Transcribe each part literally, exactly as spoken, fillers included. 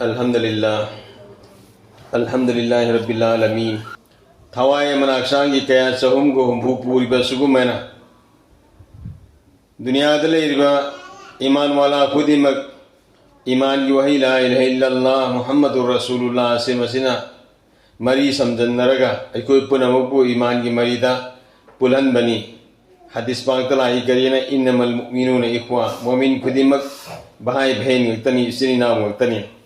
ꯑꯜꯍꯝꯗꯨꯂꯤꯜꯂꯥ꯫ ꯑꯜꯍꯝꯗꯨꯂꯤꯜꯂꯥꯍꯤ ꯔꯕꯤꯜ ꯑꯥꯂꯃꯤꯟ꯫ ꯊꯋꯥꯏ ꯑꯃꯅ ꯍꯛꯆꯥꯡꯒꯤ ꯀꯌꯥ ꯆꯍꯨꯝꯒ ꯍꯨꯝꯐꯨ ꯄꯨꯔꯤꯕ ꯑꯁꯤꯒꯨꯝꯕꯅ ꯗꯨꯅꯤꯌꯥꯗ ꯂꯩꯔꯤꯕ ꯏꯃꯥꯟ ꯋꯥꯂꯥ ꯈꯨꯗꯤꯡꯃꯛ ꯏꯃꯥꯟꯒꯤ ꯋꯥꯍꯩ ꯂꯥ ꯏꯂꯥꯍ ꯏꯜꯂꯜꯂꯥꯍ ꯃꯨꯍꯝꯃꯗꯨꯔ ꯔꯁꯨꯂꯨꯜꯂꯥꯍ ꯑꯁꯤ ꯃꯁꯤꯅ ꯃꯔꯤ ꯁꯝꯖꯟꯅꯔꯒ ꯑꯩꯈꯣꯏ ꯄꯨꯝꯅꯃꯛꯄꯨ ꯏꯃꯥꯟꯒꯤ ꯃꯔꯤꯗ ꯄꯨꯜꯍꯟꯕꯅꯤ꯫ ꯍꯗꯤꯁ ꯄꯥꯛꯇ ꯂꯥꯛꯏ ꯀꯔꯤꯅ, "ꯏꯟꯅꯃꯜ ꯃꯨꯑꯃꯤꯅꯨꯅ ꯏꯈ꯭ꯋꯥ", ꯃꯣꯃꯤꯟ ꯈꯨꯗꯤꯡꯃꯛ ꯚꯥꯏ ꯚꯦꯟ ꯉꯥꯛꯇꯅꯤ, ꯏꯆꯤꯟ ꯏꯅꯥꯎ ꯉꯥꯛꯇꯅꯤ꯫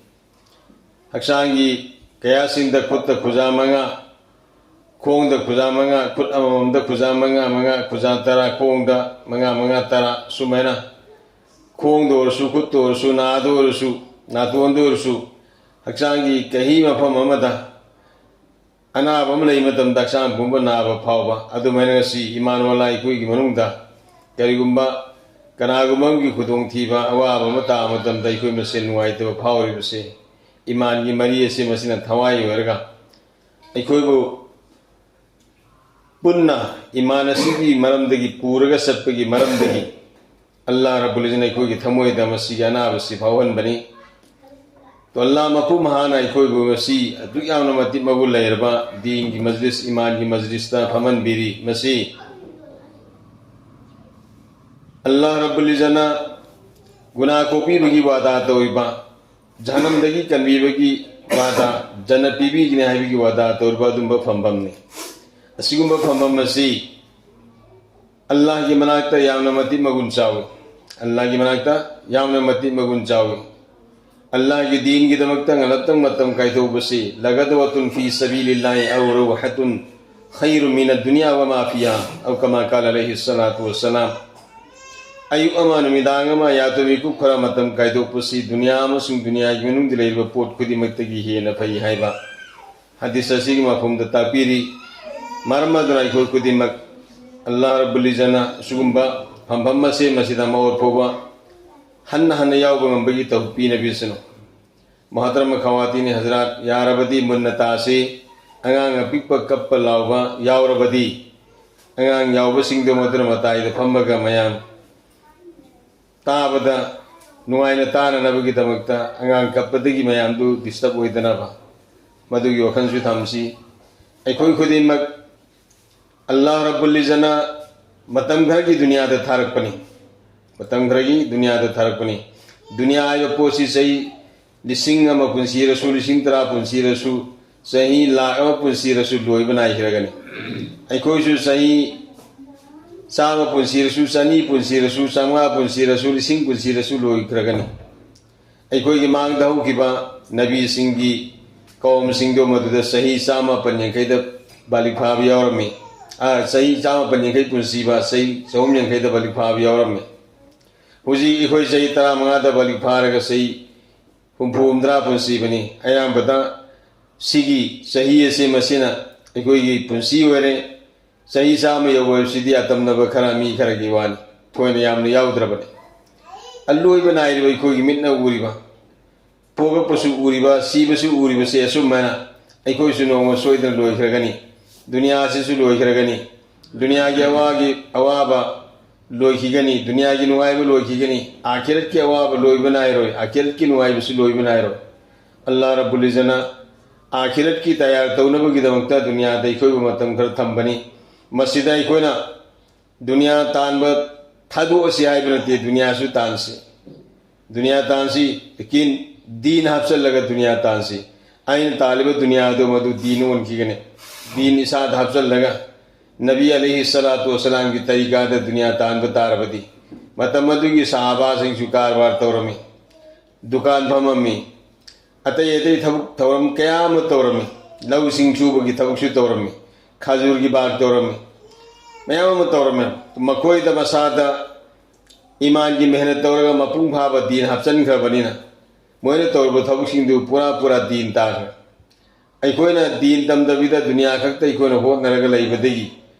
ꯍꯛꯆꯥꯡꯒꯤ ꯀꯌꯥꯁꯤꯡꯗ ꯈꯨꯠꯇ ꯈꯨꯖꯥ ꯃꯉꯥ, ꯈꯣꯡꯗ ꯈꯨꯖꯥ ꯃꯉꯥ, ꯈꯨꯠ ꯑꯃꯃꯝꯗ ꯈꯨꯖꯥ ꯃꯉꯥ ꯃꯉꯥ, ꯈꯨꯖꯥ ꯇꯔꯥ, ꯈꯣꯡꯗ ꯃꯉꯥ ꯃꯉꯥ, ꯇꯔꯥ, ꯁꯨꯃꯥꯏꯅ ꯈꯣꯡꯗ ꯑꯣꯏꯔꯁꯨ, ꯈꯨꯠꯇ ꯑꯣꯏꯔꯁꯨ, ꯅꯥꯗ ꯑꯣꯏꯔꯁꯨ, ꯅꯥꯇꯣꯟꯗ ꯑꯣꯏꯔꯁꯨ, ꯍꯛꯆꯥꯡꯒꯤ ꯀꯍꯤ ꯃꯐꯝ ꯑꯃꯗ ꯑꯅꯥꯕ ꯑꯃ ꯂꯩ ꯃꯇꯝꯗ ꯍꯛꯆꯥꯡ ꯄꯨꯝꯕ ꯅꯥꯕ ꯐꯥꯎꯕ, ꯑꯗꯨꯃꯥꯏꯅ ꯉꯁꯤ ꯏꯃꯥꯟ ꯋꯥꯂꯥ ꯑꯩꯈꯣꯏꯒꯤ ꯃꯅꯨꯡꯗ ꯀꯔꯤꯒꯨꯝꯕ ꯀꯅꯥꯒꯨꯝꯕ ꯑꯃꯒꯤ ꯈꯨꯗꯣꯡꯊꯤꯕ, ꯑꯋꯥꯕ ꯑꯃ ꯇꯥꯕ ꯃꯇꯝꯗ ꯑꯩꯈꯣꯏ ꯃꯁꯦꯟ ꯅꯨꯡꯉꯥꯏꯇꯕ ꯐꯥꯎꯔꯤꯕꯁꯦ ꯏꯃꯥꯟꯒꯤ ꯃꯔꯤ ꯑꯁꯤ ꯃꯁꯤꯅ ꯊꯋꯥꯏ ꯑꯣꯏꯔꯒ ꯑꯩꯈꯣꯏꯕꯨ ꯄꯨꯟꯅ ꯏꯃꯥꯟ ꯑꯁꯤꯒꯤ ꯃꯔꯝꯗꯒꯤ ꯄꯨꯔꯒ ꯆꯠꯄꯒꯤ ꯃꯔꯝꯗꯒꯤ ꯑꯜꯂꯥꯍ ꯔꯕꯨꯜ ꯏꯖꯟꯅ ꯑꯩꯈꯣꯏꯒꯤ ꯊꯃꯣꯏꯗ ꯃꯁꯤꯒꯤ ꯑꯅꯥꯕꯁꯤ ꯐꯥꯎꯍꯟꯕꯅꯤ꯫ ꯇꯣ ꯑꯜꯂꯥꯍ ꯃꯄꯨ ꯃꯍꯥꯅ ꯑꯩꯈꯣꯏꯕꯨ ꯉꯁꯤ ꯑꯗꯨꯛ ꯌꯥꯝꯅ ꯃꯇꯤꯛ ꯃꯒꯨꯟ ꯂꯩꯔꯕ ꯗꯤꯟꯒꯤ ꯃꯖꯂꯤꯁ, ꯏꯃꯥꯟꯒꯤ ꯃꯖꯂꯤꯁꯇ ꯐꯝꯍꯟꯕꯤꯔꯤ꯫ ꯃꯁꯤ ꯑꯜꯂꯥꯍ ꯔꯕꯨꯜ ꯏꯖꯟꯅ ꯒꯨꯅꯥ ꯀꯣꯛꯄꯤꯕꯒꯤ ꯋꯥꯗꯥ ꯇꯧꯔꯤꯕ, ꯖꯍꯟꯅꯝꯗꯒꯤ ꯀꯟꯕꯤꯕꯒꯤ ꯋꯥꯗꯥ, ꯖꯟꯅꯠ ꯄꯤꯕꯤꯒꯅꯤ ꯍꯥꯏꯕꯒꯤ ꯋꯥꯗꯥ ꯇꯧꯔꯤꯕ ꯑꯗꯨꯝꯕ ꯐꯝꯐꯝꯅꯤ꯫ ꯑꯁꯤꯒꯨꯝꯕ ꯐꯝꯐꯝ ꯑꯁꯤ ꯑꯜꯂꯥꯍꯒꯤ ꯃꯅꯥꯛꯇ ꯌꯥꯝꯅ ꯃꯇꯤꯛ ꯃꯒꯨꯟ ꯆꯥꯎꯏ꯫ ꯑꯜꯂꯥꯍꯒꯤ ꯃꯅꯥꯛꯇ ꯌꯥꯝꯅ ꯃꯇꯤꯛ ꯃꯒꯨꯟ ꯆꯥꯎꯏ꯫ ꯑꯜꯂꯥꯍꯒꯤ ꯗꯤꯟꯒꯤꯗꯃꯛꯇ ꯉꯜꯂꯞꯇꯪ ꯃꯇꯝ ꯀꯥꯏꯊꯣꯛꯄꯁꯤ, "ꯂꯒꯗꯋꯥꯇꯨꯟ ꯐꯤ ꯁꯕꯤꯂꯤꯜꯂꯥꯍꯤ ꯑꯧ ꯔꯧꯍꯥꯇꯨꯟ ꯈꯩꯔꯨ ꯃꯤꯅ ꯗꯨꯅꯤꯌꯥ ꯋꯥ ꯃꯥ ꯐꯤꯍꯥ", ꯑꯧ ꯀꯃꯥ ꯀꯥꯂ ꯑꯂꯩꯍꯤ ꯁꯂꯥꯇꯨ ꯋꯁꯁꯂꯥꯝ꯫ ꯑꯌꯨꯛ ꯑꯃ, ꯅꯨꯃꯤꯗꯥꯡ ꯑꯃ, ꯌꯥꯇꯣꯝ ꯃꯤꯀꯨꯞ ꯈꯔ ꯃꯇꯝ ꯀꯥꯏꯊꯣꯛꯄꯁꯤ ꯗꯨꯅꯤꯌꯥ ꯑꯃꯁꯨꯡ ꯗꯨꯅꯤꯌꯥꯒꯤ ꯃꯅꯨꯡꯗ ꯂꯩꯔꯤꯕ ꯄꯣꯠ ꯈꯨꯗꯤꯡꯃꯛꯇꯒꯤ ꯍꯦꯟꯅ ꯐꯩ ꯍꯥꯏꯕ ꯍꯗꯤꯁ ꯑꯁꯤꯒꯤ ꯃꯐꯝꯗ ꯇꯥꯛꯄꯤꯔꯤ꯫ ꯃꯔꯝ ꯑꯗꯨꯅ ꯑꯩꯈꯣꯏ ꯈꯨꯗꯤꯡꯃꯛ ꯑꯜꯂꯥꯍ ꯔꯕꯨꯜ ꯏꯖꯟꯅ ꯑꯁꯤꯒꯨꯝꯕ ꯐꯝꯐꯝ ꯑꯁꯤ ꯃꯁꯤꯗ ꯃꯥꯑꯣꯠ ꯐꯥꯎꯕ ꯍꯟꯅ ꯍꯟꯅ ꯌꯥꯎꯕ ꯉꯝꯕꯒꯤ ꯇꯧꯐꯤꯛ ꯄꯤꯅꯕꯤꯁꯅꯨ꯫ ꯃꯣꯍꯇꯔꯝ ꯈꯋꯥꯇꯤꯟ ꯍꯖꯔꯥꯠ, ꯌꯥꯔꯕꯗꯤ ꯃꯨꯟꯅ ꯇꯥꯁꯤ꯫ ꯑꯉꯥꯡ ꯑꯄꯤꯛꯄ ꯀꯞꯄ ꯂꯥꯎꯕ ꯌꯥꯎꯔꯕꯗꯤ, ꯑꯉꯥꯡ ꯌꯥꯎꯕꯁꯤꯡꯗꯨ ꯃꯗꯨꯅ ꯃꯇꯥꯏꯗ ꯐꯝꯃꯒ ꯃꯌꯥꯝ ꯇꯥꯕꯗ ꯅꯨꯡꯉꯥꯏꯅ ꯇꯥꯅꯅꯕꯒꯤꯗꯃꯛꯇ ꯑꯉꯥꯡ ꯀꯞꯄꯗꯒꯤ ꯃꯌꯥꯝꯗꯨ ꯗꯤꯁꯇꯔꯕ ꯑꯣꯏꯗꯅꯕ, ꯃꯗꯨꯒꯤ ꯋꯥꯈꯜꯁꯨ ꯊꯝꯁꯤ꯫ ꯑꯩꯈꯣꯏ ꯈꯨꯗꯤꯡꯃꯛ ꯑꯜꯂꯥꯍ ꯔꯕꯨꯜ ꯏꯖꯅ ꯃꯇꯝ ꯈꯔꯒꯤ ꯗꯨꯅꯤꯌꯥꯗ ꯊꯥꯔꯛꯄꯅꯤ꯫ ꯃꯇꯝ ꯈꯔꯒꯤ ꯗꯨꯅꯤꯌꯥꯗ ꯊꯥꯔꯛꯄꯅꯤ꯫ ꯗꯨꯅꯤꯌꯥ ꯍꯥꯏꯕ ꯄꯣꯠꯁꯤ ꯆꯍꯤ ꯂꯤꯁꯤꯡ ꯑꯃ ꯄꯨꯟꯁꯤꯔꯁꯨ, ꯂꯤꯁꯤꯡ ꯇꯔꯥ ꯄꯨꯟꯁꯤꯔꯁꯨ, ꯆꯍꯤ ꯂꯥꯈ ꯑꯃ ꯄꯨꯟꯁꯤꯔꯁꯨ ꯂꯣꯏꯕ ꯅꯥꯏꯈ꯭ꯔꯒꯅꯤ꯫ ꯑꯩꯈꯣꯏꯁꯨ ꯆꯍꯤ ꯆꯥꯝꯃ ꯄꯨꯟꯁꯤꯔꯁꯨ, ꯆꯅꯤ ꯄꯨꯟꯁꯤꯔꯁꯨ, ꯆꯥꯝꯃꯉꯥ ꯄꯨꯟꯁꯤꯔꯁꯨ, ꯂꯤꯁꯤꯡ ꯄꯨꯟꯁꯤꯔꯁꯨ ꯂꯣꯏꯈ꯭ꯔꯒꯅꯤ꯫ ꯑꯩꯈꯣꯏꯒꯤ ꯃꯥꯡꯗ ꯍꯧꯈꯤꯕ ꯅꯕꯤꯁꯤꯡꯒꯤ ꯀꯧꯝꯁꯤꯡꯗꯣ ꯃꯗꯨꯗ ꯆꯍꯤ ꯆꯥꯃꯥꯄꯟ ꯌꯥꯡꯈꯩꯗ ꯕꯥꯂꯤꯛ ꯐꯥꯕ ꯌꯥꯎꯔꯝꯃꯤ꯫ ꯑ, ꯆꯍꯤ ꯆꯥꯃꯥꯄꯟ ꯌꯥꯡꯈꯩ ꯄꯨꯟꯁꯤꯕ, ꯆꯍꯤ ꯆꯍꯨꯝ ꯌꯥꯡꯈꯩꯗ ꯕꯥꯂꯤꯛ ꯐꯥꯕ ꯌꯥꯎꯔꯝꯃꯤ꯫ ꯍꯧꯖꯤꯛ ꯑꯩꯈꯣꯏ ꯆꯍꯤ ꯇꯔꯥꯃꯉꯥꯗ ꯕꯥꯂꯤꯛ ꯐꯥꯔꯒ ꯆꯍꯤ ꯍꯨꯝꯐꯨ ꯍꯨꯝꯗ꯭ꯔꯥ ꯄꯨꯟꯁꯤꯕꯅꯤ꯫ ꯑꯌꯥꯝꯕꯗ ꯁꯤꯒꯤ ꯆꯍꯤ ꯑꯁꯤ ꯃꯁꯤꯅ ꯑꯩꯈꯣꯏꯒꯤ ꯄꯨꯟꯁꯤ ꯑꯣꯏꯔꯦ꯫ ꯆꯍꯤ ꯆꯥꯝꯃ ꯌꯧꯕ ꯍꯥꯏꯕꯁꯤꯗꯤ ꯑꯇꯝꯅꯕ ꯈꯔ, ꯃꯤ ꯈꯔꯒꯤ ꯋꯥꯅꯤ, ꯊꯣꯏꯅ ꯌꯥꯝꯅ ꯌꯥꯎꯗ꯭ꯔꯕꯅꯤ꯫ ꯑꯂꯣꯏꯕ ꯅꯥꯏꯔꯤꯕ, ꯑꯩꯈꯣꯏꯒꯤ ꯃꯤꯠꯅ ꯎꯔꯤꯕ, ꯄꯣꯛꯂꯛꯄꯁꯨ ꯎꯔꯤꯕ, ꯁꯤꯕꯁꯨ ꯎꯔꯤꯕꯁꯦ ꯑꯁꯨꯝ ꯍꯥꯏꯅ ꯑꯩꯈꯣꯏꯁꯨ ꯅꯣꯡꯃ ꯁꯣꯏꯗꯅ ꯂꯣꯏꯈ꯭ꯔꯒꯅꯤ꯫ ꯗꯨꯅꯤꯌꯥ ꯑꯁꯤꯁꯨ ꯂꯣꯏꯈ꯭ꯔꯒꯅꯤ꯫ ꯗꯨꯅꯤꯌꯥꯒꯤ ꯑꯋꯥꯒꯤ ꯑꯋꯥꯕ ꯂꯣꯏꯈꯤꯒꯅꯤ, ꯗꯨꯅꯤꯌꯥꯒꯤ ꯅꯨꯡꯉꯥꯏꯕ ꯂꯣꯏꯈꯤꯒꯅꯤ꯫ ꯑꯥꯈꯤꯔꯠꯀꯤ ꯑꯋꯥꯕ ꯂꯣꯏꯕ ꯅꯥꯏꯔꯣꯏ, ꯑꯥꯈꯤꯔꯠꯀꯤ ꯅꯨꯡꯉꯥꯏꯕꯁꯨ ꯂꯣꯏꯕ ꯅꯥꯏꯔꯣꯏ꯫ ꯑꯜꯂꯥꯍ ꯔꯕꯨꯜ ꯏꯖꯅ ꯑꯥꯈꯤꯔꯠꯀꯤ ꯇꯌꯥꯔ ꯇꯧꯅꯕꯒꯤꯗꯃꯛꯇ ꯗꯨꯅꯤꯌꯥꯗ ꯑꯩꯈꯣꯏꯕꯨ ꯃꯇꯝ ꯈꯔ ꯊꯝꯕꯅꯤ꯫ ꯃꯁꯤꯗ ꯑꯩꯈꯣꯏꯅ ꯗꯨꯅꯤꯌꯥ ꯇꯥꯟꯕ ꯊꯥꯗꯣꯛꯑꯁꯤ ꯍꯥꯏꯕ ꯅꯠꯇꯦ, ꯗꯨꯅꯤꯌꯥꯁꯨ ꯇꯥꯟꯁꯤ꯫ ꯗꯨꯅꯤꯌꯥ ꯇꯥꯟꯁꯤ, ꯂꯦꯀꯤꯟ ꯗꯤꯟ ꯍꯥꯞꯆꯜꯂꯒ ꯗꯨꯅꯤꯌꯥ ꯇꯥꯟꯁꯤ꯫ ꯑꯩꯅ ꯇꯥꯜꯂꯤꯕ ꯗꯨꯅꯤꯌꯥꯗꯣ ꯃꯗꯨ ꯗꯤꯟ ꯑꯣꯟꯈꯤꯒꯅꯤ꯫ ꯗꯤꯟ ꯏꯁꯥꯗ ꯍꯥꯞꯆꯜꯂꯒ ꯅꯕꯤ ꯑꯂꯩꯍꯤ ꯁꯂꯥꯇꯨ ꯋꯁꯂꯥꯝꯒꯤ ꯇꯔꯤꯀꯥꯗ ꯗꯨꯅꯤꯌꯥ ꯇꯥꯟꯕ ꯇꯥꯔꯕꯗꯤ, ꯃꯇꯝ ꯑꯗꯨꯒꯤ ꯁꯍꯥꯕꯥꯁꯤꯡꯁꯨ ꯀꯔꯕꯥꯔ ꯇꯧꯔꯝꯃꯤ, ꯗꯨꯀꯥꯟ ꯐꯝꯃꯝꯃꯤ, ꯑꯇꯩ ꯑꯇꯩ ꯊꯕꯛ ꯊꯧꯔꯝ ꯀꯌꯥ ꯑꯃ ꯇꯧꯔꯝꯃꯤ, ꯂꯧꯁꯤꯡ ꯁꯨꯕꯒꯤ ꯊꯕꯛꯁꯨ ꯇꯧꯔꯝꯃꯤ, ꯈꯖꯨꯔꯒꯤ ꯕꯥꯒ ꯇꯧꯔꯝꯃꯤ, ꯃꯌꯥꯝ ꯑꯃ ꯇꯧꯔꯝꯃꯤ꯫ ꯃꯈꯣꯏꯗ ꯃꯁꯥꯗ ꯏꯃꯥꯟꯒꯤ ꯃꯦꯍꯅꯠ ꯇꯧꯔꯒ ꯃꯄꯨꯡ ꯐꯥꯕ ꯗꯤꯟ ꯍꯥꯞꯆꯤꯟꯈ꯭ꯔꯕꯅꯤꯅ, ꯃꯣꯏꯅ ꯇꯧꯔꯤꯕ ꯊꯕꯛꯁꯤꯡꯗꯨ ꯄꯨꯔꯥ ꯄꯨꯔꯥ ꯗꯤꯟ ꯇꯥꯈ꯭ꯔꯦ꯫ ꯑꯩꯈꯣꯏꯅ ꯗꯤꯟ ꯇꯝꯗꯕꯤꯗ ꯗꯨꯅꯤꯌꯥ ꯈꯛꯇ ꯑꯩꯈꯣꯏꯅ ꯍꯣꯠꯅꯔꯒ ꯂꯩꯕꯗꯒꯤ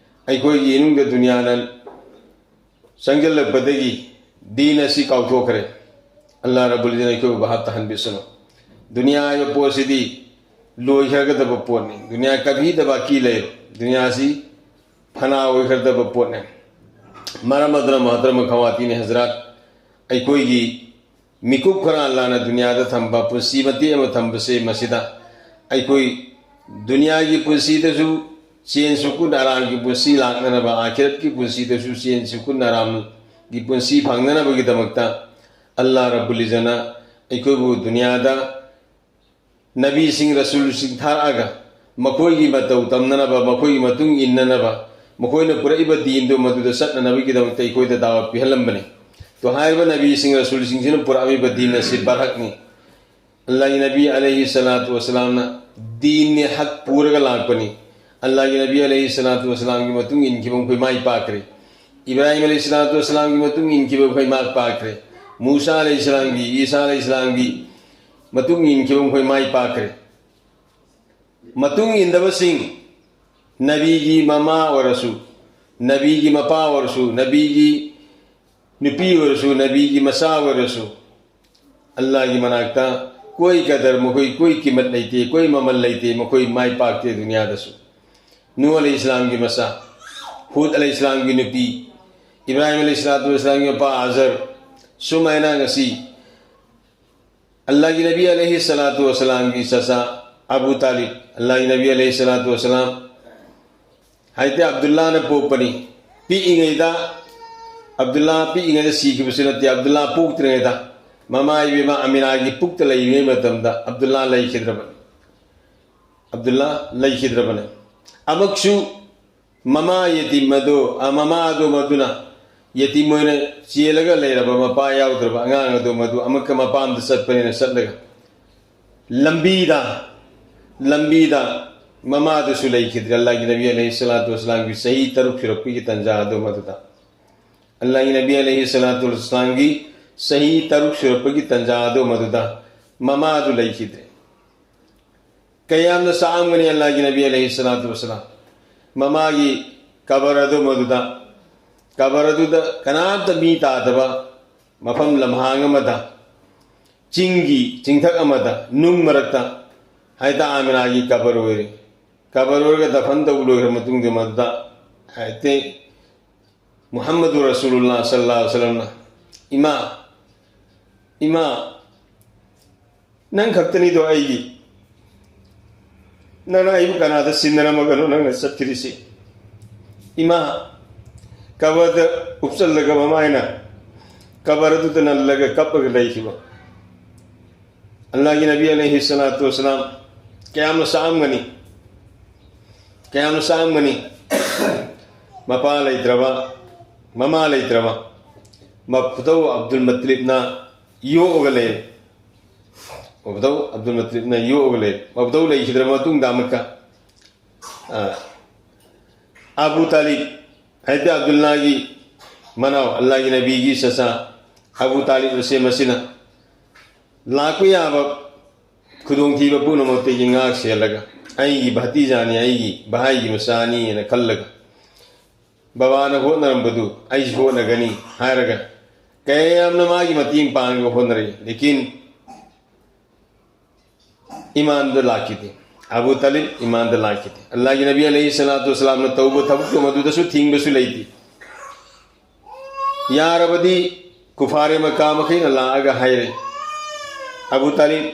ꯑꯩꯈꯣꯏꯒꯤ ꯏꯃꯨꯡꯗ ꯗꯨꯅꯤꯌꯥꯅ ꯆꯪꯁꯤꯜꯂꯛꯄꯗꯒꯤ ꯗꯤꯟ ꯑꯁꯤ ꯀꯥꯎꯊꯣꯛꯈ꯭ꯔꯦ꯫ ꯑꯜꯂꯥꯍ ꯔꯕꯨꯜ ꯏꯖꯅ ꯑꯩꯈꯣꯏꯕꯨ ꯚꯥꯞ ꯇꯥꯍꯟꯕꯤꯁꯅꯨ꯫ ꯗꯨꯅꯤꯌꯥ ꯍꯥꯏꯕ ꯄꯣꯠꯁꯤꯗꯤ ꯂꯣꯏꯈ꯭ꯔꯒꯗꯕ ꯄꯣꯠꯅꯤ꯫ ꯗꯨꯅꯤꯌꯥ ꯀꯚꯤ ꯇꯕꯥꯀꯤ ꯂꯩꯔꯣꯏ꯫ ꯗꯨꯅꯤꯌꯥꯁꯤ ꯐꯅꯥ ꯑꯣꯏꯈ꯭ꯔꯗꯕ ꯄꯣꯠꯅꯤ꯫ ꯃꯔꯝ ꯑꯗꯨꯅ ꯃꯍꯇꯔꯃ ꯈꯋꯥꯇꯤꯅꯤ ꯍꯖꯔꯥꯠ, ꯑꯩꯈꯣꯏꯒꯤ ꯃꯤꯀꯨꯞ ꯈꯔ ꯑꯜꯂꯥꯅ ꯗꯨꯅꯤꯌꯥꯗ ꯊꯝꯕ ꯄꯨꯟꯁꯤ ꯃꯇꯦꯛ ꯑꯃ ꯊꯝꯕꯁꯦ, ꯃꯁꯤꯗ ꯑꯩꯈꯣꯏ ꯗꯨꯅꯤꯌꯥꯒꯤ ꯄꯨꯟꯁꯤꯗꯁꯨ ꯆꯦꯟ ꯁꯨꯀꯨꯟ ꯑꯔꯥꯝꯒꯤ ꯄꯨꯟꯁꯤ ꯂꯥꯛꯅꯅꯕ, ꯑꯥꯈꯤꯔꯠꯀꯤ ꯄꯨꯟꯁꯤꯗꯁꯨ ꯆꯦꯟ ꯁꯨꯀꯨꯟ ꯑꯔꯥꯝꯒꯤ ꯄꯨꯟꯁꯤ ꯐꯪꯅꯅꯕꯒꯤꯗꯃꯛꯇ ꯑꯜꯂꯥ ꯔꯕꯨꯜ ꯏꯖꯅ ꯑꯩꯈꯣꯏꯕꯨ ꯗꯨꯅꯤꯌꯥꯗ ꯅꯕꯤꯁꯤꯡ, ꯔꯁꯨꯜꯁꯤꯡ ꯊꯥꯔꯛꯑꯒ ꯃꯈꯣꯏꯒꯤ ꯃꯇꯧ ꯇꯝꯅꯅꯕ, ꯃꯈꯣꯏꯒꯤ ꯃꯇꯨꯡ ꯏꯟꯅꯅꯕ, ꯃꯈꯣꯏꯅ ꯄꯨꯔꯛꯏꯕ ꯗꯤꯟꯗꯨ ꯃꯗꯨꯗ ꯆꯠꯅꯅꯕꯒꯤꯗꯃꯛꯇ ꯑꯩꯈꯣꯏꯗ ꯗꯥꯋꯥ ꯄꯤꯍꯜꯂꯝꯕꯅꯤ꯫ ꯇꯣ ꯍꯥꯏꯔꯤꯕ ꯅꯕꯤꯁꯤꯡ, ꯔꯁꯨꯜꯁꯤꯡꯁꯤꯅ ꯄꯨꯔꯛꯂꯝꯃꯤꯕ ꯗꯤꯟ ꯑꯁꯤ ꯕꯔꯍꯛꯅꯤ꯫ ꯑꯜꯂꯥꯍꯒꯤ ꯅꯕꯤ ꯑꯂꯩꯍꯤ ꯁꯂꯥꯇꯨ ꯋꯁꯂꯥꯝꯅ ꯗꯤꯟꯅꯤ, ꯍꯛ ꯄꯨꯔꯒ ꯂꯥꯛꯄꯅꯤ꯫ ꯑꯜꯂꯥꯍꯒꯤ ꯅꯕꯤ ꯑꯂꯩꯍꯤ ꯁꯂꯥꯇꯨ ꯋꯁꯂꯥꯝꯒꯤ ꯃꯇꯨꯡ ꯏꯟꯈꯤꯕ ꯃꯈꯣꯏ ꯃꯥꯏ ꯄꯥꯛꯈ꯭ꯔꯦ꯫ ꯏꯕ꯭ꯔꯥꯍꯤꯝ ꯑꯂꯩꯍꯤ ꯁꯂꯥꯇꯨ ꯋꯁꯂꯥꯝꯒꯤ ꯃꯇꯨꯡ ꯏꯟꯈꯤꯕ ꯃꯈꯣꯏ ꯃꯥꯏ ꯄꯥꯛꯈ꯭ꯔꯦ꯫ ꯃꯨꯁꯥ ꯑꯂꯩꯍꯤ ꯁꯂꯥꯝꯒꯤ, ꯏꯁꯥ ꯑꯂꯩꯍꯤ ꯁꯂꯥꯝꯒꯤ ꯃꯇꯨꯡ ꯏꯟꯈꯤꯕ ꯃꯈꯣꯏ ꯃꯥꯏ ꯄꯥꯛꯈ꯭ꯔꯦ꯫ ꯃꯇꯨꯡ ꯏꯟꯗꯕꯁꯤꯡ, ꯅꯕꯤꯒꯤ ꯃꯃꯥ ꯑꯣꯏꯔꯁꯨ, ꯅꯕꯤꯒꯤ ꯃꯄꯥ ꯑꯣꯏꯔꯁꯨ, ꯅꯕꯤꯒꯤ ꯅꯨꯄꯤ ꯑꯣꯏꯔꯁꯨ, ꯅꯕꯤꯒꯤ ꯃꯆꯥ ꯑꯣꯏꯔꯁꯨ, ꯑꯜꯂꯥꯍꯒꯤ ꯃꯅꯥꯛꯇ ꯀꯣꯏ ꯀꯗꯔ, ꯃꯈꯣꯏ ꯀꯣꯏ ꯀꯤꯃꯠ ꯂꯩꯇꯦ, ꯀꯣꯏ ꯃꯃꯜ ꯂꯩꯇꯦ, ꯃꯈꯣꯏ ꯃꯥꯏ ꯄꯥꯛꯇꯦ ꯗꯨꯅꯤꯌꯥꯗꯁꯨ꯫ ꯅꯨꯍ ꯑꯂꯩꯍꯤ ꯏꯁꯂꯥꯝꯒꯤ ꯃꯆꯥ, ꯍꯨꯗ ꯑꯂꯩꯍꯤ ꯏꯁꯂꯥꯝꯒꯤ ꯅꯨꯄꯤ, ꯏꯕ꯭ꯔꯥꯍꯤꯝ ꯑꯂꯩꯍꯤ ꯁꯂꯥꯇꯨ ꯋꯁꯂꯥꯝꯒꯤ ꯃꯄꯥ ꯑꯥꯖꯔ, ꯁꯨꯃꯥꯏꯅ ꯉꯁꯤ ꯑꯜꯂꯥꯍꯒꯤ ꯅꯕꯤ ꯑꯂꯩꯍꯤ ꯁꯂꯥꯇꯨ ꯋꯁꯂꯥꯝꯒꯤ ꯆꯆꯥ ꯑꯕꯨ ꯇꯥꯂꯤꯕ, ꯑꯜꯂꯥꯍꯒꯤ ꯅꯕꯤ ꯑꯂꯩꯍꯤ ꯁꯂꯥꯇꯨ ꯋꯁꯂꯥꯝ ꯍꯥꯏꯗꯤ ꯑꯕꯗꯨꯜꯂꯥꯅ ꯄꯣꯛꯄꯅꯤ꯫ ꯄꯤꯛꯏꯉꯩꯗ, ꯑꯕꯗꯨꯜꯂꯥ ꯄꯤꯛꯏꯉꯩꯗ ꯁꯤꯈꯤꯕꯁꯨ ꯅꯠꯇꯦ, ꯑꯕꯗꯨꯜꯂꯥ ꯄꯣꯛꯇ꯭ꯔꯤꯉꯩꯗ ꯃꯃꯥ ꯏꯕꯦꯝꯃ ꯑꯃꯤꯅꯥꯒꯤ ꯄꯨꯛꯇ ꯂꯩꯔꯤꯉꯩ ꯃꯇꯝꯗ ꯑꯕꯗꯨꯜꯂꯥ ꯂꯩꯈꯤꯗ꯭ꯔꯕꯅꯤ꯫ ꯑꯕꯗꯨꯜꯂꯥ ꯂꯩꯈꯤꯗ꯭ꯔꯕꯅꯤ꯫ ꯑꯃꯨꯛꯁꯨ ꯃꯃꯥ ꯌꯦꯇꯤꯝ ꯑꯗꯨ, ꯑ, ꯃꯃꯥ ꯑꯗꯨ ꯃꯗꯨꯅ ꯌꯦꯇꯤꯝ ꯑꯣꯏꯅ ꯆꯦꯜꯂꯒ ꯂꯩꯔꯕ, ꯃꯄꯥ ꯌꯥꯎꯗ꯭ꯔꯕ ꯑꯉꯥꯡ ꯑꯗꯨ ꯃꯗꯨ ꯑꯃꯨꯛꯀ ꯃꯄꯥꯝꯗ ꯆꯠꯄꯅꯤꯅ ꯆꯠꯂꯒ ꯂꯝꯕꯤꯗ, ꯂꯝꯕꯤꯗ ꯃꯃꯥꯗꯨꯁꯨ ꯂꯩꯈꯤꯗ꯭ꯔꯦ꯫ ꯑꯜꯂꯥꯍꯒꯤ ꯅꯕꯤ ꯑꯂꯩꯍꯤ ꯁꯂꯥꯇꯨ ꯋꯁꯂꯥꯝꯒꯤ ꯆꯍꯤ ꯇꯔꯨꯛ ꯁꯨꯔꯛꯄꯒꯤ ꯇꯟꯖꯥ ꯑꯗꯨ ꯃꯗꯨꯗ, ꯑꯜꯂꯥꯍꯒꯤ ꯅꯕꯤ ꯑꯂꯩꯍꯤ ꯁꯂꯥꯇꯨ ꯋꯁꯂꯥꯝꯒꯤ ꯆꯍꯤ ꯇꯔꯨꯛ ꯁꯨꯔꯛꯄꯒꯤ ꯇꯟꯖꯥ ꯑꯗꯨ ꯃꯗꯨꯗ ꯃꯃꯥꯗꯨ ꯂꯩꯈꯤꯗ꯭ꯔꯦ꯫ ꯀꯌꯥꯝꯅ ꯆꯥꯛꯑꯝꯒꯅꯤ ꯑꯜꯂꯥꯍꯒꯤ ꯅꯕꯤ ꯑꯂꯩꯍꯤ ꯁꯂꯥꯇꯨ ꯋꯁꯂꯥꯝ꯫ ꯃꯃꯥꯒꯤ ꯀꯕꯔ ꯑꯗꯨ ꯃꯗꯨꯗ, ꯀꯕꯔ ꯑꯗꯨꯗ ꯀꯅꯥꯝꯇ ꯃꯤ ꯇꯥꯗꯕ ꯃꯐꯝ ꯂꯝꯍꯥꯡ ꯑꯃꯗ, ꯆꯤꯡꯒꯤ ꯆꯤꯡꯊꯛ ꯑꯃꯗ, ꯅꯨꯡ ꯃꯔꯛꯇ ꯍꯥꯏꯇꯥ ꯑꯃꯤꯅꯥꯒꯤ ꯀꯕꯔ ꯑꯣꯏꯔꯦ꯫ ꯀꯕꯔ ꯑꯣꯏꯔꯒ ꯗꯐꯟ ꯇꯧ ꯂꯣꯏꯈ꯭ꯔ ꯃꯇꯨꯡꯗ ꯃꯗꯨꯗ ꯍꯥꯏꯇꯦ ꯃꯨꯍꯝꯃꯗꯨ ꯔꯁꯨꯂꯨꯜꯂꯥ ꯁꯜꯂꯜꯂꯥꯍꯨ ꯑꯂꯩꯍꯤ ꯋꯁꯜꯂꯝꯅ, "ꯏꯃꯥ, "ꯏꯃꯥ, ꯅꯪ ꯈꯛꯇꯅꯤꯗꯣ ꯑꯩꯒꯤ꯫ ꯅꯪꯅ ꯑꯩꯕꯨ ꯀꯅꯥꯗ ꯁꯤꯟꯅꯔꯝꯃꯒꯅꯣ ꯅꯪꯅ ꯆꯠꯈ꯭ꯔꯤꯁꯤ?" ꯏꯃꯥ, ꯀꯕꯔꯗ ꯎꯞꯆꯜꯂꯒ ꯃꯃꯥꯏꯅ ꯀꯕꯔ ꯑꯗꯨꯗ ꯅꯜꯂꯒ ꯀꯞꯄꯒ ꯂꯩꯈꯤꯕ꯫ ꯑꯜꯂꯥꯍꯒꯤ ꯅꯕꯤ ꯑꯂꯩꯍꯤ ꯁꯂꯥꯇꯨ ꯋꯁꯂꯥꯝ ꯀꯌꯥꯝꯅ ꯆꯥꯛꯑꯝꯒꯅꯤ, ꯀꯌꯥꯝꯅ ꯆꯥꯛꯑꯝꯒꯅꯤ꯫ ꯃꯄꯥ ꯂꯩꯇ꯭ꯔꯕ, ꯃꯃꯥ ꯂꯩꯇ꯭ꯔꯕ, ꯃꯄꯨꯗꯧ ꯑꯕꯗꯨꯜ ꯃꯨꯠꯇꯂꯤꯕꯅ ꯌꯣꯛꯑꯒ ꯂꯩꯔꯦ꯫ ꯃꯄꯨꯗꯧ ꯑꯕꯗꯨꯜ ꯃꯨꯠꯇꯂꯤꯕꯅ ꯌꯣꯛꯑꯒ ꯂꯩꯔꯦ꯫ ꯃꯄꯨꯗꯧ ꯂꯩꯈꯤꯗ꯭ꯔꯕ ꯃꯇꯨꯡꯗ ꯑꯃꯨꯛꯀ, ꯑ, ꯑꯕꯨ ꯇꯥꯂꯤꯕ, ꯍꯥꯏꯗꯤ ꯑꯕꯗꯨꯜꯂꯥꯍꯒꯤ ꯃꯅꯥꯎ, ꯑꯜꯂꯥꯍꯒꯤ ꯅꯕꯤꯒꯤ ꯆꯆꯥ ꯑꯕꯨ ꯇꯥꯂꯤꯕ ꯑꯁꯦ ꯃꯁꯤꯅ ꯂꯥꯛꯄ ꯌꯥꯕ ꯈꯨꯗꯣꯡꯊꯤꯕ ꯄꯨꯝꯅꯃꯛꯇꯒꯤ ꯉꯥꯛ ꯁꯦꯜꯂꯒ, "ꯑꯩꯒꯤ ꯚꯇꯤꯖꯥꯅꯤ, ꯑꯩꯒꯤ ꯚꯥꯏꯒꯤ ꯃꯆꯥꯅꯤ" ꯍꯥꯏꯅ ꯈꯜꯂꯒ, "ꯕꯕꯥꯅ ꯍꯣꯠꯅꯔꯝꯕꯗꯨ ꯑꯩꯁꯨ ꯍꯣꯠꯅꯒꯅꯤ" ꯍꯥꯏꯔꯒ ꯀꯌꯥꯝꯅ ꯃꯥꯒꯤ ꯃꯇꯦꯡ ꯄꯥꯡꯅꯕ ꯍꯣꯠꯅꯔꯛꯏ꯫ ꯂꯦꯀꯤꯟ ꯏꯃꯥꯟꯗ ꯂꯥꯛꯈꯤꯗꯦ꯫ ꯑꯕꯨ ꯇꯥꯂꯤꯕ ꯏꯃꯥꯟꯗ ꯂꯥꯛꯈꯤꯗꯦ꯫ ꯑꯜꯂꯥꯍꯒꯤ ꯅꯕꯤ ꯑꯂꯩꯍꯤ ꯁꯂꯥꯇꯨ ꯋꯁꯂꯥꯝꯅ ꯇꯧꯕ ꯊꯕꯛꯇꯨ ꯃꯗꯨꯗꯁꯨ ꯊꯤꯡꯕꯁꯨ ꯂꯩꯇꯦ꯫ ꯌꯥꯔꯕꯗꯤ ꯀꯨꯐꯥꯔꯦ ꯃꯀꯥ ꯃꯈꯩꯅ ꯂꯥꯛꯑꯒ ꯍꯥꯏꯔꯦ, "ꯑꯕꯨ ꯇꯥꯂꯤꯕ,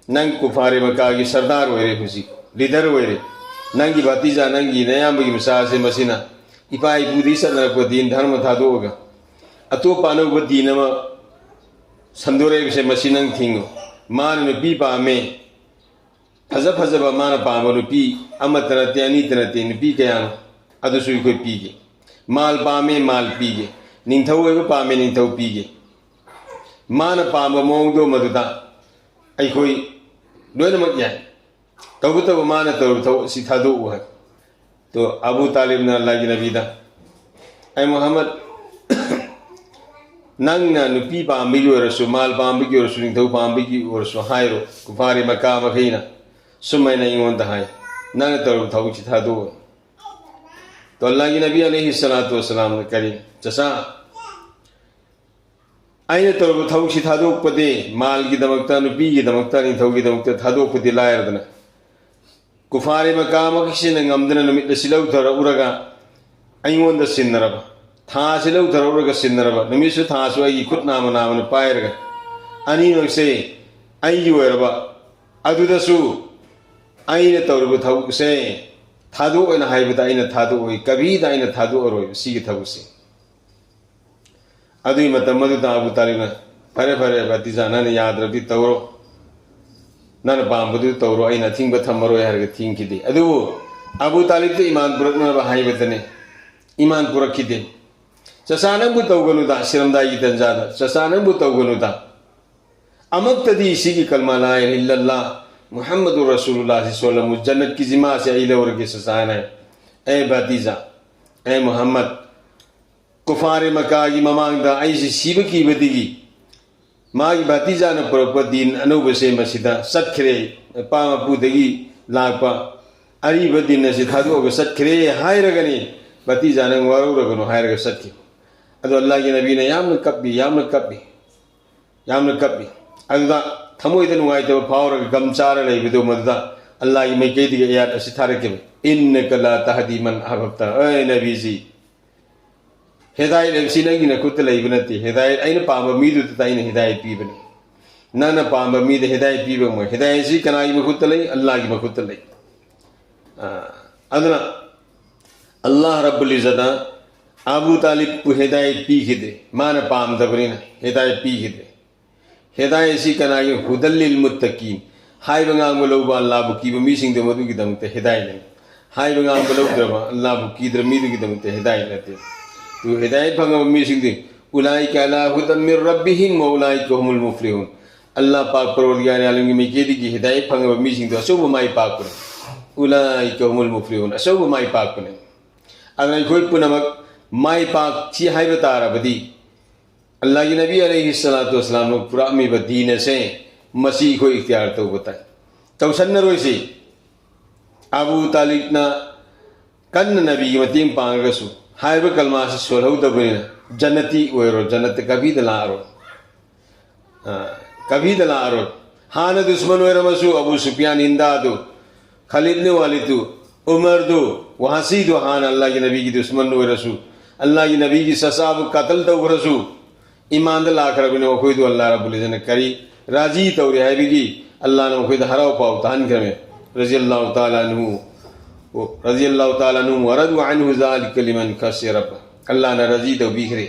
ꯅꯪ ꯀꯨꯐꯥꯔꯦ ꯃꯀꯥꯒꯤ ꯁꯔꯗꯥꯔ ꯑꯣꯏꯔꯦ ꯍꯧꯖꯤꯛ, ꯂꯤꯗꯔ ꯑꯣꯏꯔꯦ꯫ ꯅꯪꯒꯤ ꯚꯇꯤꯖꯥ, ꯅꯪꯒꯤ ꯅꯌꯥꯝꯕꯒꯤ ꯃꯆꯥꯁꯦ ꯃꯁꯤꯅ ꯏꯄꯥ ꯏꯄꯨꯗꯒꯤ ꯆꯠꯅꯔꯛꯄ ꯗꯤꯟ ꯙꯔꯃ ꯊꯥꯗꯣꯛꯑꯒ ꯑꯇꯣꯞꯄ ꯑꯅꯧꯕ ꯗꯤꯟ ꯑꯃ ꯁꯟꯗꯣꯔꯛꯏꯕꯁꯦ ꯃꯁꯤ ꯅꯪ ꯊꯤꯡꯉꯨ꯫ ꯃꯥꯅ ꯅꯨꯄꯤ ꯄꯥꯝꯃꯦ, ꯐꯖ ꯐꯖꯕ ꯃꯥꯅ ꯄꯥꯝꯕ ꯅꯨꯄꯤ ꯑꯃꯠꯇ ꯅꯠꯇꯦ, ꯑꯅꯤꯇ ꯅꯠꯇꯦ, ꯅꯨꯄꯤ ꯀꯌꯥꯅꯣ, ꯑꯗꯨꯁꯨ ꯑꯩꯈꯣꯏ ꯄꯤꯒꯦ꯫ ꯃꯥꯜ ꯄꯥꯝꯃꯦ, ꯃꯥꯜ ꯄꯤꯒꯦ꯫ ꯅꯤꯡꯊꯧ ꯑꯣꯏꯕ ꯄꯥꯝꯃꯦ, ꯅꯤꯡꯊꯧ ꯄꯤꯒꯦ꯫ ꯃꯥꯅ ꯄꯥꯝꯕ ꯃꯑꯣꯡꯗꯣ ꯃꯗꯨꯗ ꯑꯩꯈꯣꯏ ꯂꯣꯏꯅꯃꯛ ꯌꯥꯏ꯫ ꯇꯧꯕꯇꯕꯨ ꯃꯥꯅ ꯇꯧꯔꯤꯕ ꯊꯕꯛ ꯑꯁꯤ ꯊꯥꯗꯣꯛꯎ" ꯍꯥꯏ꯫ ꯇꯣ ꯑꯕꯨ ꯇꯥꯂꯤꯕꯅ ꯑꯜꯂꯥꯍꯒꯤ ꯅꯕꯤꯗ, "ꯑꯩ ꯃꯨꯍꯝꯃꯗ, ꯅꯪꯅ ꯅꯨꯄꯤ ꯄꯥꯝꯕꯒꯤ ꯑꯣꯏꯔꯁꯨ, ꯃꯥꯜ ꯄꯥꯝꯕꯒꯤ ꯑꯣꯏꯔꯁꯨ, ꯅꯤꯡꯊꯧ ꯄꯥꯝꯕꯒꯤ ꯑꯣꯏꯔꯁꯨ ꯍꯥꯏꯔꯣ, ꯀꯨꯐꯥꯔꯦ ꯃꯀꯥ ꯃꯈꯩꯅ ꯁꯨꯃꯥꯏꯅ ꯑꯩꯉꯣꯟꯗ ꯍꯥꯏ, ꯅꯪꯅ ꯇꯧꯔꯤꯕ ꯊꯕꯛꯁꯤ ꯊꯥꯗꯣꯛꯑꯣ"꯫ ꯇꯣ ꯑꯜꯂꯥꯍꯒꯤ ꯅꯕꯤ ꯑꯂꯩꯍꯤ ꯁꯂꯥꯇꯨ ꯋꯁꯂꯥꯝꯅ ꯀꯔꯤ, "ꯆꯆꯥ, ꯑꯩꯅ ꯇꯧꯔꯤꯕ ꯊꯕꯛꯁꯤ ꯊꯥꯗꯣꯛꯄꯗꯤ, ꯃꯥꯜꯒꯤꯗꯃꯛꯇ, ꯅꯨꯄꯤꯒꯤꯗꯃꯛꯇ, ꯅꯤꯡꯊꯧꯒꯤꯗꯃꯛꯇ ꯊꯥꯗꯣꯛꯄꯗꯤ ꯂꯥꯏꯔꯗꯅ, ꯀꯨꯐꯥꯔꯦ ꯃꯀꯥ ꯃꯈꯩꯁꯤꯅ ꯉꯝꯗꯅ ꯅꯨꯃꯤꯠ ꯑꯁꯤ ꯂꯧꯊꯔꯛꯎꯔꯒ ꯑꯩꯉꯣꯟꯗ ꯁꯤꯟꯅꯔꯕ, ꯊꯥꯁꯤ ꯂꯧꯊꯔꯛꯎꯔꯒ ꯁꯤꯟꯅꯔꯕ, ꯅꯨꯃꯤꯠꯁꯨ ꯊꯥꯁꯨ ꯑꯩꯒꯤ ꯈꯨꯠ ꯅꯥꯝꯃ ꯅꯥꯝꯃꯅ ꯄꯥꯏꯔꯒ ꯑꯅꯤꯃꯛꯁꯦ ꯑꯩꯒꯤ ꯑꯣꯏꯔꯕ, ꯑꯗꯨꯗꯁꯨ ꯑꯩꯅ ꯇꯧꯔꯤꯕ ꯊꯕꯛꯁꯦ ꯊꯥꯗꯣꯛꯑꯣꯅ ꯍꯥꯏꯕꯗ ꯑꯩꯅ ꯊꯥꯗꯣꯛꯑꯣꯏ, ꯀꯕꯤꯗ ꯑꯩꯅ ꯊꯥꯗꯣꯛꯑꯔꯣꯏꯕ ꯁꯤꯒꯤ ꯊꯕꯛꯁꯦ꯫ ꯑꯗꯨꯒꯤ ꯃꯇꯝ ꯑꯗꯨꯗ ꯑꯕꯨ ꯇꯥꯂꯤꯕꯅ, "ꯐꯔꯦ, ꯐꯔꯦ, ꯚꯇꯤꯖꯥ, ꯅꯪꯅ ꯌꯥꯗ꯭ꯔꯕꯗꯤ ꯇꯧꯔꯣ, ꯅꯪꯅ ꯄꯥꯝꯕꯗꯨ ꯇꯧꯔꯣ, ꯑꯩꯅ ꯑꯊꯤꯡꯕ ꯊꯝꯃꯔꯣꯏ" ꯍꯥꯏꯔꯒ ꯊꯤꯡꯈꯤꯗꯦ꯫ ꯑꯗꯨꯕꯨ ꯑꯕꯨ ꯇꯥꯂꯤꯕꯇ ꯏꯃꯥꯟ ꯄꯨꯔꯛꯅꯕ ꯍꯥꯏꯕꯗꯅꯦ, ꯏꯃꯥꯟ ꯄꯨꯔꯛꯈꯤꯗꯦ꯫ "ꯆꯆꯥ, ꯅꯪꯕꯨ ꯇꯧꯒꯅꯨꯗ, ꯁꯤꯔꯝꯗꯥꯏꯒꯤ ꯇꯟꯖꯥꯗ, ꯆꯆꯥ, ꯅꯪꯕꯨ ꯇꯧꯒꯅꯨꯗ꯫ ꯑꯃꯨꯛꯇꯗꯤ ꯁꯤꯒꯤ ꯀꯜꯃꯥ ꯂꯥ ꯏꯂꯥꯍ ꯏꯜꯂꯜꯂꯥꯍ ꯃꯨꯍꯝꯃꯗꯨꯔ ꯔꯁꯨꯂꯨꯜꯂꯥꯍꯁꯤ ꯁꯣꯜꯂꯝꯃꯨ, ꯖꯟꯅꯠꯀꯤ ꯖꯤꯃꯥꯁꯦ ꯑꯩ ꯂꯧꯔꯒꯦ ꯆꯆꯥ" ꯍꯥꯏꯅ꯫ ꯑꯦ ꯚꯇꯤꯖꯥ, ꯑꯦ ꯃꯨꯍꯝꯃꯗ, ꯀꯨꯐꯥꯔꯦ ꯃꯀꯥꯒꯤ ꯃꯃꯥꯡꯗ ꯑꯩꯁꯤ ꯁꯤꯕ ꯀꯤꯕꯗꯒꯤ ꯃꯥꯒꯤ ꯚꯇꯤꯖꯥꯅ ꯄꯨꯔꯛꯄ ꯗꯤꯟ ꯑꯅꯧꯕꯁꯦ ꯃꯁꯤꯗ ꯆꯠꯈ꯭ꯔꯦ, ꯃꯄꯥ ꯃꯄꯨꯗꯒꯤ ꯂꯥꯛꯄ ꯑꯔꯤꯕ ꯗꯤꯟ ꯑꯁꯤ ꯊꯥꯗꯣꯛꯑꯒ ꯆꯠꯈ꯭ꯔꯦ ꯍꯥꯏꯔꯒꯅꯤ, "ꯚꯇꯤꯖꯥ, ꯅꯪ ꯋꯥꯔꯧꯔꯒꯅꯨ" ꯍꯥꯏꯔꯒ ꯆꯠꯈꯤꯕ꯫ ꯑꯗꯣ ꯑꯜꯂꯥꯍꯒꯤ ꯅꯕꯤꯅ ꯌꯥꯝꯅ ꯀꯞꯄꯤ, ꯌꯥꯝꯅ ꯀꯞꯄꯤ, ꯌꯥꯝꯅ ꯀꯞꯄꯤ꯫ ꯑꯗꯨꯗ ꯊꯃꯣꯏꯗ ꯅꯨꯡꯉꯥꯏꯇꯕ ꯐꯥꯎꯔꯒ ꯒꯝ ꯆꯥꯔ ꯂꯩꯕꯗꯨ, ꯃꯗꯨꯗ ꯑꯜꯂꯥꯍꯒꯤ ꯃꯥꯏꯀꯩꯗꯒꯤ ꯑꯌꯥꯠ ꯑꯁꯤ ꯊꯥꯔꯛꯈꯤꯕ, "ꯏꯟꯅꯀ ꯂꯥ ꯇꯍꯗꯤ ꯃꯟ ꯑꯍꯕꯕꯇ", ꯑꯦ ꯅꯕꯤꯖꯤ, ꯍꯤꯗꯥꯌꯠ ꯍꯥꯏꯕꯁꯤ ꯅꯪꯒꯤ ꯅꯈꯨꯠꯇ ꯂꯩꯕ ꯅꯠꯇꯦ꯫ ꯍꯤꯗꯥꯌꯠ ꯑꯩꯅ ꯄꯥꯝꯕ ꯃꯤꯗꯨꯗ ꯑꯩꯅ ꯍꯤꯗꯥꯌꯠ ꯄꯤꯕꯅꯤ꯫ ꯅꯪꯅ ꯄꯥꯝꯕ ꯃꯤꯗ ꯍꯤꯗꯥꯌꯠ ꯄꯤꯕ ꯉꯝꯃꯣꯏ꯫ ꯍꯤꯗꯥꯌꯠꯁꯤ ꯀꯅꯥꯒꯤ ꯃꯈꯨꯠꯇ ꯂꯩ? ꯑꯜꯂꯥꯍꯒꯤ ꯃꯈꯨꯠꯇ ꯂꯩ꯫ ꯑ, ꯑꯗꯨꯅ ꯑꯜꯂꯥꯍ ꯔꯕꯨꯜ ꯏꯖꯠꯅ ꯑꯕꯨ ꯇꯥꯂꯤꯕꯄꯨ ꯍꯤꯗꯥꯌꯠ ꯄꯤꯈꯤꯗꯦ, ꯃꯥꯅ ꯄꯥꯝꯗꯕꯅꯤꯅ ꯍꯤꯗꯥꯌꯠ ꯄꯤꯈꯤꯗꯦ꯫ ꯍꯤꯗꯥꯌꯠꯁꯤ ꯀꯅꯥꯒꯤ? "ꯍꯨꯗꯜ ꯂꯤꯜ ꯃꯨꯠꯇꯀꯤꯟ", ꯍꯥꯏꯕ ꯉꯥꯡꯕ ꯂꯧꯕ ꯑꯜꯂꯥꯍꯕꯨ ꯀꯤꯕ ꯃꯤꯁꯤꯡꯗꯣ ꯃꯗꯨꯒꯤꯗꯃꯛꯇ ꯍꯤꯗꯥꯌꯠꯅꯤ꯫ ꯍꯥꯏꯕ ꯉꯥꯡꯕ ꯂꯧꯗ꯭ꯔꯕ, ꯑꯜꯂꯥꯍꯕꯨ ꯀꯤꯗ꯭ꯔꯕ ꯃꯤꯗꯨꯒꯤꯗꯃꯛꯇ ꯍꯤꯗꯥꯌꯠ ꯅꯠꯇꯦ꯫ ꯑꯗꯨ ꯍꯤꯗꯥꯌꯠ ꯐꯪꯉꯕ ꯃꯤꯁꯤꯡꯗꯤ, "ꯎꯂꯥꯏꯀ ꯑꯂꯥ ꯍꯨꯗꯝ ꯃꯤꯔ ꯔꯕꯤꯍꯤꯝ ꯋ ꯎꯂꯥꯏꯀ ꯍꯨꯃꯨꯜ ꯃꯨꯐ꯭ꯂꯤꯍꯨꯟ", ꯑꯜꯂꯥꯍ ꯄꯥꯛ ꯄꯔꯋꯔꯗꯤꯒꯥꯔ ꯑꯥꯂꯝꯒꯤ ꯃꯥꯏꯀꯩꯗꯒꯤ ꯍꯤꯗꯥꯌꯠ ꯐꯪꯉꯕ ꯃꯤꯁꯤꯡꯗꯣ ꯑꯆꯧꯕ ꯃꯥꯏ ꯄꯥꯛꯄꯅꯤ꯫ "ꯎꯂꯥꯏꯀ ꯍꯨꯃꯨꯜ ꯃꯨꯐ꯭ꯂꯤꯍꯨꯟ", ꯑꯆꯧꯕ ꯃꯥꯏ ꯄꯥꯛꯄꯅꯤ꯫ ꯑꯗꯨꯅ ꯑꯩꯈꯣꯏ ꯄꯨꯝꯅꯃꯛ ꯃꯥꯏ ꯄꯥꯛꯁꯤ ꯍꯥꯏꯕ ꯇꯥꯔꯕꯗꯤ, ꯑꯜꯂꯥꯍꯒꯤ ꯅꯕꯤ ꯑꯂꯩꯍꯤ ꯁꯂꯥꯇꯨ ꯋꯁꯂꯥꯝꯅ ꯄꯨꯔꯛꯑꯝꯃꯤꯕ ꯗꯤꯟ ꯑꯁꯦ, ꯃꯁꯤ ꯑꯩꯈꯣꯏ ꯏꯈꯇꯤꯌꯥꯔ ꯇꯧꯕ ꯇꯥꯏ꯫ ꯇꯧꯁꯟꯅꯔꯣꯏꯁꯤ꯫ ꯑꯕꯨ ꯇꯥꯂꯤꯕꯅ ꯀꯟꯅ ꯅꯕꯤꯒꯤ ꯃꯇꯦꯡ ꯄꯥꯡꯉꯒꯁꯨ, ꯍꯥꯏꯔꯤꯕ ꯀꯜꯃꯥꯁꯤ ꯁꯣꯜꯍꯧꯗꯕꯅꯤꯅ ꯖꯟꯅꯇꯤ ꯑꯣꯏꯔꯣ, ꯖꯟꯅꯠꯇ ꯀꯕꯤꯗ ꯂꯥꯛꯑꯔꯣꯏ꯫ ꯑ, ꯀꯕꯤꯗ ꯂꯥꯛꯑꯔꯣꯏ꯫ ꯍꯥꯟꯅ ꯗꯨꯁꯃꯟ ꯑꯣꯏꯔꯝꯃꯁꯨ, ꯑꯕꯨ ꯁꯨꯐꯤꯌꯥꯟ, ꯍꯤꯟꯗꯥꯗꯨ, ꯈꯥꯂꯤꯗꯅꯦ ꯋꯥꯂꯤꯗꯨ, ꯎꯃꯔꯗꯨ, ꯋꯥꯍꯁꯤꯗꯨ ꯍꯥꯟꯅ ꯑꯜꯂꯥꯍꯒꯤ ꯅꯕꯤꯒꯤ ꯗꯨꯁꯃꯟ ꯑꯣꯏꯔꯁꯨ, ꯑꯜꯂꯥꯍꯒꯤ ꯅꯕꯤꯒꯤ ꯆꯆꯥꯕꯨ ꯀꯇꯜ ꯇꯧꯈ꯭ꯔꯁꯨ, ꯏꯃꯥꯟꯗ ꯂꯥꯛꯈ꯭ꯔꯕꯅꯤ꯫ ꯃꯈꯣꯏꯗꯨ ꯑꯜꯂꯥ ꯔꯕꯨꯜ ꯏꯖꯠꯅ ꯀꯔꯤ ꯔꯥꯖꯤ ꯇꯧꯔꯦ ꯍꯥꯏꯕꯒꯤ ꯑꯜꯂꯥꯅ ꯃꯈꯣꯏꯗ ꯍꯔꯥꯎ ꯄꯥꯎ ꯇꯥꯍꯟꯈ꯭ꯔꯃꯦ꯫ ꯔꯖꯤꯌꯜꯂꯥꯍꯨ ꯇꯥꯂꯥ ꯑꯟꯍꯨ, ꯔꯖꯤꯌꯜꯂꯥꯍꯨ ꯇꯥꯂꯥ ꯑꯟꯍꯨ, "ꯋꯔꯗꯨ ꯑꯟꯍꯨ ꯖꯥꯂꯤꯀ ꯂꯤꯃꯟ ꯈꯁꯤꯌ ꯔꯕ"꯫ ꯑꯜꯂꯥꯅ ꯔꯥꯖꯤ ꯇꯧꯕꯤꯈ꯭ꯔꯦ꯫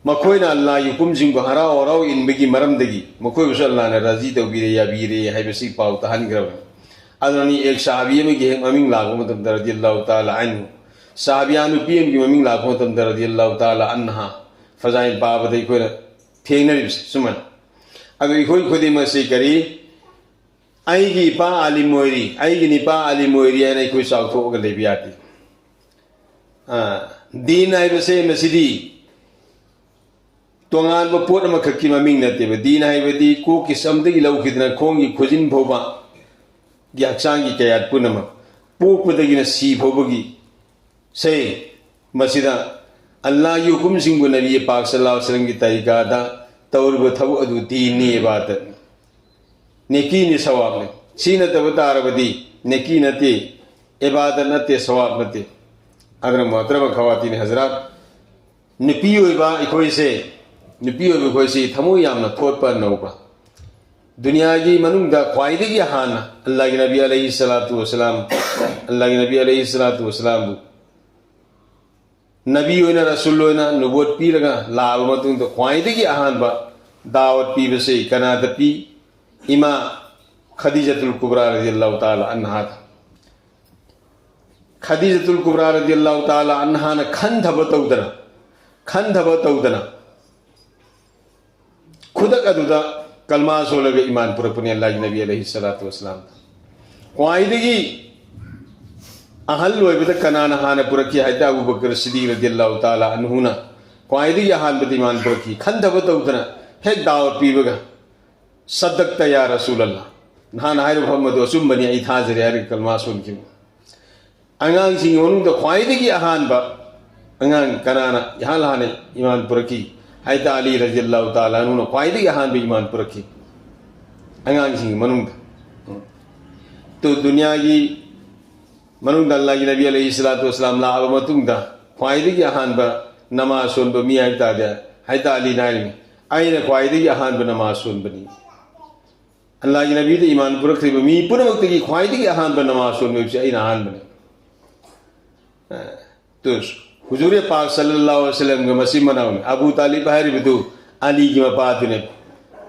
ꯃꯈꯣꯏꯅ ꯑꯜꯂꯥꯒꯤ ꯍꯨꯀꯨꯝꯁꯤꯡꯕꯨ ꯍꯔꯥꯎ ꯍꯔꯥꯎ ꯏꯟꯕꯒꯤ ꯃꯔꯝꯗꯒꯤ ꯃꯈꯣꯏꯕꯨꯁꯨ ꯑꯜꯂꯥꯅ ꯔꯥꯖꯤ ꯇꯧꯕꯤꯔꯦ, ꯌꯥꯕꯤꯔꯦ ꯍꯥꯏꯕꯁꯤ ꯄꯥꯎ ꯇꯥꯍꯟꯈ꯭ꯔꯕꯅꯤ꯫ ꯑꯗꯨꯅꯅꯤ ꯑꯦꯛ ꯁꯍꯥꯕꯤ ꯑꯃꯒꯤ ꯍꯦꯛ ꯃꯃꯤꯡ ꯂꯥꯛꯄ ꯃꯇꯝꯗ ꯔꯗꯤꯌꯜꯂꯥꯍꯨ ꯇꯥꯂꯥ ꯑꯟꯍꯨ, ꯁꯍꯥꯕꯤꯌꯥ ꯅꯨꯄꯤ ꯑꯃꯒꯤ ꯃꯃꯤꯡ ꯂꯥꯛꯄ ꯃꯇꯝꯗ ꯔꯗꯤꯌꯜꯂꯥꯍꯨ ꯇꯥꯂꯥ ꯑꯟꯍꯥ, ꯐꯖꯥꯏꯟ ꯄꯥꯕꯗ ꯑꯩꯈꯣꯏꯅ ꯊꯦꯡꯅꯔꯤꯕꯁꯦ ꯁꯨꯃꯥꯏꯅ꯫ ꯑꯗꯨ ꯑꯩꯈꯣꯏ ꯈꯨꯗꯤꯡꯃꯛꯁꯤ ꯀꯔꯤ, "ꯑꯩꯒꯤ ꯏꯄꯥ ꯑꯥꯂꯤꯝ ꯑꯣꯏꯔꯤ, ꯑꯩꯒꯤ ꯅꯤꯄꯥ ꯑꯥꯂꯤꯝ ꯑꯣꯏꯔꯤ" ꯍꯥꯏꯅ ꯑꯩꯈꯣꯏ ꯆꯥꯎꯊꯣꯛꯑꯒ ꯂꯩꯕ ꯌꯥꯗꯦ꯫ ꯑ, ꯗꯤꯟ ꯍꯥꯏꯕꯁꯦ ꯃꯁꯤꯗꯤ ꯇꯣꯉꯥꯟꯕ ꯄꯣꯠ ꯑꯃꯈꯛꯀꯤ ꯃꯃꯤꯡ ꯅꯠꯇꯦꯕ꯫ ꯗꯤꯟ ꯍꯥꯏꯕꯗꯤ ꯀꯣꯛꯀꯤ ꯁꯝꯗꯒꯤ ꯂꯧꯈꯤꯗꯅ ꯈꯣꯡꯒꯤ ꯈꯨꯖꯤꯟ ꯐꯥꯎꯕ ꯒꯤ ꯍꯛꯆꯥꯡꯒꯤ ꯀꯌꯥꯠ ꯄꯨꯝꯅꯃꯛ, ꯄꯣꯛꯄꯗꯒꯤꯅ ꯁꯤ ꯐꯥꯎꯕꯒꯤ ꯁꯦ, ꯃꯁꯤꯗ ꯑꯜꯂꯥꯍꯒꯤ ꯍꯨꯀꯨꯝꯁꯤꯡꯕꯨ ꯅꯕꯤ ꯄꯥꯛ ꯁꯜꯂꯜꯂꯥꯍꯨ ꯑꯂꯩꯍꯤ ꯋꯁꯜꯂꯝꯒꯤ ꯇꯔꯤꯀꯥꯗ ꯇꯧꯔꯤꯕ ꯊꯕꯛ ꯑꯗꯨ ꯗꯤꯟꯅꯤ, ꯏꯕꯥꯗꯠꯅꯤ, ꯅꯦꯀꯤꯅꯤ, ꯁꯋꯥꯕꯅꯤ꯫ ꯁꯤ ꯅꯠꯇꯕ ꯇꯥꯔꯕꯗꯤ ꯅꯦꯀꯤ ꯅꯠꯇꯦ, ꯏꯕꯥꯗꯠ ꯅꯠꯇꯦ, ꯁꯋꯥꯕ ꯅꯠꯇꯦ꯫ ꯑꯗꯨꯅ ꯃꯣꯍꯇꯔꯃ ꯈꯋꯥꯇꯤꯟ ꯍꯖꯔꯥꯠ, ꯅꯨꯄꯤ ꯑꯣꯏꯕ ꯑꯩꯈꯣꯏꯁꯦ, ꯅꯨꯄꯤ ꯑꯣꯏꯕ ꯑꯩꯈꯣꯏꯁꯤ ꯊꯃꯣꯏ ꯌꯥꯝꯅ ꯊꯣꯠꯄ ꯅꯧꯕ, ꯗꯨꯅꯤꯌꯥꯒꯤ ꯃꯅꯨꯡꯗ ꯈ꯭ꯋꯥꯏꯗꯒꯤ ꯍꯥꯟꯅ ꯑꯜꯂꯥꯍꯒꯤ ꯅꯕꯤ ꯑꯂꯩꯍꯤ ꯁꯂꯥꯇꯨ ꯋꯁꯂꯥꯝ, ꯑꯜꯂꯥꯍꯒꯤ ꯅꯕꯤ ꯑꯂꯩꯍꯤ ꯁꯂꯥꯇꯨ ꯋꯁꯂꯥꯝꯕꯨ ꯅꯕꯤ ꯑꯣꯏꯅ, ꯔꯁꯨꯜ ꯑꯣꯏꯅ ꯅꯨꯕꯨꯋꯠ ꯄꯤꯔꯒ ꯂꯥꯛꯑꯕ ꯃꯇꯨꯡꯗ ꯈ꯭ꯋꯥꯏꯗꯒꯤ ꯑꯍꯥꯟꯕ ꯗꯥꯋꯠ ꯄꯤꯕꯁꯦ ꯀꯅꯥꯗ ꯄꯤ? ꯏꯃꯥ ꯈꯗꯤꯖꯇꯨꯜ ꯀꯨꯕ꯭ꯔꯥ ꯔꯗꯤꯌꯜꯂꯥꯍꯨ ꯇꯥꯂꯥ ꯑꯟꯍꯥꯗ꯫ ꯈꯗꯤꯖꯇꯨꯜ ꯀꯨꯕ꯭ꯔꯥ ꯔꯗꯤꯌꯜꯂꯥꯍꯨ ꯇꯥꯂꯥ ꯑꯟꯍꯥꯅ ꯈꯟꯊꯕ ꯇꯧꯗꯅ, ꯈꯟꯊꯕ ꯇꯧꯗꯅ ꯈꯨꯗꯛ ꯑꯗꯨꯗ ꯀꯜꯃꯥ ꯁꯣꯜꯂꯒ ꯏꯃꯥꯟ ꯄꯨꯔꯛꯄꯅꯤ ꯑꯜꯂꯥꯍꯒꯤ ꯅꯕꯤ ꯑꯂꯩꯍꯤ ꯁꯂꯥꯇꯨ ꯋꯁꯂꯥꯝꯗ꯫ ꯈ꯭ꯋꯥꯏꯗꯒꯤ ꯑꯍꯜ ꯑꯣꯏꯕꯗ ꯀꯅꯥꯅ ꯍꯥꯟꯅ ꯄꯨꯔꯛꯈꯤ ꯍꯥꯏꯗ ꯑꯕꯨ ꯕꯀꯔ ꯁꯤꯗꯤꯛ ꯔꯗꯤꯌꯜꯂꯥꯍꯨ ꯇꯥꯂꯥ ꯑꯟꯍꯨꯅ ꯈ꯭ꯋꯥꯏꯗꯒꯤ ꯑꯍꯥꯟꯕꯗ ꯏꯃꯥꯟ ꯄꯨꯔꯛꯈꯤ꯫ ꯈꯟꯊꯕ ꯇꯧꯗꯅ ꯍꯦꯛ ꯗꯥꯋꯠ ꯄꯤꯕꯒ, "ꯁꯗꯛꯇ ꯌꯥ ꯔꯁꯨꯂꯜꯂꯥꯍ, ꯅꯍꯥꯟ ꯍꯥꯏꯔꯤꯕ ꯃꯐꯝ ꯑꯗꯨ ꯑꯆꯨꯝꯕꯅꯤ, ꯑꯩ ꯊꯥꯖꯔꯦ" ꯍꯥꯏꯔꯒ ꯀꯜꯃꯥ ꯁꯣꯟꯈꯤꯕꯅꯤ꯫ ꯑꯉꯥꯡꯁꯤꯡꯒꯤ ꯃꯅꯨꯡꯗ ꯈ꯭ꯋꯥꯏꯗꯒꯤ ꯑꯍꯥꯟꯕ ꯑꯉꯥꯡ ꯀꯅꯥꯅ ꯏꯍꯥꯟ ꯍꯥꯟꯅ ꯏꯃꯥꯟ ꯄꯨꯔꯛꯈꯤ ꯍꯥꯏꯗ ꯑꯂꯤ ꯔꯗꯤꯌꯜꯂꯥꯍꯨ ꯇꯥꯂꯥ ꯑꯟꯍꯨꯅ ꯈ꯭ꯋꯥꯏꯗꯒꯤ ꯑꯍꯥꯟꯕ ꯏꯃꯥꯟ ꯄꯨꯔꯛꯈꯤ꯫ ꯑꯉꯥꯡꯁꯤꯡꯒꯤ ꯃꯅꯨꯡꯗ꯫ ꯇꯨ ꯗꯨꯅꯤꯌꯥꯒꯤ ꯃꯅꯨꯡꯗ ꯑꯜꯂꯥꯍꯒꯤ ꯅꯕꯤ ꯑꯂꯩꯍꯤ ꯁꯂꯥꯇꯨ ꯋꯁꯂꯥꯝ ꯂꯥꯛꯑꯕ ꯃꯇꯨꯡꯗ ꯈ꯭ꯋꯥꯏꯗꯒꯤ ꯑꯍꯥꯟꯕ ꯅꯃꯥꯖ ꯁꯣꯟꯕ ꯃꯤ ꯍꯥꯏꯕ ꯇꯥꯔꯗꯤ, ꯍꯥꯏꯗ ꯑꯂꯤꯅ ꯍꯥꯏꯔꯤꯅꯤ, "ꯑꯩꯅ ꯈ꯭ꯋꯥꯏꯗꯒꯤ ꯑꯍꯥꯟꯕ ꯅꯃꯥꯖ ꯁꯣꯟꯕꯅꯤ"꯫ ꯑꯜꯂꯥꯍꯒꯤ ꯅꯕꯤꯗ ꯏꯃꯥꯟ ꯄꯨꯔꯛꯈ꯭ꯔꯤꯕ ꯃꯤ ꯄꯨꯝꯅꯃꯛꯇꯒꯤ ꯈ꯭ꯋꯥꯏꯗꯒꯤ ꯑꯍꯥꯟꯕ ꯅꯃꯥꯖ ꯁꯣꯟꯕ ꯍꯥꯏꯕꯁꯤ ꯑꯩꯅ ꯑꯍꯥꯟꯕꯅꯤ꯫ ꯑ, ꯇꯨ, ꯍꯨꯖꯨꯔꯦ ꯄꯥꯛ ꯁꯜꯂꯜꯂꯥꯍꯨ ꯑꯂꯩꯍꯤ ꯋꯁꯜꯂꯝꯒ ꯃꯆꯤꯟ ꯃꯅꯥꯎꯅꯤ꯫ ꯑꯕꯨ ꯇꯥꯂꯤꯕ ꯍꯥꯏꯔꯤꯕꯗꯨ ꯑꯂꯤꯒꯤ ꯃꯄꯥꯗꯨꯅꯦ꯫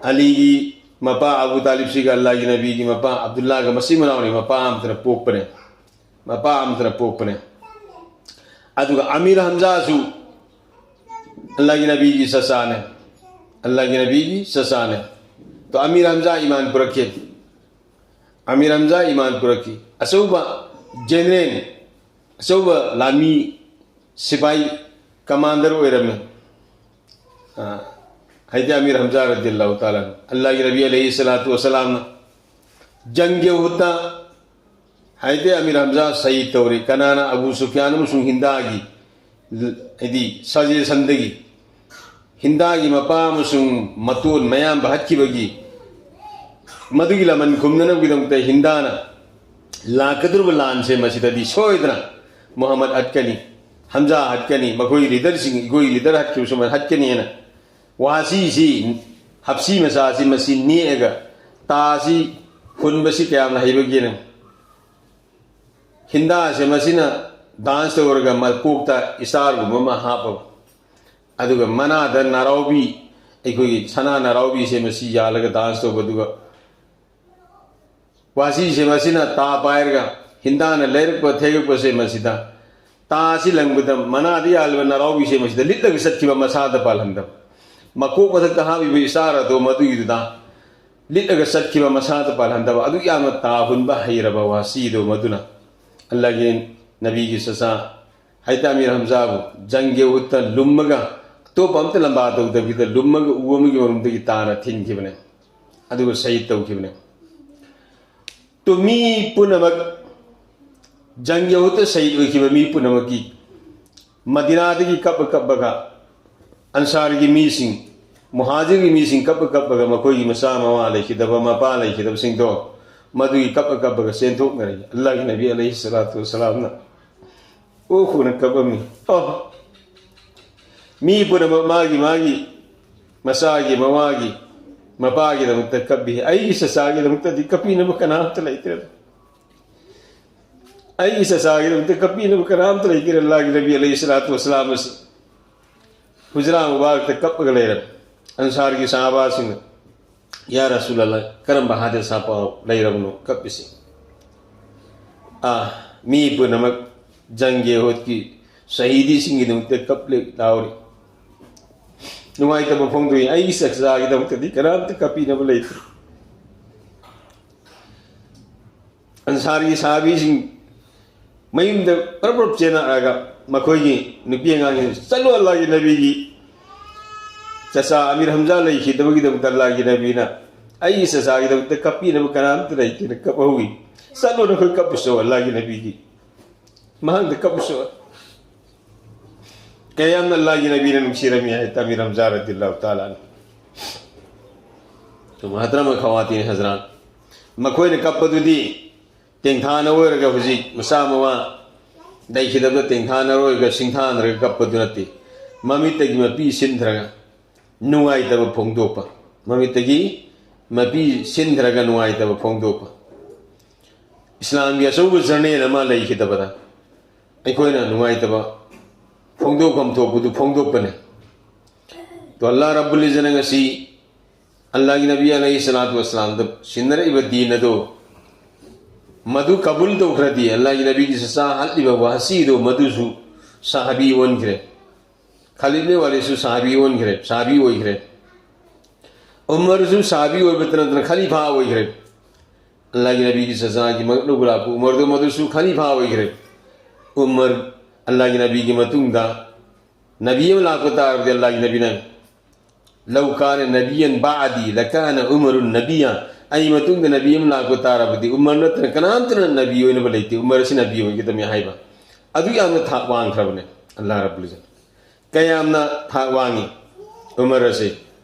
ꯑꯂꯤꯒꯤ ꯃꯄꯥ ꯑꯕꯨ ꯇꯥꯂꯤꯕꯁꯤꯒ ꯑꯜꯂꯥꯍꯒꯤ ꯅꯕꯤꯒꯤ ꯃꯄꯥ ꯑꯕꯗꯨꯜꯂꯥꯍꯒ ꯃꯆꯤꯟ ꯃꯅꯥꯎꯅꯤ, ꯃꯄꯥ ꯑꯃꯠꯇꯅ ꯄꯣꯛꯄꯅꯦ꯫ ꯃꯄꯥ ꯑꯃꯠꯇꯅ ꯄꯣꯛꯄꯅꯦ꯫ ꯑꯗꯨꯒ ꯑꯃꯤꯔ ꯍꯝꯖꯥꯁꯨ ꯑꯜꯂꯥꯍꯒꯤ ꯅꯕꯤꯒꯤ ꯆꯆꯥꯅꯦ꯫ ꯑꯜꯂꯥꯍꯒꯤ ꯅꯕꯤꯒꯤ ꯆꯆꯥꯅꯦ꯫ ꯇꯣ ꯑꯃꯤꯔ ꯍꯝꯖꯥ ꯏꯃꯥꯟ ꯄꯨꯔꯛꯈꯤ꯫ ꯑꯃꯤꯔ ꯍꯝꯖꯥ ꯏꯃꯥꯟ ꯄꯨꯔꯛꯈꯤ꯫ ꯑꯆꯧꯕ ꯖꯦꯅꯔꯦꯜ, ꯑꯆꯧꯕ ꯂꯥꯟꯃꯤ, ꯁꯤꯐꯥꯏ ꯀꯃꯥꯟꯗꯔ ꯑꯣꯏꯔꯝꯃꯤ꯫ ꯑ, ꯍꯥꯏꯗꯤ ꯑꯃꯤꯔ ꯍꯝꯖꯥ ꯔꯗꯤꯌꯜꯂꯥꯍꯨ ꯇꯥꯂꯥ ꯑꯟꯍꯨ꯫ ꯑꯜꯂꯥꯍꯒꯤ ꯅꯕꯤ ꯑꯂꯩꯍꯤ ꯁꯂꯥꯇꯨ ꯋꯁꯂꯥꯝꯅ ꯖꯪꯒꯤ ꯎꯍꯨꯗꯇ ꯍꯥꯏꯗꯤ ꯑꯃꯤꯔ ꯍꯝꯖꯥ ꯁꯍꯤꯗ ꯇꯧꯔꯤ꯫ ꯀꯅꯥꯅ? ꯑꯕꯨ ꯁꯨꯐꯤꯌꯥꯟ ꯑꯃꯁꯨꯡ ꯍꯤꯟꯗꯥꯒꯤ, ꯍꯥꯏꯗꯤ ꯁꯖꯦꯁꯟꯗꯒꯤ ꯍꯤꯟꯗꯥꯒꯤ ꯃꯄꯥ ꯑꯃꯁꯨꯡ ꯃꯇꯣꯟ ꯃꯌꯥꯝꯕ ꯍꯠꯈꯤꯕꯒꯤ, ꯃꯗꯨꯒꯤ ꯂꯃꯟ ꯈꯨꯝꯅꯅꯕꯒꯤꯗꯃꯛꯇ ꯍꯤꯟꯗꯥꯅ ꯂꯥꯛꯀꯗꯧꯔꯤꯕ ꯂꯥꯟꯁꯦ ꯃꯁꯤꯗꯗꯤ ꯁꯣꯏꯗꯅ ꯃꯨꯍꯝꯃꯗ ꯍꯠꯀꯅꯤ, ꯍꯝꯖꯥ ꯍꯠꯀꯅꯤ, ꯃꯈꯣꯏ ꯂꯤꯗꯔꯁꯤꯡ, ꯑꯩꯈꯣꯏ ꯂꯤꯗꯔ ꯍꯠꯈꯤꯕ ꯁꯨꯃꯥꯏꯅ ꯍꯠꯀꯅꯤꯅ ꯋꯥꯁꯤꯁꯤ, ꯍꯞꯁꯤ ꯃꯆꯥꯁꯤ ꯃꯁꯤ ꯅꯦꯛꯑꯒ ꯇꯥꯁꯤ ꯍꯨꯟꯕꯁꯤ ꯀꯌꯥꯝꯅ ꯍꯩꯕꯒꯦꯅ꯫ ꯍꯤꯟꯗꯥꯁꯦ ꯃꯁꯤꯅ ꯗꯥꯟꯁ ꯇꯧꯔꯒ ꯃꯀꯣꯛꯇ ꯏꯁꯇꯥꯔꯒꯨꯝꯕ ꯑꯃ ꯍꯥꯞꯄꯕ, ꯑꯗꯨꯒ ꯃꯅꯥꯗ ꯅꯥꯔꯥꯎꯕꯤ, ꯑꯩꯈꯣꯏꯒꯤ ꯁꯅꯥ ꯅꯥꯔꯥꯎꯕꯤꯁꯦ ꯃꯁꯤ ꯌꯥꯜꯂꯒ ꯗꯥꯟꯁ ꯇꯧꯕ, ꯑꯗꯨꯒ ꯋꯥꯁꯤꯁꯦ ꯃꯁꯤꯅ ꯇꯥ ꯄꯥꯏꯔꯒ ꯍꯤꯟꯗꯥꯅ ꯂꯩꯔꯛꯄ ꯊꯦꯛꯂꯛꯄꯁꯦ ꯃꯁꯤꯗ ꯇꯥꯁꯤ ꯂꯪꯕꯗ ꯃꯅꯥꯗ ꯌꯥꯜꯂꯤꯕ ꯅꯥꯔꯥꯎꯕꯤꯁꯦ ꯃꯁꯤꯗ ꯂꯤꯠꯂꯒ ꯆꯠꯈꯤꯕ, ꯃꯁꯥꯗ ꯄꯥꯜꯍꯟꯗꯕ꯫ ꯃꯀꯣꯛ ꯃꯊꯛꯇ ꯍꯥꯞꯄꯤꯕ ꯏꯁꯇꯥꯔ ꯑꯗꯣ ꯃꯗꯨꯒꯤꯗꯨꯗ ꯂꯤꯠꯂꯒ ꯆꯠꯈꯤꯕ, ꯃꯁꯥꯗ ꯄꯥꯜꯍꯟꯗꯕ꯫ ꯑꯗꯨꯛ ꯌꯥꯝꯅ ꯇꯥ ꯍꯨꯟꯕ ꯍꯩꯔꯕ ꯋꯥꯁꯤꯗꯣ ꯃꯗꯨꯅ ꯑꯜꯂꯥꯍꯒꯤ ꯅꯕꯤꯒꯤ ꯆꯆꯥ ꯍꯥꯏꯇꯥ ꯑꯃꯤꯔ ꯍꯝꯖꯥꯕꯨ ꯖꯪꯒꯤ ꯎꯍꯨꯗꯇ ꯂꯨꯝꯃꯒ, ꯑꯇꯣꯞꯄ ꯑꯝꯇ ꯂꯝꯕꯥ ꯇꯧꯗꯕꯤꯗ ꯂꯨꯝꯃꯒ ꯎ ꯑꯃꯒꯤ ꯃꯔꯨꯝꯗꯒꯤ ꯇꯥꯅ ꯊꯤꯟꯈꯤꯕꯅꯦ꯫ ꯑꯗꯨꯒ ꯁꯍꯤꯗ ꯇꯧꯈꯤꯕꯅꯦ꯫ ꯇꯨ ꯃꯤ ꯄꯨꯝꯅꯃꯛ ꯖꯪꯒꯤ ꯎꯍꯨꯗꯇ ꯁꯍꯤꯗ ꯑꯣꯏꯈꯤꯕ ꯃꯤ ꯄꯨꯝꯅꯃꯛꯀꯤ ꯃꯗꯤꯅꯥꯗꯒꯤ ꯀꯞꯄ ꯀꯞꯄꯒ ꯑꯟꯁꯥꯔꯒꯤ ꯃꯤꯁꯤꯡ, ꯃꯨꯍꯥꯖꯤꯔꯒꯤ ꯃꯤꯁꯤꯡ ꯀꯞꯄ ꯀꯞꯄꯒ ꯃꯈꯣꯏꯒꯤ ꯃꯆꯥ ꯃꯃꯥ ꯂꯩꯈꯤꯗꯕ, ꯃꯄꯥ ꯂꯩꯈꯤꯗꯕꯁꯤꯡꯗꯣ ꯃꯗꯨꯒꯤ ꯀꯞꯄ ꯀꯞꯄꯒ ꯆꯦꯟꯊꯣꯛꯅꯔꯤ꯫ ꯑꯜꯂꯥꯍꯒꯤ ꯅꯕꯤ ꯑꯂꯩꯍꯤ ꯁꯂꯥꯇꯨ ꯋꯁꯂꯥꯝꯅ ꯑꯣ ꯈꯨꯅ ꯀꯞꯄꯝꯃꯤ꯫ ꯑꯣ, ꯃꯤ ꯄꯨꯝꯅꯃꯛ ꯃꯥꯒꯤ ꯃꯥꯒꯤ ꯃꯆꯥꯒꯤ, ꯃꯃꯥꯒꯤ, ꯃꯄꯥꯒꯤꯗꯃꯛꯇ ꯀꯞꯄꯤ꯫ ꯑꯩꯒꯤ ꯆꯆꯥꯒꯤꯗꯃꯛꯇꯗꯤ ꯀꯞꯄꯤꯅꯕ ꯀꯅꯥꯝꯇ ꯂꯩꯇ꯭ꯔꯦ꯫ ꯑꯩꯒꯤ ꯆꯆꯥꯒꯤꯗꯃꯛꯇ ꯀꯞꯄꯤꯅꯕ ꯀꯅꯥꯝꯇ ꯂꯩꯇ꯭ꯔꯦ꯫ ꯑꯜꯂꯥꯍꯒꯤ ꯅꯕꯤ ꯑꯂꯩꯍꯤ ꯁꯂꯥꯇꯨ ꯋꯁꯁꯂꯥꯝ ꯑꯁꯤ ꯍꯨꯖꯔꯥ ꯃꯨꯕꯥꯔꯛꯇ ꯀꯞꯄꯒ ꯂꯩꯔꯝꯃꯤ꯫ ꯑꯟꯁꯥꯔꯒꯤ ꯁꯍꯥꯕꯥꯁꯤꯡꯅ, "ꯌꯥ ꯔꯁꯨꯂꯜꯂꯥꯍ, ꯀꯔꯝꯕ ꯍꯥꯗꯤꯁꯥ ꯄꯥꯎ ꯂꯩꯔꯕꯅꯣ ꯀꯞꯄꯤꯁꯤ?" ꯑꯥ, ꯃꯤ ꯄꯨꯝꯅꯃꯛ ꯖꯪꯒꯤ ꯎꯍꯨꯗꯀꯤ ꯁꯍꯤꯗꯤꯁꯤꯡꯒꯤꯗꯃꯛꯇ ꯀꯞꯂꯤ ꯂꯥꯎꯔꯤ꯫ ꯅꯨꯡꯉꯥꯏꯇꯕ ꯐꯣꯡꯗꯣꯛꯏ꯫ ꯑꯩꯒꯤ ꯆꯆꯥꯒꯤꯗꯃꯛꯇꯗꯤ ꯀꯅꯥꯝꯇ ꯀꯞꯄꯤꯅꯕ ꯂꯩꯇ꯭ꯔꯦ꯫ ꯑꯟꯁꯥꯔꯒꯤ ꯁꯍꯥꯕꯤꯁꯤꯡ ꯃꯌꯨꯝꯗ ꯄꯔꯞ ꯄꯔꯞ ꯆꯦꯟꯅꯔꯛꯑꯒ ꯃꯈꯣꯏꯒꯤ ꯅꯨꯄꯤ ꯑꯉꯥꯡꯁꯤꯡ, "ꯆꯠꯂꯣ, ꯑꯜꯂꯥꯍꯒꯤ ꯅꯕꯤꯒꯤ ꯆꯆꯥ ꯑꯃꯤꯔ ꯍꯝꯖꯥ ꯂꯩꯈꯤꯗꯕꯒꯤꯗꯃꯛꯇ ꯑꯜꯂꯥꯍꯒꯤ ꯅꯕꯤꯅ ꯑꯩꯒꯤ ꯆꯆꯥꯒꯤꯗꯃꯛꯇ ꯀꯞꯄꯤꯅꯕ ꯀꯅꯥꯝꯇ ꯂꯩꯇꯦꯅ ꯀꯞꯍꯧꯏ꯫ ꯆꯠꯂꯣ, ꯅꯈꯣꯏ ꯀꯞꯄꯨꯆꯣ, ꯑꯜꯂꯥꯍꯒꯤ ꯅꯕꯤꯒꯤ ꯃꯍꯥꯛꯇ ꯀꯞꯄꯨꯆꯣ꯫ ꯀꯌꯥꯝꯅ ꯑꯜꯂꯥꯍꯒꯤ ꯅꯕꯤꯅ ꯅꯨꯡꯁꯤꯔꯝꯃꯤ ꯍꯥꯏ ꯇꯥꯃꯤꯔ ꯍꯝꯖꯥ ꯔꯗꯤꯌꯜꯂꯥꯍꯨ ꯇꯥꯂꯥ ꯑꯟꯍꯨ꯫ ꯃꯨꯍꯇꯔꯝ ꯈꯋꯥꯇꯤꯟ ꯍꯖꯔꯥꯠ, ꯃꯈꯣꯏꯅ ꯀꯞꯄꯗꯨꯗꯤ ꯇꯦꯡꯊꯥꯅ ꯑꯣꯏꯔꯒ ꯍꯧꯖꯤꯛ ꯃꯆꯥ ꯃꯃꯥ ꯂꯩꯈꯤꯗꯕꯗ ꯇꯦꯡꯊꯥꯅ ꯑꯣꯏꯔꯒ ꯁꯤꯡꯊꯥꯅꯔꯒ ꯀꯞꯄꯗꯨ ꯅꯠꯇꯦ꯫ ꯃꯃꯤꯠꯇꯒꯤ ꯃꯄꯤ ꯁꯤꯟꯊꯔꯒ ꯅꯨꯡꯉꯥꯏꯇꯕ ꯐꯣꯡꯗꯣꯛꯄ, ꯃꯃꯤꯠꯇꯒꯤ ꯃꯄꯤ ꯁꯤꯟꯊꯔꯒ ꯅꯨꯡꯉꯥꯏꯇꯕ ꯐꯣꯡꯗꯣꯛꯄ꯫ ꯏꯁꯂꯥꯝꯒꯤ ꯑꯆꯧꯕ ꯖꯔꯅꯦꯜ ꯑꯃ ꯂꯩꯈꯤꯗꯕꯗ ꯑꯩꯈꯣꯏꯅ ꯅꯨꯡꯉꯥꯏꯇꯕ ꯐꯣꯡꯗꯣꯛꯐꯝ ꯊꯣꯛꯄꯗꯨ ꯐꯣꯡꯗꯣꯛꯄꯅꯦ꯫ ꯑꯗꯣ ꯑꯜꯂꯥꯍ ꯔꯕꯨꯜ ꯏꯖꯠꯅ ꯉꯁꯤ ꯑꯜꯂꯥꯍꯒꯤ ꯅꯕꯤ ꯑꯂꯩꯍꯤ ꯁꯂꯥꯇꯨ ꯋꯁꯁꯂꯥꯝꯗ ꯁꯤꯟꯅꯔꯛꯏꯕ ꯗꯤꯟ ꯑꯗꯣ ꯃꯗꯨ ꯀꯕꯨꯜ ꯇꯧꯈ꯭ꯔꯗꯤ, ꯑꯜꯂꯥꯍꯒꯤ ꯅꯕꯤꯒꯤ ꯆꯆꯥ ꯍꯥꯠꯂꯤꯕ ꯋꯥꯍꯁꯤꯗꯣ ꯃꯗꯨꯁꯨ ꯁꯍꯥꯕꯤ ꯑꯣꯟꯈ꯭ꯔꯦ꯫ ꯈꯥꯂꯤꯗ ꯕꯤꯟ ꯋꯥꯂꯤꯗꯁꯨ ꯁꯍꯥꯕꯤ ꯑꯣꯟꯈ꯭ꯔꯦ, ꯁꯍꯥꯕꯤ ꯑꯣꯏꯈ꯭ꯔꯦ꯫ ꯎꯃꯔꯁꯨ ꯁꯍꯥꯕꯤ ꯑꯣꯏꯕꯇ ꯅꯠꯇꯅ ꯈꯂꯤꯐꯥ ꯑꯣꯏꯈ꯭ꯔꯦ꯫ ꯑꯜꯂꯥꯍꯒꯤ ꯅꯕꯤꯒꯤ ꯆꯆꯥꯒꯤ ꯃꯛ ꯂꯧꯕ ꯂꯥꯛꯄ ꯎꯃꯔꯗꯨ, ꯃꯗꯨꯁꯨ ꯈꯂꯤꯐꯥ ꯑꯣꯏꯈ꯭ꯔꯦ꯫ ꯎꯃꯔ, ꯑꯜꯂꯥꯍꯒꯤ ꯅꯕꯤꯒꯤ ꯃꯇꯨꯡꯗ ꯅꯕꯤ ꯑꯃ ꯂꯥꯛꯄ ꯇꯥꯔꯕꯗꯤ, ꯑꯜꯂꯥꯍꯒꯤ ꯅꯕꯤꯅ, "ꯂꯧ ꯀꯥꯅ ꯅꯕꯤꯌꯟ ꯕꯥꯗꯤ ꯂꯀꯥꯅ ꯎꯃꯔꯨꯟ ꯅꯕꯤꯌꯥ", ꯑꯩ ꯃꯇꯨꯡꯗ ꯅꯕꯤ ꯑꯃ ꯂꯥꯛꯄ ꯇꯥꯔꯕꯗꯤ ꯎꯃꯔ ꯅꯠꯇꯅ ꯀꯅꯥꯝꯇꯅ ꯅꯕꯤ ꯑꯣꯏꯅꯕ ꯂꯩꯇꯦ, ꯎꯃꯔ ꯑꯁꯤ ꯅꯕꯤ ꯑꯣꯏꯒꯗꯕꯅꯤ ꯍꯥꯏꯕ꯫ ꯑꯗꯨ ꯌꯥꯝꯅ ꯊꯥꯛ ꯋꯥꯡꯈ꯭ꯔꯕꯅꯦ ꯑꯜꯂꯥꯍ ꯔꯕꯨꯜ ꯏꯖꯠ꯫ ꯀꯌꯥꯝꯅ ꯊꯥꯛ ꯋꯥꯡꯉꯤ ꯎꯃꯔ ꯑꯁꯤ?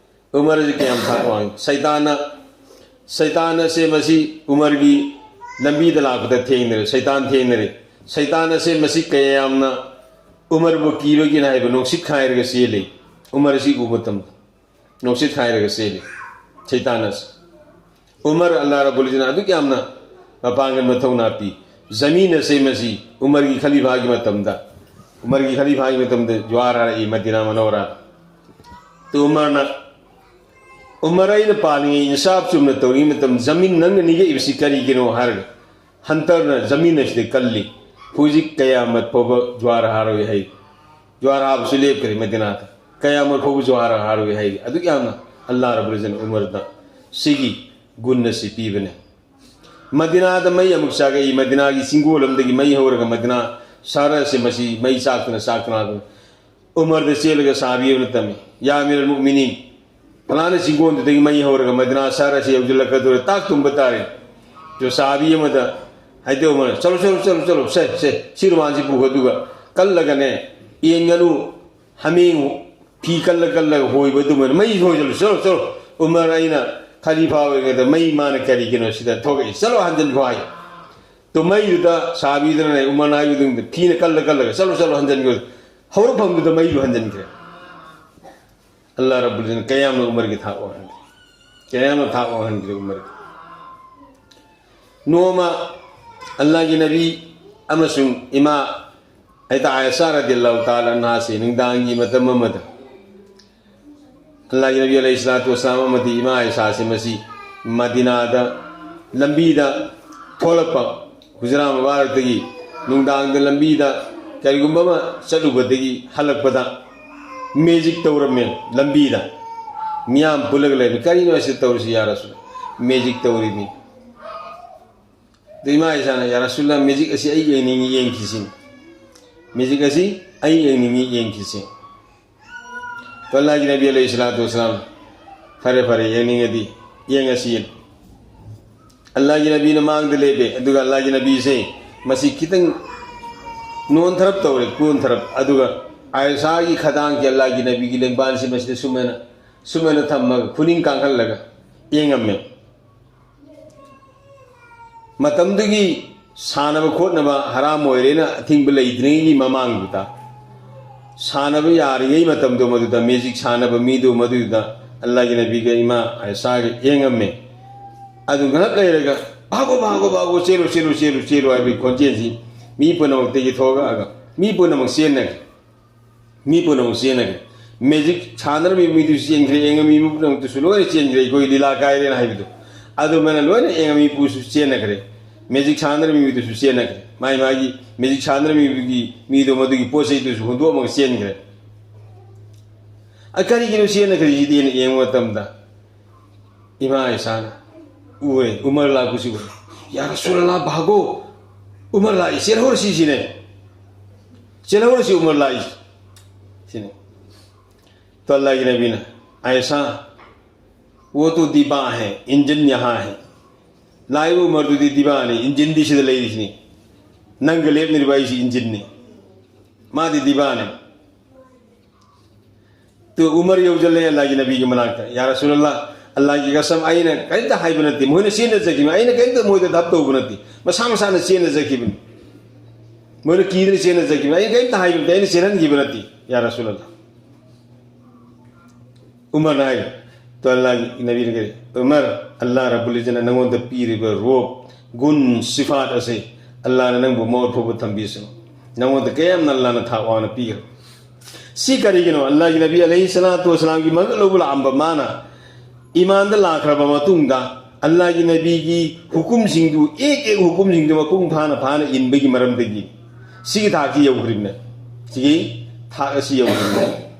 ꯎꯃꯔ ꯑꯁꯤ ꯀꯌꯥꯝ ꯊꯥꯛ ꯋꯥꯡꯉꯤ? ꯁꯩꯇꯥꯟꯅ, ꯁꯩꯇꯥꯟ ꯑꯁꯦ ꯃꯁꯤ ꯎꯃꯔꯒꯤ ꯂꯝꯕꯤꯗ ꯂꯥꯛꯄꯗ ꯊꯦꯡꯅꯔꯦ, ꯁꯩꯇꯥꯟ ꯊꯦꯡꯅꯔꯦ꯫ ꯁꯩꯇꯥꯟ ꯑꯁꯦ ꯃꯁꯤ ꯀꯌꯥꯝꯅ ꯎꯃꯔꯕꯨ ꯀꯤꯕꯒꯤꯅ ꯍꯥꯏꯕ ꯅꯨꯡꯁꯤꯠ ꯈꯥꯏꯔꯒ ꯆꯦꯜꯂꯤ꯫ ꯎꯃꯔ ꯑꯁꯤ ꯎꯕ ꯃꯇꯝꯗ ꯅꯨꯡꯁꯤꯠ ꯈꯥꯏꯔꯒ ꯆꯦꯜꯂꯤ ꯁꯩꯇꯥꯟ ꯑꯁꯤ꯫ ꯎꯃꯔ ꯑꯜꯂꯥꯍ ꯔꯕꯨꯜ ꯏꯖ꯭ꯖꯠꯅ ꯑꯗꯨꯛ ꯌꯥꯝꯅ ꯃꯄꯥꯡꯒꯜ ꯃꯊꯧꯅꯥ ꯄꯤ꯫ ꯖꯃꯤꯟ ꯑꯁꯦ ꯃꯁꯤ ꯎꯃꯔꯒꯤ ꯈꯂꯤꯐꯥꯒꯤ ꯃꯇꯝꯗ, ꯎꯃꯔꯒꯤ ꯈꯂꯤꯐꯥꯒꯤ ꯃꯇꯝꯗ ꯖ꯭ꯋꯥꯔ ꯍꯥꯔꯛꯏ ꯃꯗꯤꯅꯥ ꯃꯅꯧꯔꯥ꯫ ꯇꯨ ꯎꯃꯔꯅ, ꯎꯃꯔ ꯑꯩꯅ ꯄꯥꯜꯂꯤꯉꯩ ꯏꯟꯁꯥꯞ ꯆꯨꯝꯅ ꯇꯧꯔꯤꯉꯩ ꯃꯇꯝ ꯖꯃꯤꯟ ꯅꯪꯅ ꯅꯤꯛꯏꯕꯁꯤ ꯀꯔꯤꯒꯤꯅꯣ ꯍꯥꯏꯔꯒ, ꯍꯟꯇꯔꯅ ꯖꯃꯤꯟ ꯑꯁꯤꯗ ꯀꯜꯂꯤ꯫ ꯍꯧꯖꯤꯛ ꯀꯌꯥꯃꯠ ꯐꯥꯎꯕ ꯖ꯭ꯋꯥꯔ ꯍꯥꯔꯣꯏ ꯍꯥꯏ꯫ ꯖ꯭ꯋꯥꯔ ꯍꯥꯕꯁꯨ ꯂꯦꯞꯈ꯭ꯔꯦ ꯃꯗꯤꯅꯥꯗ꯫ ꯀꯌꯥꯃꯠ ꯐꯥꯎꯕ ꯖ꯭ꯋꯥꯔ ꯍꯥꯔꯣꯏ ꯍꯥꯏ꯫ ꯑꯗꯨꯛ ꯌꯥꯝꯅ ꯑꯜꯂꯥꯍ ꯔꯕꯨꯜ ꯏꯖ꯭ꯖꯠꯅ ꯎꯃꯔꯗ ꯁꯤꯒꯤ ꯒꯨꯟ ꯑꯁꯤ ꯄꯤꯕꯅꯦ꯫ ꯃꯗꯤꯅꯥꯗ ꯃꯩ ꯑꯃꯨꯛ ꯆꯥꯛꯂꯛꯏ꯫ ꯃꯗꯤꯅꯥꯒꯤ ꯆꯤꯡꯒꯣꯜ ꯑꯃꯗꯒꯤ ꯃꯩ ꯍꯧꯔꯒ ꯃꯗꯤꯅꯥ ꯁꯍꯔ ꯑꯁꯤ ꯃꯁꯤ ꯃꯩ ꯆꯥꯛꯇꯅ ꯆꯥꯛꯇꯅ ꯑꯗꯨꯝ ꯎꯃꯔꯗ ꯆꯦꯜꯂꯒ ꯁꯍꯥꯕꯤ ꯑꯃꯅ ꯇꯝꯃꯤ, "ꯌꯥ ꯑꯃꯤꯔ ꯑꯜ ꯃꯨꯑꯃꯤꯅꯤꯟ, ꯐꯂꯥꯅ ꯆꯤꯡꯒꯣꯟꯗꯨꯗꯒꯤ ꯃꯩ ꯍꯧꯔꯒ ꯃꯗꯤꯅꯥ ꯁꯍꯔ ꯑꯁꯤ ꯌꯧꯁꯤꯜꯂꯛꯀꯗꯧꯔꯦ, ꯇꯥꯛ ꯇꯨꯝꯕ ꯇꯥꯔꯦ"꯫ ꯑꯗꯨ ꯁꯍꯥꯕꯤ ꯑꯃꯗ ꯍꯥꯏꯗꯣꯛꯑꯝꯃꯅ, "ꯆꯠꯂꯣ, ꯆꯠꯂꯣ, ꯆꯠꯂꯣ, ꯆꯠꯂꯣ, ꯁꯦ, ꯁꯦ, ꯁꯤ ꯔꯨꯃꯥꯟꯁꯤ ꯄꯨꯈꯣ, ꯑꯗꯨꯒ ꯀꯜꯂꯒꯅꯦ, ꯌꯦꯟ ꯉꯥꯅꯨ ꯍꯥꯃꯦꯡ ꯐꯤ ꯀꯜꯂ ꯀꯜꯂꯒ ꯍꯣꯏꯕ ꯑꯗꯨꯃꯥꯏꯅ ꯃꯩ ꯍꯣꯏꯁꯤꯜꯂꯨ, ꯆꯠꯂꯣ, ꯆꯠꯂꯣ꯫ ꯎꯃꯔ ꯑꯩꯅ ꯈꯂꯤꯐꯥ ꯑꯣꯏꯔꯤꯉꯩꯗ ꯃꯩ ꯃꯥꯅ ꯀꯔꯤꯒꯤꯅꯣ ꯁꯤꯗ ꯊꯣꯛꯂꯛꯏ? ꯆꯠꯂꯣ, ꯍꯟꯖꯤꯟꯈꯣ" ꯍꯥꯏ꯫ ꯇꯨ ꯃꯩꯗꯨꯗ ꯁꯍꯥꯕꯤꯗꯨꯅꯅꯦ ꯎꯃꯔꯅ ꯍꯥꯏꯕꯗꯨꯗ ꯐꯤꯅ ꯀꯜꯂ ꯀꯜꯂꯒ, "ꯆꯠꯂꯣ, ꯆꯠꯂꯣ, ꯍꯟꯖꯤꯟꯈꯣ"꯫ ꯍꯧꯔꯛꯐꯝꯗꯨꯗ ꯃꯩꯗꯨ ꯍꯟꯖꯤꯟꯈ꯭ꯔꯦ꯫ ꯑꯜꯂꯥꯍ ꯔꯕꯨꯜ ꯏꯖ꯭ꯖꯠꯅ ꯀꯌꯥꯝꯅ ꯎꯃꯔꯒꯤ ꯊꯥꯛ ꯋꯥꯡꯍꯟꯈ꯭ꯔꯦ, ꯀꯌꯥꯝꯅ ꯊꯥꯛ ꯋꯥꯡꯍꯟꯈ꯭ꯔꯦ ꯎꯃꯔꯒꯤ꯫ ꯅꯣꯡꯃ ꯑꯜꯂꯥꯍꯒꯤ ꯅꯕꯤ ꯑꯃꯁꯨꯡ ꯏꯃꯥ ꯍꯥꯏꯗꯤ ꯑꯥꯏꯁꯥ ꯔꯗꯤꯌꯜꯂꯥꯍꯨ ꯇꯥꯂꯥ ꯑꯟꯍꯥꯁꯤ ꯅꯨꯡꯗꯥꯡꯒꯤ ꯃꯇꯝ ꯑꯃꯗ ꯑꯜꯂꯥꯍꯒꯤ ꯅꯕꯤ ꯑꯂꯩꯍꯤ ꯁꯂꯥꯇꯨ ꯋꯁꯁꯂꯥꯝ ꯑꯃꯗꯤ ꯏꯃꯥ ꯑꯥꯏꯁꯥꯁꯤ ꯃꯁꯤ ꯃꯗꯤꯅꯥꯗ ꯂꯝꯕꯤꯗ ꯊꯣꯛꯂꯛꯄ, ꯍꯨꯖꯔꯥ ꯃꯨꯕꯥꯔꯛꯇꯒꯤ ꯅꯨꯡꯗꯥꯡꯗ ꯂꯝꯕꯤꯗ ꯀꯔꯤꯒꯨꯝꯕ ꯑꯃ ꯆꯠꯂꯨꯕꯗꯒꯤ ꯍꯜꯂꯛꯄꯗ ꯃꯦꯖꯤꯛ ꯇꯧꯔꯝꯃꯦ ꯂꯝꯕꯤꯗ꯫ ꯃꯤꯌꯥꯝ ꯄꯨꯜꯂꯒ ꯂꯩꯔꯝꯃꯤ꯫ "ꯀꯔꯤꯅꯣ ꯑꯁꯤ ꯇꯧꯔꯤꯁꯤ ꯌꯥ ꯔꯁꯨꯜ?" "ꯃꯦꯖꯤꯛ ꯇꯧꯔꯤꯅꯤ"꯫ ꯑꯗꯨ ꯏꯃꯥ ꯏꯁꯥꯅ, "ꯌꯥ ꯔꯁꯨꯜꯂꯥ, ꯃꯦꯖꯤꯛ ꯑꯁꯤ ꯑꯩ ꯌꯦꯡꯅꯤꯡꯉꯤ, ꯌꯦꯡꯈꯤꯁꯤ꯫ ꯃꯦꯖꯤꯛ ꯑꯁꯤ ꯑꯩ ꯌꯦꯡꯅꯤꯡꯉꯤ, ꯌꯦꯡꯈꯤꯁꯤ"꯫ ꯑꯗꯣ ꯑꯜꯂꯥꯍꯒꯤ ꯅꯕꯤ ꯑꯂꯩꯍꯤ ꯁꯂꯥꯇꯨ ꯋꯁꯁꯂꯥꯝ, "ꯐꯔꯦ, ꯐꯔꯦ, ꯌꯦꯡꯅꯤꯡꯉꯗꯤ ꯌꯦꯡꯉꯁꯤ"꯫ ꯑꯜꯂꯥꯍꯒꯤ ꯅꯕꯤꯅ ꯃꯥꯡꯗ ꯂꯦꯞꯄꯦ, ꯑꯗꯨꯒ ꯑꯜꯂꯥꯍꯒꯤ ꯅꯕꯤꯁꯦ ꯃꯁꯤ ꯈꯤꯇꯪ ꯅꯣꯟꯊꯔꯞ ꯇꯧꯔꯦ, ꯀꯣꯟꯊꯔꯞ, ꯑꯗꯨꯒ ꯑꯥꯏꯁꯥꯒꯤ ꯈꯗꯥꯡꯒꯤ ꯑꯜꯂꯥꯍꯒꯤ ꯅꯕꯤꯒꯤ ꯂꯦꯡꯕꯥꯟꯁꯤ ꯃꯁꯤꯗ ꯁꯨꯃꯥꯏꯅ, ꯁꯨꯃꯥꯏꯅ ꯊꯝꯃꯒ ꯈꯨꯅꯤꯡ ꯀꯥꯡꯍꯜꯂꯒ ꯌꯦꯡꯉꯝꯃꯦ꯫ ꯃꯇꯝꯗꯨꯒꯤ ꯁꯥꯟꯅꯕ ꯈꯣꯠꯅꯕ ꯍꯔꯥꯝ ꯑꯣꯏꯔꯦꯅ ꯑꯊꯤꯡꯕ ꯂꯩꯇ꯭ꯔꯤꯉꯩꯒꯤ ꯃꯃꯥꯡꯗꯨꯗ ꯁꯥꯟꯅꯕ ꯌꯥꯔꯤꯉꯩ ꯃꯇꯝꯗꯣ ꯃꯗꯨꯗ ꯃꯦꯖꯤꯛ ꯁꯥꯟꯅꯕ ꯃꯤꯗꯨ ꯃꯗꯨꯗ ꯑꯜꯂꯥꯍꯒꯤ ꯅꯕꯤꯒ ꯏꯃꯥ ꯑꯥꯏꯁꯥꯒ ꯌꯦꯡꯉꯝꯃꯦ꯫ ꯑꯗꯨ ꯉꯥꯏꯍꯥꯛ ꯂꯩꯔꯒ "ꯚꯥꯒꯣ, ꯚꯥꯒꯣ, ꯚꯥꯒꯣ, ꯆꯦꯜꯂꯨ, ꯆꯦꯜꯂꯨ, ꯆꯦꯜꯂꯨ, ꯆꯦꯜꯂꯨ" ꯍꯥꯏꯕꯒꯤ ꯈꯣꯟꯖꯦꯜꯁꯤ ꯃꯤ ꯄꯨꯝꯅꯃꯛꯇꯒꯤ ꯊꯣꯛꯂꯛꯑꯒ ꯃꯤ ꯄꯨꯝꯅꯃꯛ ꯆꯦꯟꯅꯈ꯭ꯔꯦ꯫ ꯃꯤ ꯄꯨꯝꯅꯃꯛ ꯆꯦꯟꯅꯈ꯭ꯔꯦ꯫ ꯃꯦꯖꯤꯛ ꯁꯥꯟꯅꯔꯝꯃꯤ ꯃꯤꯗꯨꯁꯨ ꯆꯦꯟꯈ꯭ꯔꯦ, ꯌꯦꯡꯉꯝꯃꯤ ꯃꯤ ꯄꯨꯝꯅꯃꯛꯇꯨꯁꯨ ꯂꯣꯏꯅ ꯆꯦꯟꯈ꯭ꯔꯦ, "ꯑꯩꯈꯣꯏ ꯂꯤꯂꯥ ꯀꯥꯏꯔꯦꯅ" ꯍꯥꯏꯕꯗꯣ꯫ ꯑꯗꯨꯃꯥꯏꯅ ꯂꯣꯏꯅ ꯌꯦꯡꯉꯝꯃꯤ ꯃꯤꯗꯨꯁꯨ ꯆꯦꯟꯅꯈ꯭ꯔꯦ꯫ ꯃꯦꯖꯤꯛ ꯁꯥꯟꯅꯔꯝꯃꯤ ꯃꯤꯗꯨꯁꯨ ꯆꯦꯟꯅꯈ꯭ꯔꯦ꯫ ꯃꯥꯏ ꯃꯥꯒꯤ ꯃꯦꯖꯤꯛ ꯁꯥꯟꯅꯔꯝꯃꯤ ꯃꯤꯗꯨꯒꯤ ꯃꯤꯗꯣ ꯃꯗꯨꯒꯤ ꯄꯣꯠ ꯆꯩꯗꯨꯁꯨ ꯍꯨꯟꯗꯣꯛꯑꯝꯃꯒ ꯆꯦꯟꯈ꯭ꯔꯦ꯫ "ꯑ, ꯀꯔꯤꯒꯤꯅꯣ ꯆꯦꯟꯅꯈ꯭ꯔꯤꯁꯤꯗꯤꯅ" ꯌꯦꯡꯕ ꯃꯇꯝꯗ ꯏꯃꯥ ꯏꯁꯥꯅ ꯎꯔꯦ, ꯎꯃꯔ ꯂꯥꯛꯄꯁꯤ ꯎꯔꯦ꯫ "ꯌꯥ ꯔꯁꯨꯂꯜꯂꯥ, ꯚꯥꯒꯣ, ꯎꯃꯔ ꯂꯥꯛꯏ, ꯆꯦꯜꯍꯧꯔꯁꯤ" ꯁꯤꯅꯦ꯫ "ꯆꯦꯜꯍꯧꯔꯁꯤ, ꯎꯃꯔ ꯂꯥꯛꯏ" ꯁꯤꯅꯦ꯫ ꯇꯣ ꯑꯜꯂꯥꯍꯒꯤ ꯅꯕꯤꯅ, "ꯑꯥꯏꯁꯥ, ꯋꯣ ꯇꯣ ꯗꯤꯕꯥ ꯍꯦ, ꯏꯟꯖꯤꯟ ꯌꯍꯥ ꯍꯦ꯫ ꯂꯥꯛꯏꯕ ꯎꯃꯔꯗꯨꯗꯤ ꯗꯤꯕꯥꯅꯤ, ꯏꯟꯖꯤꯟꯗꯤ ꯁꯤꯗ ꯂꯩꯔꯤꯁꯤꯅꯤ꯫ ꯅꯪꯒ ꯂꯦꯞꯅꯔꯤꯕ ꯑꯩꯁꯤ ꯏꯟꯖꯤꯟꯅꯤ, ꯃꯥꯗꯤ ꯗꯤꯕꯥꯅꯤ"꯫ ꯇꯨ ꯎꯃꯔ ꯌꯧꯁꯤꯜꯂꯦ ꯑꯜꯂꯥꯍꯒꯤ ꯅꯕꯤꯒꯤ ꯃꯅꯥꯛꯇ꯫ "ꯌꯥ ꯔꯁꯨꯂꯜꯂꯥ, ꯑꯜꯂꯥꯍꯒꯤ ꯀꯁꯝ, ꯑꯩꯅ ꯀꯔꯤꯝꯇ ꯍꯥꯏꯕ ꯅꯠꯇꯦ, ꯃꯣꯏꯅ ꯆꯦꯟꯅꯖꯈꯤꯕ, ꯑꯩꯅ ꯀꯔꯤꯝꯇ ꯃꯣꯏꯗ ꯙꯞ ꯇꯧꯕ ꯅꯠꯇꯦ, ꯃꯁꯥ ꯃꯁꯥꯅ ꯆꯦꯟꯅꯖꯈꯤꯕꯅꯤ, ꯃꯣꯏꯅ ꯀꯤꯗꯅ ꯆꯦꯟꯅꯖꯈꯤꯕꯅꯤ, ꯑꯩꯅ ꯀꯔꯤꯝꯇ ꯍꯥꯏꯕ ꯅꯠꯇꯦ, ꯑꯩꯅ ꯆꯦꯟꯍꯟꯈꯤꯕ ꯅꯠꯇꯦ, ꯌꯥ ꯔꯁꯨꯂꯜꯂꯥ"꯫ ꯎꯃꯔꯅ ꯍꯥꯏ, ꯇꯣ ꯑꯜꯂꯥꯍꯒꯤ ꯅꯕꯤꯅ ꯀꯔꯤ, "ꯎꯃꯔ, ꯑꯜꯂꯥꯍ ꯔꯕꯨꯜ ꯏꯖꯠꯅ ꯅꯉꯣꯟꯗ ꯄꯤꯔꯤꯕ ꯔꯣꯞ, ꯒꯨꯟ, ꯁꯤꯐꯥꯠ ꯑꯁꯦ ꯑꯜꯂꯥꯍꯅ ꯅꯪꯕꯨ ꯃꯧꯔ ꯐꯥꯎꯕ ꯊꯝꯕꯤꯁꯅꯨ꯫ ꯅꯉꯣꯟꯗ ꯀꯌꯥꯝꯅ ꯑꯜꯂꯥꯍꯅ ꯊꯥꯛ ꯋꯥꯡꯅ ꯄꯤꯈ꯭ꯔꯦ"꯫ ꯁꯤ ꯀꯔꯤꯒꯤꯅꯣ? ꯑꯜꯂꯥꯍꯒꯤ ꯅꯕꯤ ꯑꯂꯩꯍꯤ ꯁꯂꯥꯇꯨ ꯋꯁꯂꯥꯝꯒꯤ ꯃꯒꯠ ꯂꯧꯕ ꯂꯥꯛꯑꯝꯕ ꯃꯥꯅ ꯏꯃꯥꯟꯗ ꯂꯥꯛꯈ꯭ꯔꯕ ꯃꯇꯨꯡꯗ ꯑꯜꯂꯥꯍꯒꯤ ꯅꯕꯤꯒꯤ ꯍꯨꯀꯨꯝꯁꯤꯡꯗꯨ, ꯑꯦꯛ ꯑꯦꯛ ꯍꯨꯀꯨꯝꯁꯤꯡꯗꯨ ꯃꯄꯨꯡ ꯐꯥꯅ ꯐꯥꯅ ꯏꯟꯕꯒꯤ ꯃꯔꯝꯗꯒꯤ ꯁꯤꯒꯤ ꯊꯥꯛꯁꯤ ꯌꯧꯈ꯭ꯔꯤꯕꯅꯦ꯫ ꯁꯤꯒꯤ ꯊꯥꯛ ꯑꯁꯤ ꯌꯧꯈ꯭ꯔꯤꯕꯅꯦ꯫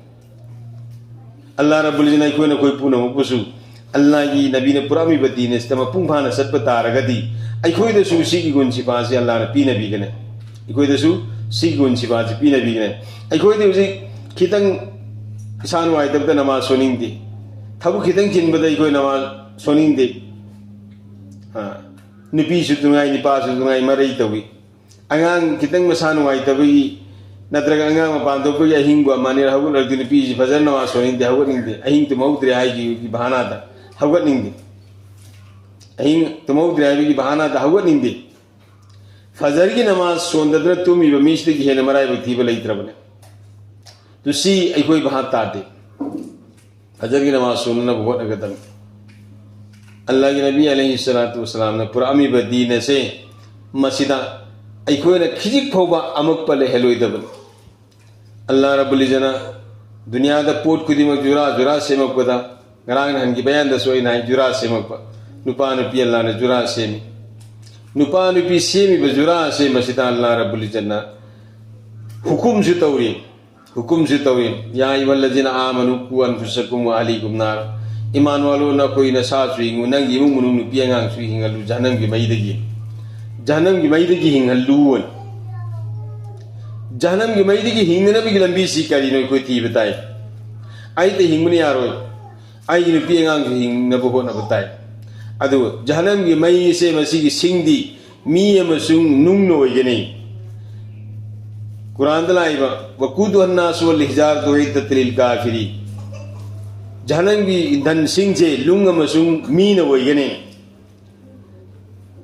ꯑꯜꯂꯥꯍ ꯔꯕꯨꯜ ꯏꯖꯠꯅ ꯑꯩꯈꯣꯏꯅ ꯑꯩꯈꯣꯏ ꯄꯨꯝꯅꯃꯛꯄꯨꯁꯨ ꯑꯜꯂꯥꯍꯒꯤ ꯅꯕꯤꯅ ꯄꯨꯔꯛꯂꯝꯃꯤꯕ ꯗꯤꯟ ꯑꯁꯤꯗ ꯃꯄꯨꯡ ꯐꯥꯅ ꯆꯠꯄ ꯇꯥꯔꯒꯗꯤ ꯑꯩꯈꯣꯏꯗꯁꯨ ꯁꯤꯒꯤ ꯒꯨꯟ ꯁꯤꯐꯥꯁꯤ ꯑꯜꯂꯥꯍꯅ ꯄꯤꯅꯕꯤꯒꯅꯤ꯫ ꯑꯩꯈꯣꯏꯗꯁꯨ ꯁꯤꯒꯤ ꯒꯨꯟ ꯁꯤꯐꯥꯁꯤ ꯄꯤꯅꯕꯤꯒꯅꯤ꯫ ꯑꯩꯈꯣꯏꯗꯤ ꯍꯧꯖꯤꯛ ꯈꯤꯇꯪ ꯏꯁꯥ ꯅꯨꯡꯉꯥꯏꯇꯕꯗ ꯅꯃꯥꯖ ꯁꯣꯟꯅꯤꯡꯗꯦ, ꯊꯕꯛ ꯈꯤꯇꯪ ꯆꯤꯟꯕꯗ ꯑꯩꯈꯣꯏ ꯅꯃꯥꯖ ꯁꯣꯟꯅꯤꯡꯗꯦ꯫ ꯑꯥ, ꯅꯨꯄꯤꯁꯨ ꯅꯨꯡꯉꯥꯏ, ꯅꯨꯄꯥꯁꯨ ꯅꯨꯡꯉꯥꯏ, ꯃꯔꯩ ꯇꯧꯏ꯫ ꯑꯉꯥꯡ ꯈꯤꯇꯪ ꯃꯁꯥ ꯅꯨꯡꯉꯥꯏꯇꯕꯒꯤ ꯅꯠꯇ꯭ꯔꯒ ꯑꯉꯥꯡ ꯃꯄꯥꯟ ꯊꯣꯛꯄꯒꯤ ꯑꯍꯤꯡꯕꯨ ꯑꯃ ꯑꯅꯤꯔꯛ ꯍꯧꯒꯠꯂꯛꯇꯦ, ꯅꯨꯄꯤꯁꯤ ꯐꯖꯅ ꯅꯃꯥꯖ ꯁꯣꯟꯅꯤꯡꯗꯦ, ꯍꯧꯒꯠꯅꯤꯡꯗꯦ, ꯑꯍꯤꯡ ꯇꯨꯝꯍꯧꯗ꯭ꯔꯦ ꯍꯥꯏꯈꯤꯕꯒꯤ ꯕꯍꯥꯅꯥꯗ ꯍꯧꯒꯠꯅꯤꯡꯗꯦ, ꯑꯍꯤꯡ ꯇꯨꯝꯍꯧꯗ꯭ꯔꯦ ꯍꯥꯏꯕꯒꯤ ꯕꯍꯥꯅꯥꯗ ꯍꯧꯒꯠꯅꯤꯡꯗꯦ꯫ ꯐꯖꯔꯒꯤ ꯅꯃꯥꯖ ꯁꯣꯟꯗꯗꯅ ꯇꯨꯝꯃꯤꯕ ꯃꯤꯁꯤꯗꯒꯤ ꯍꯦꯟꯅ ꯃꯔꯥꯏꯕꯛ ꯊꯤꯕ ꯂꯩꯇ꯭ꯔꯕꯅꯦ꯫ ꯇꯨ ꯁꯤ ꯑꯩꯈꯣꯏ ꯚꯥꯞ ꯇꯥꯗꯦ꯫ ꯐꯖꯔꯒꯤ ꯅꯃꯥꯖ ꯁꯣꯟꯅꯅꯕ ꯍꯣꯠꯅꯒꯗꯕꯅꯤ꯫ ꯑꯜꯂꯥꯍꯒꯤ ꯅꯕꯤ ꯑꯂꯩꯍꯤ ꯁꯂꯥꯇꯨ ꯋꯁꯂꯥꯝꯅ ꯄꯨꯔꯛꯑꯝꯃꯤꯕ ꯗꯤꯟ ꯑꯁꯦ ꯃꯁꯤꯗ ꯑꯩꯈꯣꯏꯅ ꯈꯤꯖꯤꯛ ꯐꯥꯎꯕ ꯑꯃꯛꯄ ꯂꯩꯍꯜꯂꯣꯏꯗꯕꯅꯤ꯫ ꯑꯜꯂꯥꯍ ꯔꯕꯨꯜ ꯏꯖꯅ ꯗꯨꯅꯤꯌꯥꯗ ꯄꯣꯠ ꯈꯨꯗꯤꯡꯃꯛ ꯖꯨꯔꯥ ꯖꯨꯔꯥ ꯁꯦꯝꯃꯛꯄꯗ, ꯉꯔꯥꯡ ꯅꯍꯥꯟꯒꯤ ꯕꯌꯥꯟꯗꯁꯨ ꯑꯩꯅ ꯍꯥꯏ, ꯖꯨꯔꯥ ꯁꯦꯝꯃꯛꯄ, ꯅꯨꯄꯥ ꯅꯨꯄꯤ ꯑꯜꯂꯥꯍꯅ ꯖꯨꯔꯥ ꯁꯦꯝꯃꯤ꯫ ꯅꯨꯄꯥ ꯅꯨꯄꯤ ꯁꯦꯝꯃꯤꯕ ꯖꯨꯔꯥ ꯑꯁꯦ ꯃꯁꯤꯗ ꯑꯜꯂꯥꯍ ꯔꯕꯨꯜ ꯏꯖꯅ ꯍꯨꯀꯨꯝꯁꯨ ꯇꯧꯔꯤ, ꯍꯨꯀꯨꯝꯁꯨ ꯇꯧꯔꯤ꯫ "ꯌꯥ ꯑꯌꯨꯍꯜꯂꯖꯤꯅ ꯑꯥꯃꯅꯨ ꯀꯨ ꯑꯟꯐꯨꯁꯀꯨꯝ ꯋ ꯑꯍꯂꯤꯀꯨꯝ ꯅꯥꯔ", ꯏꯃꯥꯟ ꯋꯥꯂꯣ, ꯅꯈꯣꯏ ꯅꯁꯥꯁꯨ ꯍꯤꯡꯉꯨ, ꯅꯪꯒꯤ ꯏꯃꯨꯡ ꯃꯅꯨꯡ ꯅꯨꯄꯤ ꯑꯉꯥꯡꯁꯨ ꯍꯤꯡꯍꯜꯂꯨ ꯖꯍꯟꯅꯝꯒꯤ ꯃꯩꯗꯒꯤ꯫ ꯖꯍꯟꯅꯝꯒꯤ ꯃꯩꯗꯒꯤ ꯍꯤꯡꯍꯜꯂꯨ꯫ ꯖꯍꯟꯅꯝꯒꯤ ꯃꯩꯗꯒꯤ ꯍꯤꯡꯅꯅꯕꯒꯤ ꯂꯝꯕꯤꯁꯤ ꯀꯔꯤꯅꯣ ꯑꯩꯈꯣꯏ ꯊꯤꯕ ꯇꯥꯏ꯫ ꯑꯩꯇ ꯍꯤꯡꯕꯅ ꯌꯥꯔꯣꯏ, ꯑꯩꯒꯤ ꯅꯨꯄꯤ ꯑꯉꯥꯡꯁꯨ ꯍꯤꯡꯅꯕ ꯍꯣꯠꯅꯕ ꯇꯥꯏ꯫ ꯑꯗꯨ ꯖꯍꯟꯅꯝꯒꯤ ꯃꯩꯁꯦ, ꯃꯁꯤꯒꯤ ꯁꯤꯡꯗꯤ ꯃꯤ ꯑꯃꯁꯨꯡ ꯅꯨꯡꯅ ꯑꯣꯏꯒꯅꯤ꯫ ꯀꯨꯔꯥꯟꯗ ꯂꯥꯛꯏꯕ, "ꯋꯀꯨꯗꯨꯍꯟ ꯅꯥꯁꯨ ꯋꯜ ꯍꯤꯖꯥꯔ ꯇꯨ ꯏꯗꯗ ꯂꯤꯜ ꯀꯥꯐꯤꯔꯤ", ꯖꯍꯟꯅꯝꯒꯤ ꯏꯟꯙꯟꯁꯤꯡꯁꯦ ꯅꯨꯡ ꯑꯃꯁꯨꯡ ꯃꯤꯅ ꯑꯣꯏꯒꯅꯤ꯫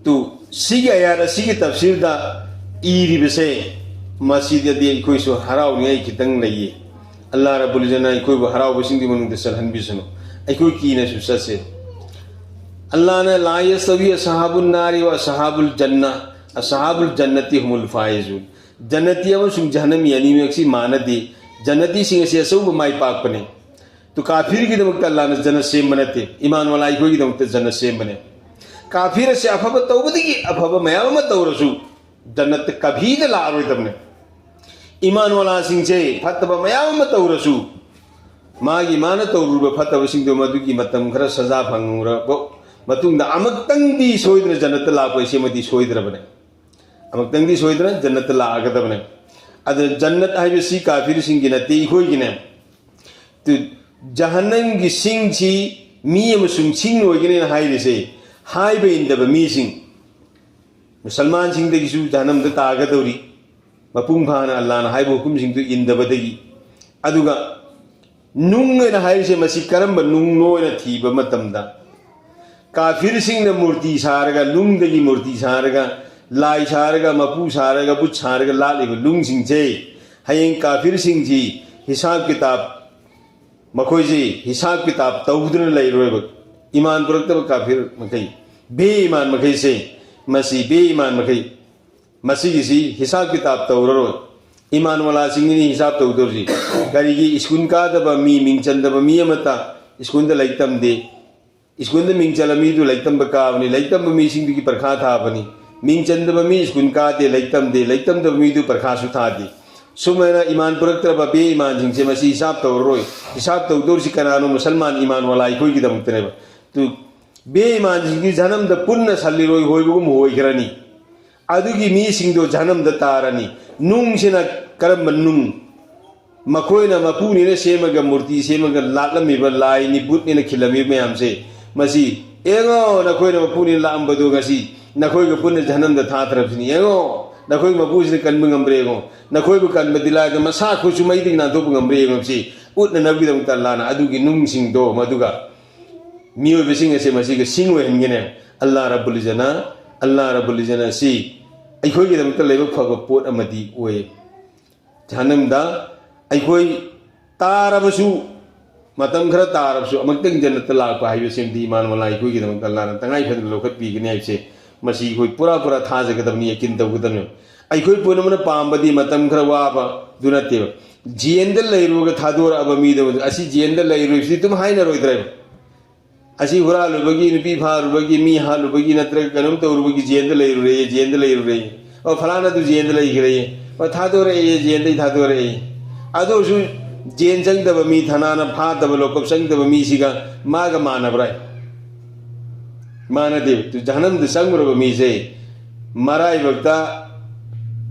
ꯇꯨ, ꯁꯤꯒꯤ ꯑꯌꯥꯠ ꯑꯁꯤꯒꯤ ꯇꯐꯁꯤꯔꯗ ꯏꯔꯤꯕꯁꯦ, ꯃꯁꯤꯗꯗꯤ ꯑꯩꯈꯣꯏꯁꯨ ꯍꯔꯥꯎꯅꯤꯡꯉꯥꯏ ꯈꯤꯇꯪ ꯂꯩꯌꯦ꯫ ꯑꯜꯂꯥꯍ ꯔꯕꯨꯜ ꯏꯖꯅ ꯑꯩꯈꯣꯏꯕꯨ ꯍꯔꯥꯎꯕꯁꯤꯡꯒꯤ ꯃꯅꯨꯡꯗ ꯆꯠꯍꯟꯕꯤꯁꯅꯨ꯫ ꯑꯩꯈꯣꯏ ꯀꯤꯅꯁꯨ ꯆꯠꯁꯦ꯫ ꯑꯜꯂꯥꯍꯅ "ꯂꯥ ꯌꯁꯇꯋꯤ ꯑꯁꯍꯥꯕꯨꯟ ꯅꯥꯔꯤ ꯋ ꯑꯁꯍꯥꯕꯨꯜ ꯖꯟꯅ, ꯑꯁꯍꯥꯕꯨꯜ ꯖꯟꯅꯇꯤ ꯍꯨꯃꯨꯜ ꯐꯥꯏꯖꯨꯟ", ꯖꯟꯅꯇꯤ ꯑꯃꯁꯨꯡ ꯖꯍꯟꯅꯃꯤ ꯑꯅꯤꯃꯛꯁꯤ ꯃꯥꯟꯅꯗꯦ꯫ ꯖꯟꯅꯇꯤꯁꯤꯡ ꯑꯁꯤ ꯑꯆꯧꯕ ꯃꯥꯏ ꯄꯥꯛꯄꯅꯤ꯫ ꯇꯨ ꯀꯥꯐꯤꯔꯒꯤꯗꯃꯛꯇ ꯑꯜꯂꯥꯍꯅ ꯖꯟꯅꯠ ꯁꯦꯝꯕ ꯅꯠꯇꯦ, ꯏꯃꯥꯟ ꯋꯥꯂꯥ ꯑꯩꯈꯣꯏꯒꯤꯗꯃꯛꯇ ꯖꯟꯅꯠ ꯁꯦꯝꯕꯅꯦ꯫ ꯀꯥꯐꯤꯔ ꯑꯁꯤ ꯑꯐꯕ ꯇꯧꯕꯗꯒꯤ ꯑꯐꯕ ꯃꯌꯥꯝ ꯑꯃ ꯇꯧꯔꯁꯨ ꯖꯟꯅꯠꯇ ꯀꯚꯤꯗ ꯂꯥꯛꯑꯔꯣꯏꯗꯕꯅꯦ꯫ ꯏꯃꯥꯟ ꯋꯥꯂꯥꯁꯤꯡꯁꯦ ꯐꯠꯇꯕ ꯃꯌꯥꯝ ꯑꯃ ꯇꯧꯔꯁꯨ, ꯃꯥꯒꯤ ꯃꯥꯅ ꯇꯧꯔꯨꯕ ꯐꯠꯇꯕꯁꯤꯡꯗꯣ ꯃꯗꯨꯒꯤ ꯃꯇꯝ ꯈꯔ ꯁꯖꯥ ꯐꯪꯉꯨꯔꯕ ꯃꯇꯨꯡꯗ ꯑꯃꯨꯛꯇꯪꯗꯤ ꯁꯣꯏꯗꯅ ꯖꯟꯅꯠꯇ ꯂꯥꯛꯄ ꯍꯥꯏꯁꯤꯃꯗꯤ ꯁꯣꯏꯗ꯭ꯔꯕꯅꯦ꯫ ꯑꯃꯨꯛꯇꯪꯗꯤ ꯁꯣꯏꯗꯅ ꯖꯟꯅꯠꯇ ꯂꯥꯛꯑꯒꯗꯕꯅꯦ꯫ ꯑꯗꯨ ꯖꯟꯅꯠ ꯍꯥꯏꯕꯁꯤ ꯀꯥꯐꯤꯔꯁꯤꯡꯒꯤ ꯅꯠꯇꯦ, ꯑꯩꯈꯣꯏꯒꯤꯅꯦ꯫ ꯇꯨ, ꯖꯍꯟꯅꯝꯒꯤ ꯁꯤꯡꯁꯤ ꯃꯤ ꯑꯃꯁꯨꯡ ꯁꯤꯡ ꯑꯣꯏꯒꯅꯤꯅ ꯍꯥꯏꯔꯤꯁꯦ, ꯍꯥꯏꯕ ꯏꯟꯗꯕ ꯃꯤꯁꯤꯡ, ꯃꯨꯁꯜꯃꯥꯟꯁꯤꯡꯗꯒꯤꯁꯨ ꯖꯍꯟꯅꯝꯗ ꯇꯥꯒꯗꯧꯔꯤ, ꯃꯄꯨꯡ ꯐꯥꯅ ꯑꯜꯂꯥꯍꯅ ꯍꯥꯏꯕ ꯍꯨꯀꯨꯝꯁꯤꯡꯗꯨ ꯏꯟꯗꯕꯗꯒꯤ꯫ ꯑꯗꯨꯒ ꯅꯨꯡ ꯍꯥꯏꯅ ꯍꯥꯏꯔꯤꯁꯦ, ꯃꯁꯤ ꯀꯔꯝꯕ ꯅꯨꯡꯅꯣ ꯍꯥꯏꯅ ꯊꯤꯕ ꯃꯇꯝꯗ, ꯀꯥꯐꯤꯔꯁꯤꯡꯅ ꯃꯨꯔꯇꯤ ꯁꯥꯔꯒ, ꯅꯨꯡꯗꯒꯤ ꯃꯨꯔꯇꯤ ꯁꯥꯔꯒ, ꯂꯥꯏ ꯁꯥꯔꯒ, ꯃꯄꯨ ꯁꯥꯔꯒ, ꯕꯨꯠ ꯁꯥꯔꯒ ꯂꯥꯠꯂꯤꯕ ꯅꯨꯡꯁꯤꯡꯁꯦ, ꯍꯌꯦꯡ ꯀꯥꯐꯤꯔꯁꯤꯡꯁꯤ ꯍꯤꯁꯥꯕ ꯀꯤꯇꯥꯕ, ꯃꯈꯣꯏꯁꯤ ꯍꯤꯁꯥꯕ ꯀꯤꯇꯥꯕ ꯇꯧꯗꯨꯅ ꯂꯩꯔꯣꯏꯕ꯫ ꯏꯃꯥꯟ ꯄꯨꯔꯛꯇꯕ ꯀꯥꯐꯤꯔ ꯃꯈꯩ, ꯕꯦ ꯏꯃꯥꯟ ꯃꯈꯩꯁꯦ, ꯃꯁꯤ ꯕꯦ ꯏꯃꯥꯟ ꯃꯈꯩ, ꯃꯁꯤꯒꯤꯁꯤ ꯍꯤꯁꯥꯕ ꯀꯤꯇꯥꯕ ꯇꯧꯔꯔꯣꯏ꯫ ꯏꯃꯥꯟ ꯋꯥꯂꯥꯁꯤꯡꯒꯤꯅꯤ ꯍꯤꯁꯥꯕ ꯇꯧꯗꯧꯔꯤꯁꯤ꯫ ꯀꯔꯤꯒꯤ? ꯁ꯭ꯀꯨꯜ ꯀꯥꯗꯕ ꯃꯤ, ꯃꯤꯡ ꯆꯟꯗꯕ ꯃꯤ ꯑꯃꯠꯇ ꯁ꯭ꯀꯨꯜꯗ ꯂꯥꯏꯔꯤꯛ ꯇꯝꯗꯦ꯫ ꯁ꯭ꯀꯨꯜꯗ ꯃꯤꯡ ꯆꯜꯂ ꯃꯤꯗꯨ ꯂꯥꯏꯔꯤꯛ ꯇꯝꯕ ꯀꯥꯕꯅꯤ, ꯂꯥꯏꯔꯤꯛ ꯇꯝꯕ ꯃꯤꯁꯤꯡꯗꯨꯒꯤ ꯄꯔꯈꯥ ꯊꯥꯕꯅꯤ꯫ ꯃꯤꯡ ꯆꯟꯗꯕ ꯃꯤ ꯁ꯭ꯀꯨꯜ ꯀꯥꯗꯦ, ꯂꯥꯏꯔꯤꯛ ꯇꯝꯗꯦ, ꯂꯥꯏꯔꯤꯛ ꯇꯝꯗꯕ ꯃꯤꯗꯨ ꯄꯔꯈꯥꯁꯨ ꯊꯥꯗꯦ꯫ ꯁꯨꯃꯥꯏꯅ ꯏꯃꯥꯟ ꯄꯨꯔꯛꯇ꯭ꯔꯕ ꯕꯦ ꯏꯃꯥꯟꯁꯤꯡꯁꯦ ꯃꯁꯤ ꯍꯤꯁꯥꯕ ꯇꯧꯔꯔꯣꯏ꯫ ꯍꯤꯁꯥꯕ ꯇꯧꯗꯧꯔꯤꯁꯤ ꯀꯅꯥꯅꯣ? ꯃꯨꯁꯜꯃꯥꯟ ꯏꯃꯥꯟ ꯋꯥꯂꯥ ꯑꯩꯈꯣꯏꯒꯤꯗꯃꯛꯇꯅꯦꯕ꯫ ꯇꯨ, ꯕꯦ ꯏꯃꯥꯟꯁꯤꯡꯁꯤ ꯖꯍꯟꯅꯝꯗ ꯄꯨꯟꯅ ꯁꯜꯂꯤꯔꯣꯏ ꯍꯣꯏꯕꯒꯨꯝ ꯍꯣꯏꯈ꯭ꯔꯅꯤ꯫ ꯑꯗꯨꯒꯤ ꯃꯤꯁꯤꯡꯗꯣ ꯖꯍꯟꯅꯝꯗ ꯇꯥꯔꯅꯤ꯫ ꯅꯨꯡꯁꯤꯅ ꯀꯔꯝꯕ ꯅꯨꯡ? ꯃꯈꯣꯏꯅ ꯃꯄꯨꯅꯤꯅ ꯁꯦꯝꯃꯒ, ꯃꯨꯔꯇꯤ ꯁꯦꯝꯃꯒ ꯂꯥꯠꯂꯝꯃꯤꯕ, ꯂꯥꯏꯅꯤ, ꯕꯨꯠꯅꯤꯅ ꯈꯤꯜꯂꯝꯃꯤꯕ ꯃꯌꯥꯝꯁꯦ, ꯃꯁꯤ ꯌꯦꯡꯉꯣ, ꯅꯈꯣꯏꯅ ꯃꯄꯨꯅꯤꯅ ꯂꯥꯛꯑꯝꯕꯗꯣ ꯉꯁꯤ ꯅꯈꯣꯏꯒ ꯄꯨꯟꯅ ꯖꯍꯟꯅꯝꯗ ꯊꯥꯊꯔꯕꯁꯤꯅꯤ꯫ ꯌꯦꯡꯉꯣ, ꯅꯈꯣꯏ ꯃꯄꯨꯁꯤꯅ ꯀꯟꯕ ꯉꯝꯕ꯭ꯔꯥ ꯌꯦꯡꯉꯣ꯫ ꯅꯈꯣꯏꯕꯨ ꯀꯟꯕꯗꯤ ꯂꯥꯏꯗ ꯃꯁꯥ ꯈꯨꯠꯁꯨ ꯃꯩꯗꯒꯤ ꯅꯥꯟꯊꯣꯛꯄ ꯉꯝꯕ꯭ꯔꯥ ꯌꯦꯡꯉꯣ꯫ ꯁꯤ ꯎꯠꯅꯅꯕꯒꯤꯗꯃꯛꯇ ꯑꯜꯂꯥꯍꯅ ꯑꯗꯨꯒꯤ ꯅꯨꯡꯁꯤꯡꯗꯣ ꯃꯗꯨꯒ ꯃꯤꯑꯣꯏꯕꯁꯤꯡ ꯑꯁꯦ ꯃꯁꯤꯒ ꯁꯤꯡ ꯑꯣꯏꯍꯟꯒꯅꯦ꯫ ꯑꯜꯂꯥꯍ ꯔꯕꯨꯜ ꯏꯖꯅ, ꯑꯜꯂꯥꯍ ꯔꯕꯨꯜ ꯏꯖꯅ ꯑꯁꯤ ꯑꯩꯈꯣꯏꯒꯤꯗꯃꯛꯇ ꯂꯥꯏꯕꯛ ꯐꯕ ꯄꯣꯠ ꯑꯃꯗꯤ ꯑꯣꯏ꯫ ꯖꯍꯟꯅꯝꯗ ꯑꯩꯈꯣꯏ ꯇꯥꯔꯕꯁꯨ, ꯃꯇꯝ ꯈꯔ ꯇꯥꯔꯕꯁꯨ ꯑꯃꯨꯛꯇꯪ ꯖꯟꯅꯠꯇ ꯂꯥꯛꯄ ꯍꯥꯏꯕꯁꯤꯃꯗꯤ ꯏꯃꯥꯟ ꯋꯥꯂꯥ ꯑꯩꯈꯣꯏꯒꯤꯗꯃꯛꯇ ꯑꯜꯂꯥꯍꯅ ꯇꯉꯥꯏ ꯐꯗꯅ ꯂꯧꯈꯠꯄꯤꯒꯅꯤ ꯍꯥꯏꯕꯁꯦ, ꯃꯁꯤ ꯑꯩꯈꯣꯏ ꯄꯨꯔꯥ ꯄꯨꯔꯥ ꯊꯥꯖꯒꯗꯕꯅꯤ, ꯌꯀꯤꯟ ꯇꯧꯒꯗꯕꯅꯤ꯫ ꯑꯩꯈꯣꯏ ꯄꯨꯝꯅꯃꯛꯅ ꯄꯥꯝꯕꯗꯤ ꯃꯇꯝ ꯈꯔ ꯋꯥꯕꯗꯨ ꯅꯠꯇꯦꯕ꯫ ꯖꯦꯟꯗ ꯂꯩꯔꯨꯔꯒ ꯊꯥꯗꯣꯔꯛꯑꯕ ꯃꯤꯗꯣ ꯑꯁꯤ ꯖꯦꯟꯗ ꯂꯩꯔꯣꯏꯁꯤꯗꯤ ꯑꯗꯨꯝ ꯍꯥꯏꯅꯔꯣꯏꯗ꯭ꯔꯦꯕ꯫ ꯑꯁꯤ ꯍꯨꯔꯥꯜꯂꯨꯕꯒꯤ, ꯅꯨꯄꯤ ꯐꯥꯔꯨꯕꯒꯤ, ꯃꯤ ꯍꯥꯠꯂꯨꯕꯒꯤ ꯅꯠꯇ꯭ꯔꯒ ꯀꯩꯅꯣꯝ ꯇꯧꯔꯨꯕꯒꯤ ꯖꯦꯟꯗ ꯂꯩꯔꯨꯔꯦ, ꯖꯦꯟꯗ ꯂꯩꯔꯨꯔꯦ꯫ ꯑꯣ, ꯐꯂꯥꯅꯗꯨ ꯖꯦꯟꯗ ꯂꯩꯈ꯭ꯔꯦ꯫ ꯑꯣ, ꯊꯥꯗꯣꯔꯛꯑꯦ, ꯖꯦꯟꯗꯩ ꯊꯥꯗꯣꯔꯛꯑꯦ꯫ ꯑꯗꯨ ꯑꯣꯏꯔꯁꯨ ꯖꯦꯟ ꯆꯪꯗꯕ ꯃꯤ, ꯊꯅꯥꯅ ꯐꯥꯗꯕ, ꯂꯣꯀꯞ ꯆꯪꯗꯕ ꯃꯤꯁꯤꯒ ꯃꯥꯒ ꯃꯥꯟꯅꯕ꯭ꯔꯥ? ꯃꯥꯟꯅꯗꯦ꯫ ꯑꯗꯨ ꯖꯍꯟꯅꯝꯗ ꯆꯪꯉꯨꯔꯕ ꯃꯤꯁꯦ ꯃꯔꯥꯏꯕꯛꯇ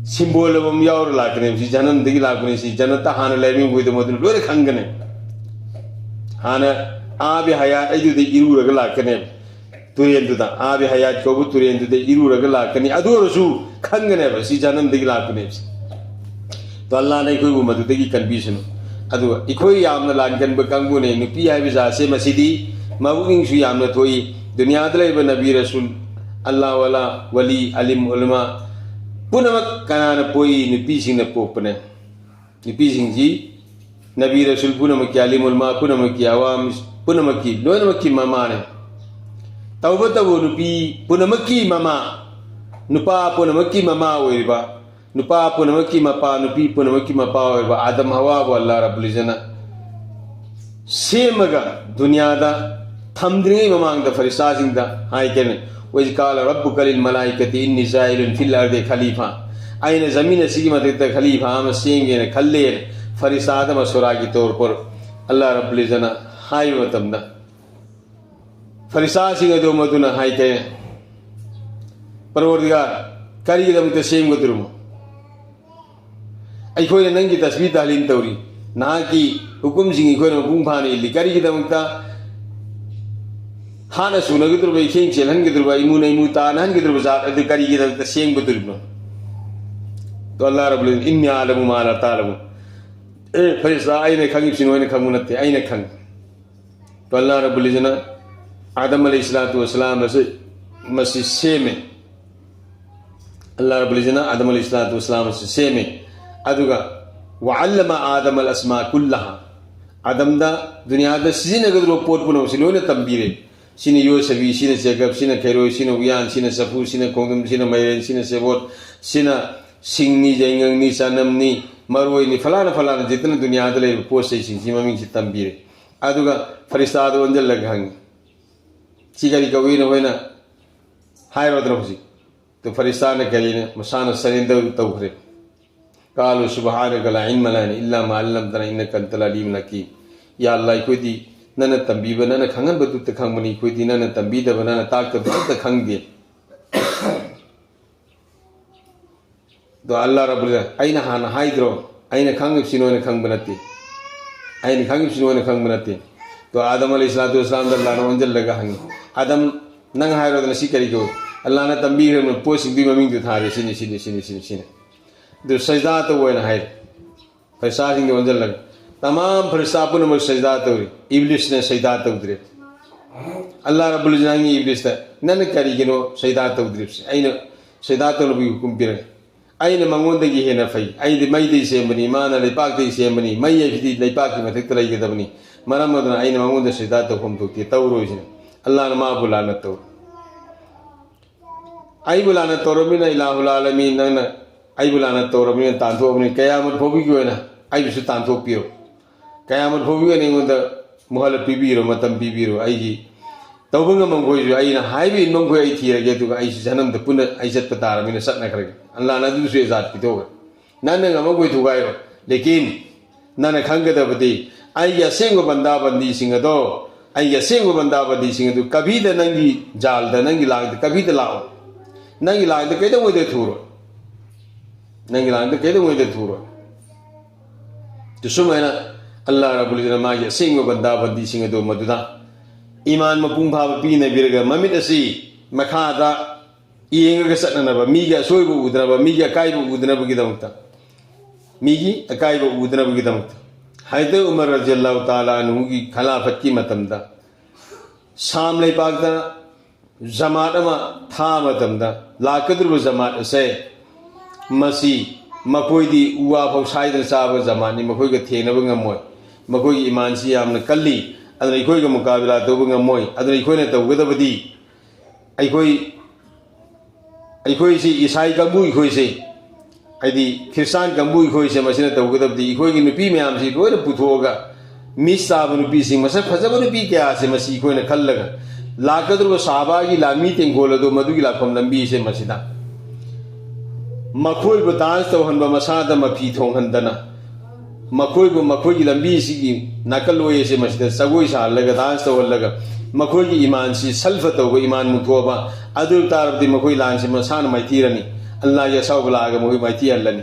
ꯁꯤꯝꯕꯣꯜ ꯑꯃꯃꯝ ꯌꯥꯎꯔ ꯂꯥꯛꯀꯅꯦꯕ꯫ ꯁꯤ ꯖꯍꯟꯅꯝꯗꯒꯤ ꯂꯥꯛꯄꯅꯤ, ꯁꯤ ꯖꯟꯅꯠꯇ ꯍꯥꯟꯅ ꯂꯩꯔꯝꯃꯤ ꯃꯈꯣꯏꯗꯣ ꯃꯗꯨꯅ ꯂꯣꯏꯅ ꯈꯪꯒꯅꯦꯕ꯫ ꯍꯥꯟꯅ ꯑꯥꯕꯤ ꯍꯌꯥꯠ ꯑꯩꯗꯨꯗ ꯏꯔꯨꯔꯒ ꯂꯥꯛꯀꯅꯦꯕ꯫ ꯇꯨꯔꯦꯟꯗꯨꯗ, ꯑꯥꯕꯤ ꯍꯌꯥꯠ ꯀꯧꯕ ꯇꯨꯔꯦꯟꯗꯨꯗ ꯏꯔꯨꯔꯒ ꯂꯥꯛꯀꯅꯤ꯫ ꯑꯗꯨ ꯑꯣꯏꯔꯁꯨ ꯈꯪꯒꯅꯦꯕ ꯁꯤ ꯖꯍꯟꯅꯝꯗꯒꯤ ꯂꯥꯛꯄꯅꯦꯕ꯫ ꯑꯗꯣ ꯑꯜꯂꯥꯍꯅ ꯑꯩꯈꯣꯏꯕꯨ ꯃꯗꯨꯗꯒꯤ ꯀꯟꯕꯤꯁꯅꯨ꯫ ꯑꯗꯨꯒ ꯑꯩꯈꯣꯏ ꯌꯥꯝꯅ ꯂꯥꯟꯒꯟꯕ ꯀꯥꯡꯕꯨꯅꯦ꯫ ꯅꯨꯄꯤ ꯍꯥꯏꯕ ꯖꯥꯠꯁꯦ ꯃꯁꯤꯗꯤ ꯃꯕꯨꯛꯅꯤꯡꯁꯨ ꯌꯥꯝꯅ ꯊꯣꯛꯏ꯫ ꯗꯨꯅꯤꯌꯥꯗ ꯂꯩꯕ ꯅꯕꯤ, ꯔꯁꯨꯜ, ꯑꯜꯂꯥꯍ ꯋꯥꯂꯥ, ꯋꯂꯤ, ꯑꯂꯤꯝ, ꯎꯂꯃꯥ ꯄꯨꯝꯅꯃꯛ ꯀꯅꯥꯅ ꯄꯣꯛꯏ? ꯅꯨꯄꯤꯁꯤꯡꯅ ꯄꯣꯛꯄꯅꯦ꯫ ꯅꯨꯄꯤꯁꯤꯡꯁꯤ ꯅꯕꯤ ꯔꯁꯨꯜ ꯄꯨꯝꯅꯃꯛꯀꯤ, ꯑꯂꯤꯝ ꯎꯂꯃꯥ ꯄꯨꯝꯅꯃꯛꯀꯤ, ꯑꯋꯥꯝ ꯄꯨꯝꯅꯃꯛꯀꯤ, ꯂꯣꯏꯅꯃꯛꯀꯤ ꯃꯃꯥꯅꯤ꯫ ꯇꯧꯕꯇꯕꯨ ꯅꯨꯄꯤ ꯄꯨꯝꯅꯃꯛꯀꯤ ꯃꯃꯥ, ꯅꯨꯄꯥ ꯄꯨꯝꯅꯃꯛꯀꯤ ꯃꯃꯥ ꯑꯣꯏꯔꯤꯕ, ꯅꯨꯄꯥ ꯄꯨꯝꯅꯃꯛꯀꯤ ꯃꯄꯥ, ꯅꯨꯄꯤ ꯄꯨꯝꯅꯃꯛꯀꯤ ꯃꯄꯥ ꯑꯣꯏꯔꯤꯕ ꯑꯥꯗꯝ ꯍꯋꯥꯕꯨ ꯑꯜꯂꯥꯍ ꯔꯕꯨꯜ ꯏꯖꯠꯅ ꯁꯦꯝꯃꯒ ꯗꯨꯅꯤꯌꯥꯗ ꯊꯝꯗ꯭ꯔꯤꯉꯩ ꯃꯃꯥꯡꯗ ꯐꯔꯤꯁꯇꯥꯁꯤꯡꯗ ꯍꯥꯏꯒꯅꯤ, "ꯋꯥꯏꯖ ꯀꯥꯂ ꯔꯕꯨꯀ ꯂꯤꯜ ꯃꯂꯥꯏꯀꯥꯇꯤ ꯏꯟꯅꯤ ꯖꯥꯏꯂꯨꯟ ꯐꯤꯜ ꯑꯔꯗꯤ ꯈꯂꯤꯐꯥ", ꯑꯩꯅ ꯖꯃꯤꯟ ꯑꯁꯤꯒꯤ ꯃꯊꯛꯇ ꯈꯂꯤꯐꯥ ꯑꯃ ꯁꯦꯝꯒꯦꯅ ꯈꯜꯂꯦꯅ ꯐꯔꯤꯁꯇꯥ ꯑꯥꯗꯝ ꯁꯣꯔꯥꯒꯤ ꯇꯧꯔꯛꯄ ꯑꯜꯂꯥꯍ ꯔꯕꯨꯜ ꯏꯖꯠꯅ ꯍꯥꯏꯕ ꯃꯇꯝꯗ, ꯐꯔꯤꯁꯇꯥꯁꯤꯡ ꯑꯗꯨ ꯃꯗꯨꯅ ꯍꯥꯏꯈ꯭ꯔꯦ, "ꯄꯔꯋꯔꯗꯤꯒꯥꯔ, ꯀꯔꯤꯒꯤꯗꯃꯛꯇ ꯁꯦꯝꯒꯗꯧꯔꯤꯕꯅꯣ? ꯑꯩꯈꯣꯏꯅ ꯅꯪꯒꯤ ꯇꯁꯕꯤ ꯇꯥꯍꯂꯤꯜ ꯇꯧꯔꯤ, ꯅꯍꯥꯛꯀꯤ ꯍꯨꯀꯨꯝꯁꯤꯡ ꯑꯩꯈꯣꯏꯅ ꯃꯄꯨꯡ ꯐꯥꯅ ꯏꯜꯂꯤ, ꯀꯔꯤꯒꯤꯗꯃꯛꯇ ꯍꯥꯟꯅ ꯁꯨꯅꯒꯗꯧꯔꯤꯕ, ꯏꯈꯦꯡ ꯆꯦꯜꯍꯟꯒꯗꯧꯔꯤꯕ, ꯏꯃꯨ ꯅꯩꯃꯨ ꯇꯥꯅꯍꯟꯒꯗꯧꯔꯤꯕ ꯖꯥꯠ ꯑꯗꯨ ꯀꯔꯤꯒꯤꯗꯃꯛꯇ ꯁꯦꯝꯒꯗꯧꯔꯤꯕꯅꯣ?" ꯑꯗꯣ ꯑꯜꯂꯥꯍ ꯔꯕꯨꯜ ꯏꯖꯠ, "ꯏꯟꯅꯤ ꯑꯥꯂꯃꯨ ꯃꯥ ꯂꯥ ꯇꯥꯂꯃꯨ", ꯑꯦ ꯐꯔꯤꯁꯇꯥ, ꯑꯩꯅ ꯈꯪꯉꯤꯕꯁꯤ ꯅꯣꯏꯅ ꯈꯪꯕ ꯅꯠꯇꯦ, ꯑꯩꯅ ꯈꯪꯉꯤ꯫ ꯑꯗꯣ ꯑꯜꯂꯥꯍ ꯔꯕꯨꯜ ꯏꯖꯠꯅ ꯑꯥꯗꯝ ꯑꯂꯩꯍꯤ ꯁꯂꯥꯇꯨ ꯋꯁꯁꯂꯥꯝ ꯑꯁꯤ, ꯃꯁꯤ ꯁꯦꯝꯃꯦ꯫ ꯑꯜꯂꯥꯍ ꯔꯕꯨꯜ ꯏꯖꯠꯅ ꯑꯥꯗꯝ ꯑꯂꯩꯍꯤ ꯁꯂꯥꯇꯨ ꯋꯁꯁꯂꯥꯝ ꯑꯁꯤ ꯁꯦꯝꯃꯦ꯫ ꯑꯗꯨꯒ "ꯋꯥ ꯑꯜꯂꯃ ꯑꯥꯗꯝ ꯑꯜ ꯑꯁꯃꯥ ꯀꯨꯜꯂꯍꯥ", ꯑꯥꯗꯝꯗ ꯗꯨꯅꯤꯌꯥꯗ ꯁꯤꯖꯤꯟꯅꯒꯗꯧꯕ ꯄꯣꯠ ꯄꯨꯝꯅꯃꯛꯁꯤ ꯂꯣꯏꯅ ꯇꯝꯕꯤꯔꯦ꯫ ꯁꯤꯅ ꯌꯣꯠꯁꯕꯤ, ꯁꯤꯅ ꯆꯦꯒꯞ, ꯁꯤꯅ ꯈꯩꯔꯣꯏ, ꯁꯤꯅ ꯎꯌꯥꯟ, ꯁꯤꯅ ꯆꯐꯨ, ꯁꯤꯅ ꯈꯣꯡꯗ꯭ꯔꯨꯝ, ꯁꯤꯅ ꯃꯥꯏꯔꯦꯟ, ꯁꯤꯅ ꯁꯦꯕꯣꯠ, ꯁꯤꯅ ꯁꯤꯡꯅꯤ, ꯌꯥꯏꯉꯪꯅꯤ, ꯆꯅꯝꯅꯤ, ꯃꯔꯣꯏꯅꯤ, ꯐꯂꯥꯅ ꯐꯂꯥꯅ ꯖꯤꯠꯇꯅ ꯗꯨꯅꯤꯌꯥꯗ ꯂꯩꯔꯤꯕ ꯄꯣꯠ ꯆꯩꯁꯤꯡꯁꯤ ꯃꯃꯤꯡꯁꯤ ꯇꯝꯕꯤꯔꯦ꯫ ꯑꯗꯨꯒ ꯐꯔꯤꯁꯇꯥꯗ ꯑꯣꯟꯁꯤꯜꯂꯒ ꯍꯪꯉꯤ, "ꯁꯤ ꯀꯔꯤ ꯀꯧꯏ?" ꯅꯈꯣꯏꯅ ꯍꯥꯏꯔꯣꯗꯅ ꯍꯧꯖꯤꯛ꯫ ꯑꯗꯨ ꯐꯔꯤꯁꯇꯥꯅ ꯀꯔꯤꯅ ꯃꯁꯥꯅ ꯁꯔꯦꯟꯗꯔ ꯇꯧꯈ꯭ꯔꯦ꯫ "ꯀꯥꯂꯨ ꯁꯨꯕꯍꯥꯅꯀ ꯂꯥ ꯏꯜꯃ ꯂꯅꯥ ꯏꯜꯂꯥ ꯃꯥ ꯑꯜꯂꯝꯇꯅꯥ ꯏꯟꯅꯀ ꯑꯟꯇꯜ ꯑꯂꯤꯃꯨꯜ ꯍꯀꯤꯝ"꯫ "ꯌꯥ ꯑꯜꯂꯥꯍ, ꯑꯩꯈꯣꯏꯗꯤ ꯅꯪꯅ ꯇꯝꯕꯤꯕ, ꯅꯪꯅ ꯈꯪꯍꯟꯕꯗꯨꯇ ꯈꯪꯕꯅꯤ, ꯑꯩꯈꯣꯏꯗꯤ ꯅꯪꯅ ꯇꯝꯕꯤꯗꯕ, ꯅꯪꯅ ꯇꯥꯛꯇꯕ ꯑꯝꯇ ꯈꯪꯗꯦ"꯫ ꯑꯗꯣ ꯑꯜꯂꯥꯍ ꯔꯕꯨꯜ ꯏꯖꯠ, "ꯑꯩꯅ ꯍꯥꯟꯅ ꯍꯥꯏꯗ꯭ꯔꯣ, ꯑꯩꯅ ꯈꯪꯉꯤꯕꯁꯤ ꯅꯣꯏꯅ ꯈꯪꯕ ꯅꯠꯇꯦ, ꯑꯩꯅ ꯈꯪꯉꯤꯕꯁꯤ ꯅꯣꯏꯅ ꯈꯪꯕ ꯅꯠꯇꯦ"꯫ ꯑꯗꯣ ꯑꯥꯗꯝ ꯑꯂꯩꯍꯤ ꯁꯂꯥꯇꯨ ꯋꯁꯁꯂꯥꯝꯗ ꯑꯜꯂꯥꯍꯅ ꯑꯣꯟꯁꯤꯜꯂꯒ ꯍꯪꯉꯤ, "ꯑꯥꯗꯝ, ꯅꯪ ꯍꯥꯏꯔꯣꯗꯅ ꯁꯤ ꯀꯔꯤ ꯀꯧꯏ?" ꯑꯜꯂꯥꯍꯅ ꯇꯝꯕꯤꯈ꯭ꯔꯕꯅꯤ, ꯄꯣꯠꯁꯤꯡꯗꯨꯒꯤ ꯃꯃꯤꯡꯗꯨ ꯊꯥꯔꯦ, "ꯁꯤꯅꯤ, ꯁꯤꯅꯤ, ꯁꯤꯅꯤ, ꯁꯤꯅꯤ, ꯁꯤꯅꯤ"꯫ ꯑꯗꯨ ꯁꯖꯗꯥ ꯇꯧ ꯍꯥꯏꯅ ꯍꯥꯏꯔꯦ꯫ ꯐꯔꯤꯁꯇꯥꯁꯤꯡꯗ ꯑꯣꯟꯁꯤꯜꯂꯒ ꯇꯃꯥꯝ ꯐꯔꯤꯁꯇꯥ ꯄꯨꯝꯅꯃꯛ ꯁꯖꯗꯥ ꯇꯧꯔꯤ, ꯏꯕꯂꯤꯁꯅ ꯁꯖꯗꯥ ꯇꯧꯗ꯭ꯔꯦ꯫ ꯑꯜꯂꯥꯍ ꯔꯕꯨꯜ ꯏꯖꯠꯅ ꯍꯪꯉꯤ ꯏꯕꯂꯤꯁꯇ, "ꯅꯪꯅ ꯀꯔꯤꯒꯤꯅꯣ ꯁꯖꯗꯥ ꯇꯧꯗ꯭ꯔꯤꯕꯁꯦ? ꯑꯩꯅ ꯁꯖꯗꯥ ꯇꯧꯅꯕꯒꯤ ꯍꯨꯀꯨꯝ ꯄꯤꯔꯒ"꯫ ꯑꯩꯅ ꯃꯉꯣꯟꯗꯒꯤ ꯍꯦꯟꯅ ꯐꯩ, ꯑꯩꯗꯤ ꯃꯩꯗꯒꯤ ꯁꯦꯝꯕꯅꯤ, ꯃꯥꯅ ꯂꯩꯄꯥꯛꯇꯒꯤ ꯁꯦꯝꯕꯅꯤ, ꯃꯩ ꯍꯥꯏꯁꯤꯗꯤ ꯂꯩꯄꯥꯛꯀꯤ ꯃꯊꯛꯇ ꯂꯩꯒꯗꯕꯅꯤ, ꯃꯔꯝ ꯑꯗꯨꯅ ꯑꯩꯅ ꯃꯉꯣꯟꯗ ꯁꯤꯖꯗꯥ ꯇꯧꯐꯝ ꯊꯣꯛꯇꯦ, ꯇꯧꯔꯣꯏꯁꯤꯅꯤ꯫ ꯑꯜꯂꯥꯍꯅ ꯃꯥꯕꯨ ꯂꯥꯟꯅ ꯇꯧꯔꯣꯏ꯫ ꯑꯩꯕꯨ ꯂꯥꯟꯅ ꯇꯧꯔꯕꯅꯤꯅ, ꯏꯂꯥꯍꯨꯜ ꯑꯥꯂꯃꯤꯟ, ꯅꯪꯅ ꯑꯩꯕꯨ ꯂꯥꯟꯅ ꯇꯧꯔꯕꯅꯤꯅ ꯇꯥꯟꯊꯣꯛꯑꯕꯅꯤ, ꯀꯌꯥꯃꯠ ꯐꯥꯎꯕꯒꯤ ꯑꯣꯏꯅ ꯑꯩꯕꯨꯁꯨ ꯇꯥꯟꯊꯣꯛꯄꯤꯔꯣ꯫ ꯀꯌꯥꯃꯠ ꯐꯥꯎꯕꯒꯤ ꯑꯣꯏꯅ ꯑꯩꯉꯣꯟꯗ ꯃꯨꯍꯜꯂ ꯄꯤꯕꯤꯔꯣ, ꯃꯇꯝ ꯄꯤꯕꯤꯔꯣ꯫ ꯑꯩꯒꯤ ꯇꯧꯕ ꯉꯝꯃꯝꯈꯣꯏꯁꯨ, ꯑꯩꯅ ꯍꯥꯏꯕ ꯏꯟꯕꯝꯈꯣꯏ ꯑꯩ ꯊꯤꯔꯒꯦ, ꯑꯗꯨꯒ ꯑꯩꯁꯨ ꯖꯍꯟꯅꯝꯗ ꯄꯨꯟꯅ ꯑꯩ ꯆꯠꯄ ꯇꯥꯔꯕꯅꯤꯅ ꯆꯠꯅꯈ꯭ꯔꯒꯦ꯫ ꯑꯜꯂꯥꯍꯅ ꯑꯗꯨꯁꯨ ꯏꯖꯥꯖꯠ ꯄꯤꯊꯣꯛꯈ꯭ꯔꯦ꯫ ꯅꯪꯅ ꯉꯝꯃꯝꯈꯣꯏ ꯊꯨꯒꯥꯏꯔꯣ꯫ ꯂꯦꯀꯤꯟ ꯅꯪꯅ ꯈꯪꯒꯗꯕꯗꯤ, ꯑꯩꯒꯤ ꯑꯁꯦꯡꯕ ꯕꯟꯗꯥ ꯕꯟꯗꯤꯁꯤꯡ ꯑꯗꯣ, ꯑꯩꯒꯤ ꯑꯁꯦꯡꯕ ꯕꯟꯗꯥ ꯕꯟꯗꯤꯁꯤꯡ ꯑꯗꯨ ꯀꯕꯤꯗ ꯅꯪꯒꯤ ꯖꯥꯜꯗ, ꯅꯪꯒꯤ ꯂꯥꯡꯗ ꯀꯕꯤꯗ ꯂꯥꯛꯑꯣ꯫ ꯅꯪꯒꯤ ꯂꯥꯡꯗ ꯀꯩꯗꯧꯉꯩꯗ ꯊꯨꯔꯣꯏ꯫ ꯅꯪꯒꯤ ꯂꯥꯡꯗ ꯀꯩꯗꯧꯉꯩꯗ ꯊꯨꯔꯣꯏ꯫ ꯑꯗꯨ ꯁꯨꯃꯥꯏꯅ ꯑꯜꯂꯥꯍ ꯔꯕꯨꯜ ꯏꯖ꯭ꯖꯠꯅ ꯃꯥꯒꯤ ꯑꯁꯦꯡꯕ ꯕꯟꯗꯥ ꯕꯟꯗꯤꯁꯤꯡ ꯑꯗꯨ ꯃꯗꯨꯗ ꯏꯃꯥꯟ ꯃꯄꯨꯡ ꯐꯥꯕ ꯄꯤꯅꯕꯤꯔꯒ, ꯃꯃꯤꯠ ꯑꯁꯤ ꯃꯈꯥꯗ ꯌꯦꯡꯉꯒ ꯆꯠꯅꯅꯕ, ꯃꯤꯒꯤ ꯑꯁꯣꯏꯕ ꯎꯗꯅꯕ, ꯃꯤꯒꯤ ꯑꯀꯥꯏꯕ ꯎꯗꯅꯕꯒꯤꯗꯃꯛꯇ, ꯃꯤꯒꯤ ꯑꯀꯥꯏꯕ ꯎꯗꯅꯕꯒꯤꯗꯃꯛꯇ꯫ ꯍꯥꯏꯗ ꯎꯃꯔ ꯔꯖꯤꯌꯜꯂꯥꯍꯨ ꯇꯥꯂꯥ ꯑꯟꯍꯨꯒꯤ ꯈꯂꯥꯐꯠꯀꯤ ꯃꯇꯝꯗ ꯁꯥꯝ ꯂꯩꯄꯥꯛꯇ ꯖꯃꯥꯠ ꯑꯃ ꯊꯥ ꯃꯇꯝꯗ, ꯂꯥꯛꯀꯗꯧꯔꯤꯕ ꯖꯃꯥꯠ ꯑꯁꯦ, ꯃꯁꯤ ꯃꯈꯣꯏꯗꯤ ꯎ ꯋꯥ ꯐꯥꯎ ꯁꯥꯏꯗꯅ ꯆꯥꯕ ꯖꯃꯥꯠꯅꯤ, ꯃꯈꯣꯏꯒ ꯊꯦꯡꯅꯕ ꯉꯝꯃꯣꯏ꯫ ꯃꯈꯣꯏꯒꯤ ꯏꯃꯥꯟꯁꯤ ꯌꯥꯝꯅ ꯀꯜꯂꯤ, ꯑꯗꯨꯅ ꯑꯩꯈꯣꯏꯒ ꯃꯨꯀꯥꯕꯤꯂꯥ ꯇꯧꯕ ꯉꯝꯃꯣꯏ꯫ ꯑꯗꯨꯅ ꯑꯩꯈꯣꯏꯅ ꯇꯧꯒꯗꯕꯗꯤ, ꯑꯩꯈꯣꯏ, ꯑꯩꯈꯣꯏꯁꯤ, ꯏꯁꯥꯏ ꯀꯥꯡꯕꯨ ꯑꯩꯈꯣꯏꯁꯤ, ꯍꯥꯏꯗꯤ ꯈ꯭ꯔꯤꯁꯇꯥꯟ ꯀꯥꯡꯕꯨ ꯑꯩꯈꯣꯏꯁꯦ, ꯃꯁꯤꯅ ꯇꯧꯒꯗꯕꯗꯤ, ꯑꯩꯈꯣꯏꯒꯤ ꯅꯨꯄꯤ ꯃꯌꯥꯝꯁꯤ ꯂꯣꯏꯅ ꯄꯨꯊꯣꯛꯑꯒ, ꯃꯤꯁ ꯇꯥꯕ ꯅꯨꯄꯤꯁꯤꯡ, ꯃꯁꯛ ꯐꯖꯕ ꯅꯨꯄꯤ ꯀꯌꯥꯁꯦ, ꯃꯁꯤ ꯑꯩꯈꯣꯏꯅ ꯈꯜꯂꯒ, ꯂꯥꯛꯀꯗꯧꯔꯤꯕ ꯁꯍꯥꯕꯥꯒꯤ ꯂꯥꯟꯃꯤ ꯇꯦꯡꯒꯣꯜ ꯑꯗꯨ, ꯃꯗꯨꯒꯤ ꯂꯥꯛꯐꯝ ꯂꯝꯕꯤꯁꯦ ꯃꯁꯤꯗ ꯃꯈꯣꯏꯕꯨ ꯗꯥꯟꯁ ꯇꯧꯍꯟꯕ, ꯃꯁꯥꯗ ꯃꯐꯤ ꯊꯣꯡꯍꯟꯗꯅ, ꯃꯈꯣꯏꯕꯨ ꯃꯈꯣꯏꯒꯤ ꯂꯝꯕꯤꯁꯤꯒꯤ ꯅꯥꯀꯜ ꯑꯣꯏ ꯑꯁꯤ ꯃꯁꯤꯗ ꯖꯒꯣꯏ ꯁꯥꯍꯜꯂꯒ, ꯗꯥꯟꯁ ꯇꯧꯍꯜꯂꯒ, ꯃꯈꯣꯏꯒꯤ ꯏꯃꯥꯟꯁꯤ ꯁꯜꯐ ꯇꯧꯕ, ꯏꯃꯥꯟ ꯃꯨꯊꯣꯛꯑꯕ, ꯑꯗꯨ ꯑꯣꯏ ꯇꯥꯔꯕꯗꯤ ꯃꯈꯣꯏ ꯂꯥꯟꯁꯤ ꯃꯁꯥꯅ ꯃꯥꯏꯊꯤꯔꯅꯤ꯫ ꯑꯜꯂꯥꯍꯒꯤ ꯑꯁꯥꯎꯕ ꯂꯥꯛꯑꯒ ꯃꯈꯣꯏ ꯃꯥꯏꯊꯤꯍꯜꯂꯅꯤ꯫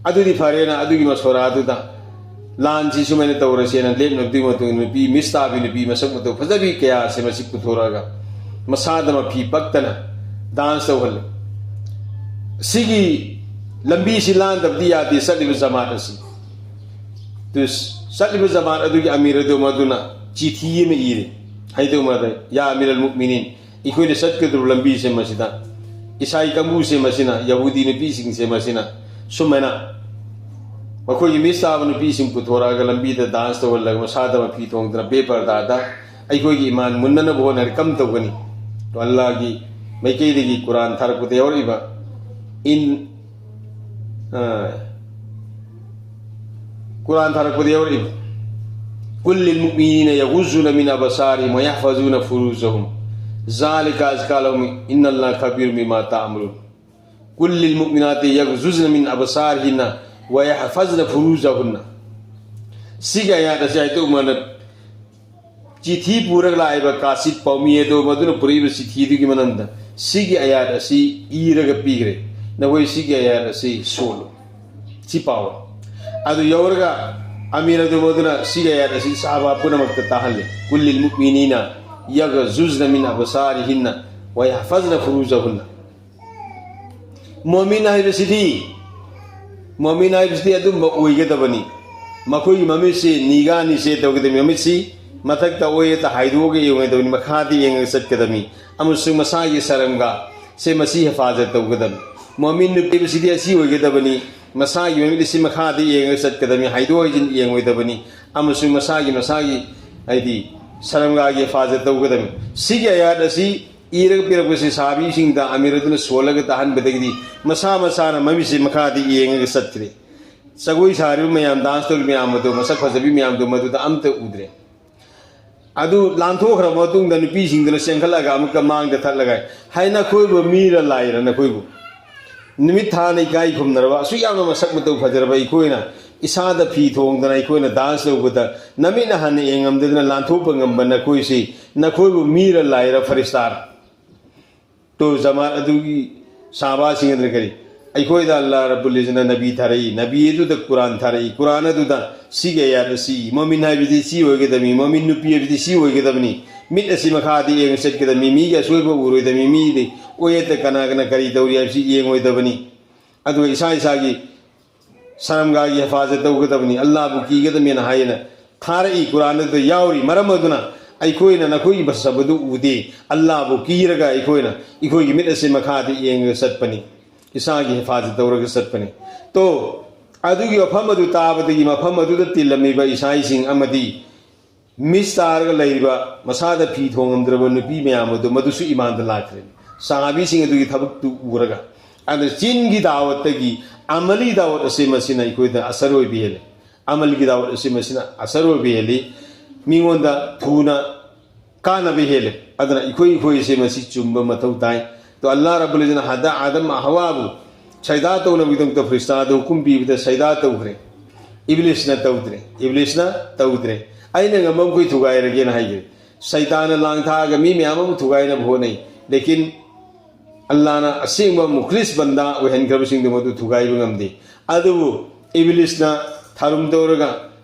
ꯑꯗꯨꯗꯤ ꯐꯔꯦꯅ, ꯑꯗꯨꯒꯤ ꯃꯁꯣꯔꯥꯗꯨꯗ ꯂꯥꯟꯁꯤ ꯁꯨꯃꯥꯏꯅ ꯇꯧꯔꯁꯦꯅ ꯂꯦꯞꯅꯕꯗꯨꯒꯤ ꯃꯇꯨꯡ ꯅꯨꯄꯤ, ꯃꯤꯁ ꯇꯥꯕꯤ ꯅꯨꯄꯤ, ꯃꯁꯛ ꯃꯇꯧ ꯐꯖꯕꯤ ꯀꯌꯥꯁꯦ ꯃꯁꯤ ꯄꯨꯊꯣꯔꯛꯑꯒ, ꯃꯁꯥꯗ ꯃꯐꯤ ꯄꯛꯇꯅ ꯗꯥꯟꯁ ꯇꯧꯍꯜꯂꯤ꯫ ꯁꯤꯒꯤ ꯂꯝꯕꯤꯁꯤ ꯂꯥꯟꯗꯕꯗꯤ ꯌꯥꯗꯦ ꯆꯠꯂꯤꯕ ꯖꯃꯥꯠ ꯑꯁꯤ꯫ ꯑꯗꯨ ꯆꯠꯂꯤꯕ ꯖꯃꯥꯠ ꯑꯗꯨꯒꯤ ꯑꯃꯤꯔ ꯑꯗꯨ ꯃꯗꯨꯅ ꯆꯤꯊꯤ ꯑꯃ ꯏꯔꯦ꯫ ꯍꯥꯏꯗꯧ ꯃꯥꯗ, "ꯌꯥ ꯑꯃꯤꯔ ꯑꯜ ꯃꯨꯛꯃꯤꯅꯤꯟ, ꯑꯩꯈꯣꯏꯅ ꯆꯠꯀꯗꯧꯔꯤꯕ ꯂꯝꯕꯤꯁꯦ ꯃꯁꯤꯗ ꯏꯁꯥꯏ ꯀꯥꯡꯕꯨꯁꯦ ꯃꯁꯤꯅ, ꯌꯍꯨꯗꯤ ꯅꯨꯄꯤꯁꯤꯡꯁꯦ ꯃꯁꯤꯅ ꯁꯨꯃꯥꯏꯅ ꯃꯈꯣꯏꯒꯤ ꯃꯤꯁ ꯇꯥꯕ ꯅꯨꯄꯤꯁꯤꯡ ꯄꯨꯊꯣꯔꯛꯑꯒ ꯂꯝꯕꯤꯗ ꯗꯥꯟꯁ ꯇꯧꯍꯜꯂꯒ ꯃꯁꯥꯗ ꯃꯐꯤ ꯊꯣꯡꯗꯅ ꯕꯦꯄꯔꯗꯥꯗ ꯑꯩꯈꯣꯏꯒꯤ ꯏꯃꯥꯟ ꯃꯨꯟꯅꯅꯕ ꯍꯣꯠꯅꯔꯦ꯫ ꯀꯝ ꯇꯧꯒꯅꯤ? ꯑꯜꯂꯥꯍꯒꯤ ꯃꯥꯏꯀꯩꯗꯒꯤ ꯀꯨꯔꯥꯟ ꯊꯥꯔꯛꯄꯗ ꯌꯥꯎꯔꯛꯏꯕ ꯏꯟ ꯑ, ꯀꯨꯔꯥꯟ ꯊꯥꯔꯛꯄꯗ ꯌꯥꯎꯔꯛꯏꯕ, "قل للمؤمنين يغضوا من أبصارهم ويحفظوا فروجهم ذلك أزكى لهم إن الله خبير بما تعملون." "قل للمؤمنات يغضضن من أبصارهن ويحفظن فروجهن." ꯁꯤꯒꯤ ꯑꯌꯥꯠ ꯑꯁꯤ ꯍꯥꯏꯗꯣꯛ ꯃꯥꯅ ꯆꯤꯊꯤ ꯄꯨꯔꯒ ꯂꯥꯛꯏꯕ ꯀꯥꯁꯤꯠ ꯄꯥꯎꯃꯤ ꯑꯗꯣ ꯃꯗꯨꯅ ꯄꯨꯔꯛꯏꯕ ꯆꯤꯊꯤꯗꯨꯒꯤ ꯃꯅꯨꯡꯗ ꯁꯤꯒꯤ ꯑꯌꯥꯠ ꯑꯁꯤ ꯏꯔꯒ ꯄꯤꯈ꯭ꯔꯦ, "ꯅꯈꯣꯏ ꯁꯤꯒꯤ ꯑꯌꯥꯠ ꯑꯁꯤ ꯁꯣꯜꯂꯨ, ꯁꯤ ꯄꯥꯎ"꯫ ꯑꯗꯨ ꯌꯧꯔꯒ ꯑꯃꯤꯔ ꯑꯗꯨ ꯃꯗꯨꯅ ꯁꯤꯒꯤ ꯑꯌꯥꯠ ꯑꯁꯤ ꯁꯍꯥꯕꯥ ꯄꯨꯝꯅꯃꯛꯇ ꯇꯥꯍꯜꯂꯦ, "قل للمؤمنين يغضضن من أبصارهن ويحفظن فروجهن." ꯃꯣꯃꯤꯟ ꯍꯥꯏꯕꯁꯤꯗꯤ, ꯃꯣꯃꯤꯟ ꯍꯥꯏꯕꯁꯤꯗꯤ ꯑꯗꯨꯝꯕ ꯑꯣꯏꯒꯗꯕꯅꯤ꯫ ꯃꯈꯣꯏꯒꯤ ꯃꯃꯤꯠꯁꯤ ꯅꯤꯒꯥꯅꯤꯁꯦ ꯇꯧꯒꯗꯕꯅꯤ꯫ ꯃꯃꯤꯠꯁꯤ ꯃꯊꯛꯇ ꯑꯣꯏꯌꯦꯇ ꯍꯥꯏꯗꯣꯛꯑꯒ ꯌꯦꯡꯉꯣꯏꯗꯕꯅꯤ, ꯃꯈꯥꯗ ꯌꯦꯡꯉꯒ ꯆꯠꯀꯗꯕꯅꯤ꯫ ꯑꯃꯁꯨꯡ ꯃꯁꯥꯒꯤ ꯁꯔꯝꯒꯥ ꯁꯦ ꯃꯁꯤ ꯍꯦꯐꯥꯖꯠ ꯇꯧꯒꯗꯕꯅꯤ꯫ ꯃꯣꯃꯤꯟ ꯅꯨꯄꯤ ꯍꯥꯏꯕꯁꯤꯗꯤ ꯑꯁꯤ ꯑꯣꯏꯒꯗꯕꯅꯤ, ꯃꯁꯥꯒꯤ ꯃꯃꯤꯠ ꯑꯁꯤ ꯃꯈꯥꯗ ꯌꯦꯡꯉꯒ ꯆꯠꯀꯗꯕꯅꯤ, ꯍꯥꯏꯗꯣꯛ ꯍꯥꯏꯖꯤꯟ ꯌꯦꯡꯉꯣꯏꯗꯕꯅꯤ꯫ ꯑꯃꯁꯨꯡ ꯃꯁꯥꯒꯤ, ꯃꯁꯥꯒꯤ ꯍꯥꯏꯗꯤ ꯁꯔꯝꯒꯥꯒꯤ ꯍꯦꯐꯥꯖꯠ ꯇꯧꯒꯗꯕꯅꯤ꯫ ꯁꯤꯒꯤ ꯑꯌꯥꯠ ꯑꯁꯤ ꯏꯔꯒ ꯄꯤꯔꯛꯄꯁꯤ ꯁꯍꯥꯕꯤꯁꯤꯡꯗ ꯑꯃꯤꯔ ꯑꯗꯨꯅ ꯁꯣꯜꯂꯒ ꯇꯥꯍꯟꯕꯗꯒꯤꯗꯤ ꯃꯁꯥ ꯃꯁꯥꯅ ꯃꯃꯤꯠꯁꯤ ꯃꯈꯥꯗ ꯌꯦꯡꯉꯒ ꯆꯠꯈ꯭ꯔꯦ꯫ ꯖꯒꯣꯏ ꯁꯥꯔꯤꯕ ꯃꯌꯥꯝ, ꯗꯥꯟꯁ ꯇꯧꯔꯤꯕ ꯃꯌꯥꯝ ꯑꯗꯨ, ꯃꯁꯛ ꯐꯖꯕꯤ ꯃꯌꯥꯝꯗꯨ ꯃꯗꯨꯗ ꯑꯝꯇ ꯎꯗ꯭ꯔꯦ꯫ ꯑꯗꯨ ꯂꯥꯟꯊꯣꯛꯈ꯭ꯔꯕ ꯃꯇꯨꯡꯗ ꯅꯨꯄꯤꯁꯤꯡꯗꯨꯅ ꯆꯦꯟꯈꯠꯂꯒ ꯑꯃꯨꯛꯀ ꯃꯥꯡꯗ ꯊꯠꯂꯒ, "ꯍꯥꯏ, ꯅꯈꯣꯏꯕꯨ ꯃꯤꯔ ꯂꯥꯏꯔ ꯅꯈꯣꯏꯕꯨ? ꯅꯨꯃꯤꯠ ꯊꯥꯅ ꯏꯀꯥꯏ ꯈꯨꯝꯅꯔꯕ, ꯑꯁꯨꯛ ꯌꯥꯝꯅ ꯃꯁꯛ ꯃꯇꯧ ꯐꯖꯔꯕ ꯑꯩꯈꯣꯏꯅ ꯏꯁꯥꯗ ꯐꯤ ꯊꯣꯡꯗꯅ ꯑꯩꯈꯣꯏꯅ ꯗꯥꯟꯁ ꯇꯧꯕꯗ ꯅꯃꯤꯠꯅ ꯍꯥꯟꯅ ꯌꯦꯡꯉꯝꯗꯗꯅ ꯂꯥꯟꯊꯣꯛꯄ ꯉꯝꯕ ꯅꯈꯣꯏꯁꯤ, ꯅꯈꯣꯏꯕꯨ ꯃꯤꯔ ꯂꯥꯏꯔ ꯐꯔꯤꯁꯇꯥꯔ?" ꯇꯣ ꯖꯃꯥꯠ ꯑꯗꯨꯒꯤ ꯁꯍꯥꯕꯥꯁꯤꯡ ꯑꯗꯨꯅ ꯀꯔꯤ, "ꯑꯩꯈꯣꯏꯗ ꯑꯜꯂꯥꯍ ꯔꯕꯨꯜ ꯏꯖꯅ ꯅꯕꯤ ꯊꯥꯔꯛꯏ, ꯅꯕꯤ ꯑꯗꯨꯗ ꯀꯨꯔꯥꯟ ꯊꯥꯔꯛꯏ, ꯀꯨꯔꯥꯟ ꯑꯗꯨꯗ ꯁꯤꯒꯤ ꯑꯌꯥꯠ ꯑꯁꯤ, ꯃꯣꯃꯤꯟ ꯍꯥꯏꯕꯗꯤ ꯁꯤ ꯑꯣꯏꯒꯗꯕꯅꯤ, ꯃꯣꯃꯤꯟ ꯅꯨꯄꯤ ꯍꯥꯏꯕꯗꯤ ꯁꯤ ꯑꯣꯏꯒꯗꯕꯅꯤ, ꯃꯤꯠ ꯑꯁꯤ ꯃꯈꯥꯗ ꯌꯦꯡꯉ ꯆꯠꯀꯗꯕꯅꯤ, ꯃꯤꯒꯤ ꯑꯁꯣꯏꯕ ꯎꯔꯣꯏꯗꯕꯅꯤ, ꯃꯤꯗꯤ ꯑꯣꯌꯦꯠꯇ ꯀꯅꯥ ꯀꯅꯥ ꯀꯔꯤ ꯇꯧꯔꯤ ꯍꯥꯏꯕꯁꯤ ꯌꯦꯡꯉꯣꯏꯗꯕꯅꯤ꯫ ꯑꯗꯨꯒ ꯏꯁꯥ ꯏꯁꯥꯒꯤ ꯁꯔꯝꯒꯥꯒꯤ ꯍꯦꯐꯥꯖꯠ ꯇꯧꯒꯗꯕꯅꯤ, ꯑꯜꯂꯥꯍꯕꯨ ꯀꯤꯒꯗꯕꯅꯤꯅ" ꯍꯥꯏꯅ ꯊꯥꯔꯛꯏ꯫ ꯀꯨꯔꯥꯟ ꯑꯗꯨꯗ ꯌꯥꯎꯔꯤ꯫ ꯃꯔꯝ ꯑꯗꯨꯅ ꯑꯩꯈꯣꯏꯅ ꯅꯈꯣꯏꯒꯤ ꯃꯁꯛ ꯑꯗꯨ ꯎꯗꯦ꯫ ꯑꯜꯂꯥꯕꯨ ꯀꯤꯔꯒ ꯑꯩꯈꯣꯏꯅ ꯑꯩꯈꯣꯏꯒꯤ ꯃꯤꯠ ꯑꯁꯤ ꯃꯈꯥꯗ ꯌꯦꯡꯉꯒ ꯆꯠꯄꯅꯤ, ꯏꯁꯥꯒꯤ ꯍꯤꯐꯥꯖꯠ ꯇꯧꯔꯒ ꯆꯠꯄꯅꯤ꯫ ꯇꯣ, ꯑꯗꯨꯒꯤ ꯋꯥꯐꯝ ꯑꯗꯨ ꯇꯥꯕꯗꯒꯤ ꯃꯐꯝ ꯑꯗꯨꯗ ꯇꯤꯜꯂꯝꯃꯤꯕ ꯏꯁꯥꯏꯁꯤꯡ ꯑꯃꯗꯤ ꯃꯤꯁ ꯇꯥꯔꯒ ꯂꯩꯔꯤꯕ ꯃꯁꯥꯗ ꯐꯤ ꯊꯣꯡꯉꯝꯗ꯭ꯔꯕ ꯅꯨꯄꯤ ꯃꯌꯥꯝ ꯑꯗꯨ ꯃꯗꯨꯁꯨ ꯏꯃꯥꯟꯗ ꯂꯥꯛꯈ꯭ꯔꯦ꯫ ꯁꯍꯥꯕꯤꯁꯤꯡ ꯑꯗꯨꯒꯤ ꯊꯕꯛꯇꯨ ꯎꯔꯒ, ꯑꯗꯨꯅ ꯆꯤꯟꯒꯤ ꯗꯥꯋꯠꯇꯒꯤ ꯑꯃꯂꯤ ꯗꯥꯋꯠ ꯑꯁꯤ ꯃꯁꯤꯅ ꯑꯩꯈꯣꯏꯗ ꯑꯁꯔ ꯑꯣꯏꯕ ꯍꯦꯜꯂꯦ꯫ ꯑꯃꯜꯒꯤ ꯗꯥꯋꯠ ꯑꯁꯤ ꯃꯁꯤꯅ ꯑꯁꯔ ꯑꯣꯏꯕ ꯍꯦꯜꯂꯤ꯫ ꯃꯤꯉꯣꯟꯗ ꯊꯨꯅ ꯀꯥꯟꯅꯕ ꯍꯦꯜꯂꯦ꯫ ꯑꯗꯨꯅ ꯑꯩꯈꯣꯏ ꯑꯩꯈꯣꯏꯁꯦ ꯃꯁꯤ ꯆꯨꯝꯕ ꯃꯊꯧ ꯇꯥꯏ꯫ ꯇꯣ ꯑꯜꯂꯥ ꯔꯕꯨꯜ ꯏꯖꯠꯅ ꯍꯗꯥ ꯑꯥꯗꯝ ꯍꯋꯥꯕꯨ ꯁꯩꯗꯥ ꯇꯧꯅꯕꯒꯤꯗꯃꯛꯇ ꯐꯔꯤꯁꯇꯥꯗ ꯍꯨꯀꯨꯝ ꯄꯤꯕꯗ ꯁꯩꯗꯥ ꯇꯧꯈ꯭ꯔꯦ꯫ ꯏꯕꯂꯤꯁꯅ ꯇꯧꯗ꯭ꯔꯦ꯫ ꯏꯕꯂꯤꯁꯅ ꯇꯧꯗ꯭ꯔꯦ꯫ ꯑꯩꯅ ꯉꯝꯕ ꯃꯈꯣꯏ ꯊꯨꯒꯥꯏꯔꯒꯦꯅ ꯍꯥꯏꯈ꯭ꯔꯦ꯫ ꯁꯩꯇꯥꯅ ꯂꯥꯡ ꯊꯥꯛꯑꯒ ꯃꯤ ꯃꯌꯥꯝ ꯑꯃ ꯊꯨꯒꯥꯏꯅꯕ ꯍꯣꯠꯅꯩ꯫ ꯂꯦꯀꯤꯟ ꯑꯜꯂꯥꯅ ꯑꯁꯦꯡꯕ ꯃꯨꯈ꯭ꯂꯤꯁ ꯕꯟꯗꯥ ꯑꯣꯏꯍꯟꯈ꯭ꯔꯕꯁꯤꯡꯗꯨ ꯃꯗꯨ ꯊꯨꯒꯥꯏꯕ ꯉꯝꯗꯦ꯫ ꯑꯗꯨꯕꯨ ꯏꯕꯂꯤꯁꯅ ꯊꯥꯔꯨꯝ ꯇꯧꯔꯒ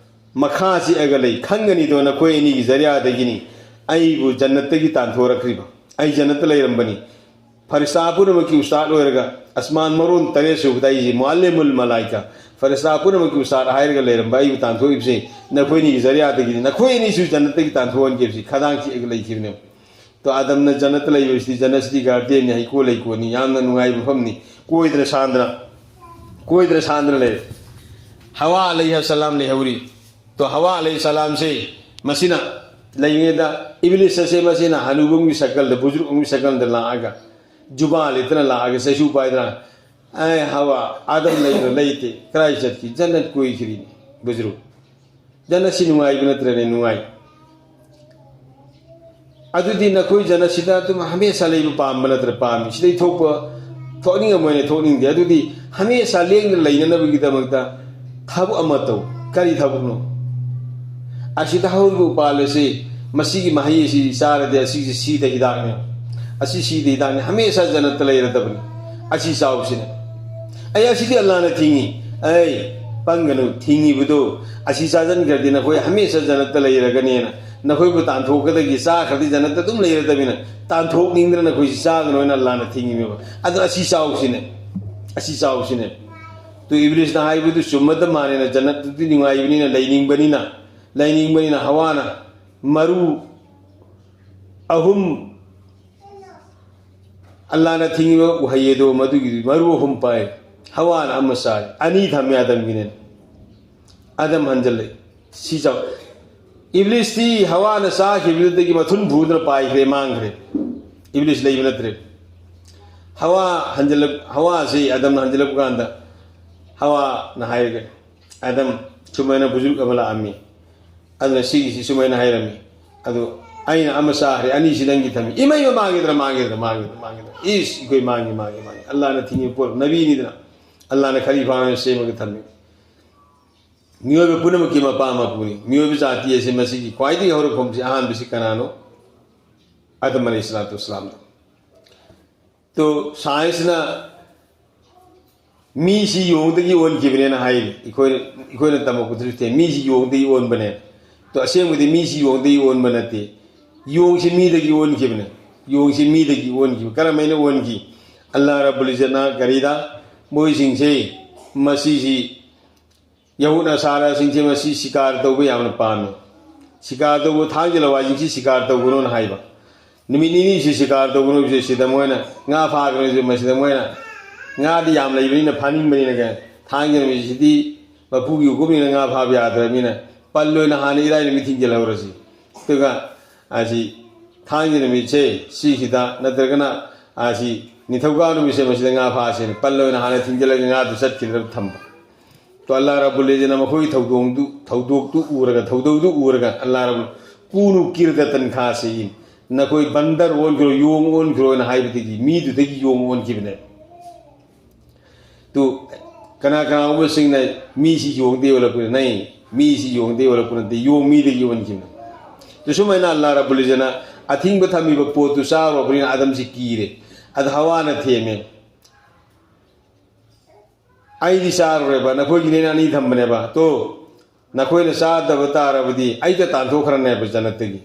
ꯃꯈꯥ ꯆꯤꯛꯑꯒ ꯂꯩ꯫ ꯈꯪꯒꯅꯤꯗꯣ ꯅꯈꯣꯏ ꯑꯅꯤꯒꯤ ꯖꯔꯤꯌꯥꯗꯒꯤꯅꯤ ꯑꯩꯕꯨ ꯖꯟꯅꯠꯇꯒꯤ ꯇꯥꯟꯊꯣꯔꯛꯈ꯭ꯔꯤꯕ꯫ ꯑꯩ ꯖꯟꯅꯠꯇ ꯂꯩꯔꯝꯕꯅꯤ꯫ ꯐꯔꯤꯁꯇꯥ ꯄꯨꯝꯅꯃꯛꯀꯤ ꯎꯁꯇꯥꯗ ꯑꯣꯏꯔꯒ ꯑꯁꯃꯥꯟ ꯃꯔꯣꯟ ꯇꯔꯦꯠ ꯁꯨꯕꯗ ꯑꯩꯁꯦ ꯃꯨꯑꯜꯂꯤꯃꯨꯜ ꯃꯂꯥꯏꯀꯥ, ꯐꯔꯤꯁꯇꯥ ꯄꯨꯝꯅꯃꯛꯀꯤ ꯎꯁꯇꯥꯗ ꯍꯥꯏꯔꯒ ꯂꯩꯔꯝꯕ ꯑꯩꯕꯨ ꯇꯥꯟꯊꯣꯛꯏꯕꯁꯦ ꯅꯈꯣꯏ ꯑꯅꯤꯒꯤ ꯖꯔꯤꯌꯥꯗꯒꯤꯅꯤ꯫ ꯅꯈꯣꯏ ꯑꯅꯤꯁꯨ ꯖꯟꯅꯠꯇꯒꯤ ꯇꯥꯟꯊꯣꯛꯍꯟꯈꯤꯕꯁꯤ ꯈꯗꯥꯡ ꯆꯤꯛꯑꯒ ꯂꯩꯈꯤꯕꯅꯦꯕ꯫ ꯇꯣ ꯑꯥꯗꯝꯅ ꯖꯟꯅꯠꯇ ꯂꯩꯕꯁꯤꯗꯤ ꯖꯟꯅꯠꯁꯤꯗꯤ ꯒꯥꯔꯗꯦꯟꯅꯤ, ꯍꯩꯀꯣꯜ ꯂꯩꯀꯣꯜꯅꯤ, ꯌꯥꯝꯅ ꯅꯨꯡꯉꯥꯏꯕ ꯃꯐꯝꯅꯤ꯫ ꯀꯣꯏꯗꯅ ꯁꯥꯟꯗꯅ, ꯀꯣꯏꯗꯅ ꯁꯥꯟꯗꯅ ꯂꯩꯔꯦ꯫ ꯍꯋꯥ ꯑꯂꯩꯍ ꯁꯂꯥꯝ ꯂꯩꯍꯧꯔꯤ꯫ ꯇꯣ ꯍꯋꯥ ꯑꯂꯩꯍ ꯁꯂꯥꯝꯁꯦ ꯃꯁꯤꯅ ꯂꯩꯔꯤꯉꯩꯗ ꯏꯕꯂꯤꯁ ꯑꯁꯦ ꯃꯁꯤꯅ ꯍꯅꯨꯕ ꯑꯃꯒꯤ ꯁꯀꯜꯗ, ꯕꯨꯖꯨꯔꯨꯛ ꯑꯃꯒꯤ ꯁꯀꯜꯗ ꯂꯥꯛꯑꯒ, ꯖꯨꯕꯥ ꯂꯤꯠꯇꯅ ꯂꯥꯛꯑꯒ ꯆꯩꯁꯨ ꯄꯥꯏꯗꯅ, "ꯑꯦ ꯍꯋꯥ, ꯑꯥꯗꯝ ꯂꯩꯕ꯭ꯔꯥ? ꯂꯩꯇꯦ꯫ ꯀꯗꯥꯏ ꯆꯠꯈꯤ? ꯖꯟꯅꯠ ꯀꯣꯏꯈ꯭ꯔꯤꯅꯤ, ꯕꯨꯖꯨꯔꯨꯛ꯫ ꯖꯟꯅꯠꯁꯤ ꯅꯨꯡꯉꯥꯏꯕ ꯅꯠꯇ꯭ꯔꯅꯦ?" "ꯅꯨꯡꯉꯥꯏ꯫ ꯑꯗꯨꯗꯤ ꯅꯈꯣꯏ ꯖꯟꯅꯠꯁꯤꯗ ꯑꯗꯨꯝ ꯍꯃꯦꯁꯥ ꯂꯩꯕ ꯄꯥꯝꯕ ꯅꯠꯇ꯭ꯔ? ꯄꯥꯝꯃꯤ꯫ ꯁꯤꯗꯩ ꯊꯣꯛꯄ, ꯊꯣꯛꯅꯤꯡꯉꯝꯃꯣꯏꯅꯦ? ꯊꯣꯛꯅꯤꯡꯗꯦ꯫ ꯑꯗꯨꯗꯤ ꯍꯃꯦꯁꯥ ꯂꯦꯡꯗꯅ ꯂꯩꯅꯅꯕꯒꯤꯗꯃꯛꯇ ꯊꯕꯛ ꯑꯃ ꯇꯧ꯫ ꯀꯔꯤ ꯊꯕꯛꯅꯣ? ꯑꯁꯤꯗ ꯍꯧꯔꯤꯕ ꯎꯄꯥꯜ ꯑꯁꯤ, ꯃꯁꯤꯒꯤ ꯃꯍꯩ ꯑꯁꯤ ꯆꯥꯔꯗꯤ ꯑꯁꯤꯁꯤ ꯁꯤꯗ ꯍꯤꯗꯥꯛꯅꯦ꯫ ꯑꯁꯤ ꯁꯤꯗ ꯍꯤꯗꯥꯛꯅꯦ꯫ ꯍꯃꯦꯁꯥ ꯖꯟꯅꯠꯇ ꯂꯩꯔꯗꯕꯅꯤ꯫ ꯑꯁꯤ ꯆꯥꯎꯁꯤꯅꯦ꯫ ꯑꯩ ꯑꯁꯤꯗꯤ ꯑꯜꯂꯥꯅ ꯊꯤꯡꯉꯤ꯫ ꯑꯩ ꯄꯪꯒꯅꯨ, ꯊꯤꯡꯉꯤꯕꯗꯨ ꯑꯁꯤ ꯆꯥꯁꯤꯟꯈ꯭ꯔꯗꯤ ꯅꯈꯣꯏ ꯍꯃꯦꯁꯥ ꯖꯟꯅꯠꯇ ꯂꯩꯔꯒꯅꯦꯅ꯫ ꯅꯈꯣꯏꯕꯨ ꯇꯥꯟꯊꯣꯛꯀꯗꯒꯤ ꯆꯥꯈ꯭ꯔꯗꯤ ꯖꯟꯅꯠꯇ ꯑꯗꯨꯝ ꯂꯩꯔꯗꯕꯅꯤꯅ ꯇꯥꯟꯊꯣꯛꯅꯤꯡꯗꯅ ꯅꯈꯣꯏꯁꯤ ꯆꯥꯒꯅꯨ ꯍꯥꯏꯅ ꯑꯜꯂꯥꯅ ꯊꯤꯡꯉꯤꯃꯦꯕ꯫ ꯑꯗꯣ ꯑꯁꯤ ꯆꯥꯎꯁꯤꯅꯦ꯫ ꯑꯁꯤ ꯆꯥꯎꯁꯤꯅꯦ꯫ ꯇꯨ ꯏꯕꯂꯤꯁꯅ ꯍꯥꯏꯕꯗꯨ ꯆꯨꯝꯃꯗ ꯃꯥꯜꯂꯦꯅ, ꯖꯟꯅꯠꯇꯨꯗꯤ ꯅꯨꯡꯉꯥꯏꯕꯅꯤꯅ, ꯂꯩꯅꯤꯡꯕꯅꯤꯅ, ꯂꯩꯅꯤꯡꯕꯅꯤꯅ ꯍꯋꯥꯅ ꯃꯔꯨ ꯑꯍꯨꯝ, ꯑꯜꯂꯥꯅ ꯊꯤꯡꯉꯤꯕ ꯎꯍꯩ ꯑꯗꯣ ꯃꯗꯨꯒꯤ ꯃꯔꯨ ꯑꯍꯨꯝ ꯄꯥꯏ꯫ ꯍꯋꯥꯅ ꯑꯃ ꯆꯥꯏ, ꯑꯅꯤ ꯊꯝꯃꯦ ꯑꯗꯝꯒꯤꯅꯦꯅ꯫ ꯑꯗꯝ ꯍꯟꯖꯜꯂꯛꯏ, ꯁꯤ ꯆꯥꯎ꯫ ꯏꯕ꯭ꯂꯤꯁꯇꯤ ꯍꯋꯥꯅ ꯆꯥꯈꯤꯕꯗꯨꯗꯒꯤ ꯃꯊꯨꯟ ꯐꯨꯗꯅ ꯄꯥꯏꯈ꯭ꯔꯦ, ꯃꯥꯡꯈ꯭ꯔꯦ꯫ ꯏꯕ꯭ꯂꯤꯁ ꯂꯩꯕ ꯅꯠꯇ꯭ꯔꯦ꯫ ꯍꯋꯥ ꯍꯟꯖꯜꯂꯛ ꯍꯋꯥꯁꯤ ꯑꯗꯝꯅ ꯍꯟꯖꯜꯂꯛꯄ ꯀꯥꯟꯗ ꯍꯋꯥꯅ ꯍꯥꯏꯔꯒ, "ꯑꯗꯝ, ꯁꯨꯃꯥꯏꯅ ꯕꯨꯖꯨꯔꯒ ꯑꯃ ꯂꯥꯛꯑꯝꯃꯤ꯫ ꯑꯗꯨꯅ ꯁꯤꯒꯤꯁꯤ ꯁꯨꯃꯥꯏꯅ ꯍꯥꯏꯔꯝꯃꯤ꯫ ꯑꯗꯨ ꯑꯩꯅ ꯑꯃ ꯆꯥꯈ꯭ꯔꯦ, ꯑꯅꯤꯁꯤ ꯅꯪꯒꯤ ꯊꯝꯃꯤ꯫" ꯏꯃꯩ ꯃꯥꯡꯈꯤꯗ꯭ꯔꯥ, ꯃꯥꯡꯈꯤꯗ꯭ꯔꯥ, ꯃꯥꯡꯈꯤꯗ꯭ꯔꯥ, ꯃꯥꯡꯈꯤꯗ꯭ꯔꯥ? ꯏꯁ, ꯑꯩꯈꯣꯏ ꯃꯥꯡꯉꯤ, ꯃꯥꯡꯉꯤ, ꯃꯥꯡꯉꯤ꯫ ꯑꯜꯂꯥꯅ ꯊꯤꯡꯉꯤꯕ ꯄꯣꯠ, ꯅꯕꯤꯅꯤꯗꯅ꯫ ꯑꯜꯂꯥꯅ ꯈꯂꯤꯐꯥ ꯑꯣꯏꯅ ꯁꯦꯝꯃꯒ ꯊꯝꯃꯤ꯫ ꯃꯤꯑꯣꯏꯕ ꯄꯨꯝꯅꯃꯛꯀꯤ ꯃꯄꯥ ꯃꯄꯨꯅꯤ꯫ ꯃꯤꯑꯣꯏꯕ ꯖꯥꯇꯤ ꯑꯁꯤ ꯃꯁꯤꯒꯤ ꯈ꯭ꯋꯥꯏꯗꯒꯤ ꯍꯧꯔꯛꯐꯝꯁꯤ, ꯑꯍꯥꯟꯕꯁꯤ ꯀꯅꯥꯅꯣ? ꯑꯗꯝ ꯑꯂꯩꯍꯤꯁꯁꯂꯥꯇꯨ ꯋꯥꯁꯁꯂꯥꯝꯗ꯫ ꯇꯣ, ꯁꯥꯏꯟꯁꯅ ꯃꯤꯁꯤ ꯌꯣꯡꯗꯒꯤ ꯑꯣꯟꯈꯤꯕꯅꯦꯅ ꯍꯥꯏꯔꯤ꯫ ꯑꯩꯈꯣꯏꯅ, ꯑꯩꯈꯣꯏꯅ ꯇꯝꯃꯛꯄꯗꯁꯨ ꯊꯦꯡ, ꯃꯤꯁꯤ ꯌꯣꯡꯗꯒꯤ ꯑꯣꯟꯕꯅꯦ꯫ ꯇꯣ, ꯑꯁꯦꯡꯕꯗꯤ ꯃꯤꯁꯤ ꯌꯣꯡꯗꯒꯤ ꯑꯣꯟꯕ ꯅꯠꯇꯦ꯫ ꯌꯣꯡꯁꯤ ꯃꯤꯗꯒꯤ ꯑꯣꯟꯈꯤꯕꯅꯦ꯫ ꯌꯣꯡꯁꯤ ꯃꯤꯗꯒꯤ ꯑꯣꯟꯈꯤꯕ꯫ ꯀꯔꯝꯍꯥꯏꯅ ꯑꯣꯟꯈꯤ? ꯑꯜꯂꯥ ꯔꯕꯨꯜ ꯏꯖꯠꯅ ꯀꯔꯤꯗ, ꯃꯣꯏꯁꯤꯡꯁꯦ, ꯃꯁꯤꯁꯤ ꯌꯍꯨꯗ ꯅꯁꯥꯔꯥꯁꯤꯡꯁꯦ ꯃꯁꯤ ꯁꯤꯀꯥꯔ ꯇꯧꯕ ꯌꯥꯝꯅ ꯄꯥꯝꯃꯤ꯫ ꯁꯤꯀꯥꯔ ꯇꯧꯕ, ꯊꯥꯡꯒꯤ ꯂꯋꯥꯏꯁꯤꯡꯁꯤ ꯁꯤꯀꯥꯔ ꯇꯧꯒꯅꯨꯅ ꯍꯥꯏꯕ꯫ ꯅꯨꯃꯤꯠ ꯅꯤꯅꯤꯁꯤ ꯁꯤꯀꯥꯔ ꯇꯧꯒꯅꯨ ꯍꯥꯏꯕꯁꯦ ꯁꯤꯗ ꯃꯣꯏꯅ ꯉꯥ ꯐꯥꯒꯅꯨ ꯍꯥꯏꯕꯁꯦ ꯃꯁꯤꯗ ꯃꯣꯏꯅ ꯉꯥꯗꯤ ꯌꯥꯝ ꯂꯩꯕꯅꯤꯅ ꯐꯥꯅꯤꯡꯕꯅꯤꯅ ꯀꯩ, ꯊꯥꯡꯒꯤ ꯅꯨꯃꯤꯠꯁꯤꯗꯤ ꯃꯄꯨꯒꯤ ꯍꯨꯀꯨꯝꯅꯤꯅ ꯉꯥ ꯐꯥꯕ ꯌꯥꯗ꯭ꯔꯕꯅꯤꯅ ꯄꯜ ꯑꯣꯏꯅ ꯍꯥꯟꯅ ꯏꯔꯥꯏ ꯅꯨꯃꯤꯠ ꯊꯤꯡꯖꯤꯜꯍꯧꯔꯁꯤ꯫ ꯑꯗꯨꯒ ꯑꯁꯤ ꯊꯥꯡꯖ ꯅꯨꯃꯤꯠꯁꯦ ꯁꯤꯁꯤꯗ ꯅꯠꯇ꯭ꯔꯒꯅ ꯑꯁꯤ ꯅꯤꯡꯊꯧꯀꯥ ꯅꯨꯃꯤꯠꯁꯦ ꯃꯁꯤꯗ ꯉꯥ ꯐꯥꯁꯦꯅ ꯄꯜ ꯑꯣꯏꯅ ꯍꯥꯟꯅ ꯊꯤꯡꯖꯤꯜꯂꯒ ꯉꯥꯗꯨ ꯆꯠꯈꯤꯗ꯭ꯔꯕ ꯊꯝꯕ꯫ ꯇꯣ ꯑꯜꯂꯥ ꯔꯕꯨꯜ ꯏꯖꯠꯅ ꯃꯈꯣꯏꯒꯤ ꯊꯧꯗꯣꯡꯗꯨ, ꯊꯧꯗꯣꯛꯇꯨ ꯎꯔꯒ, ꯊꯧꯗꯧꯗꯨ ꯎꯔꯒ ꯑꯜꯂꯥ ꯔꯕꯨꯜ, "ꯀꯨꯅꯨ ꯀꯤꯔꯗꯇꯟ ꯈꯥꯁꯤꯌꯤꯟ", ꯅꯈꯣꯏ ꯕꯟꯗꯔ ꯑꯣꯟꯈ꯭ꯔꯣ, ꯌꯣꯡ ꯑꯣꯟꯈ꯭ꯔꯣꯅ ꯍꯥꯏꯕꯗꯒꯤ ꯃꯤꯗꯨꯗꯒꯤ ꯌꯣꯡ ꯑꯣꯟꯈꯤꯕꯅꯦ꯫ ꯇꯨ, ꯀꯅꯥ ꯀꯅꯥꯒꯨꯝꯕꯁꯤꯡꯅ ꯃꯤꯁꯤ ꯌꯣꯡꯗ ꯌꯣꯜꯂꯛꯄꯅ ꯅꯩ, ꯃꯤꯁꯤ ꯌꯣꯡꯗ ꯌꯣꯜꯂꯛꯄ ꯅꯠꯇꯦ, ꯌꯣꯡ ꯃꯤꯗꯒꯤ ꯌꯣꯟꯈꯤꯕꯅꯤ꯫ ꯇꯨ, ꯁꯨꯃꯥꯏꯅ ꯑꯜꯂꯥ ꯔꯕꯨꯜ ꯏꯖꯠꯅ ꯑꯊꯤꯡꯕ ꯊꯝꯃꯤꯕ ꯄꯣꯠꯇꯨ ꯆꯥꯔꯨꯔꯕꯅꯤꯅ ꯑꯗꯝꯁꯤ ꯀꯤꯔꯦ꯫ ꯑꯗ ꯍꯋꯥꯅ ꯊꯦꯝꯃꯦ, "ꯑꯩꯗꯤ ꯆꯥꯔꯨꯔꯦꯕ, ꯅꯈꯣꯏꯒꯤꯅꯦꯅ ꯑꯅꯤ ꯊꯝꯕꯅꯦꯕ꯫ ꯇꯣ, ꯅꯈꯣꯏꯅ ꯆꯥꯗꯕ ꯇꯥꯔꯕꯗꯤ ꯑꯩꯗ ꯇꯥꯟꯊꯣꯛꯈ꯭ꯔꯅꯦꯕ ꯖꯅꯠꯇꯒꯤ꯫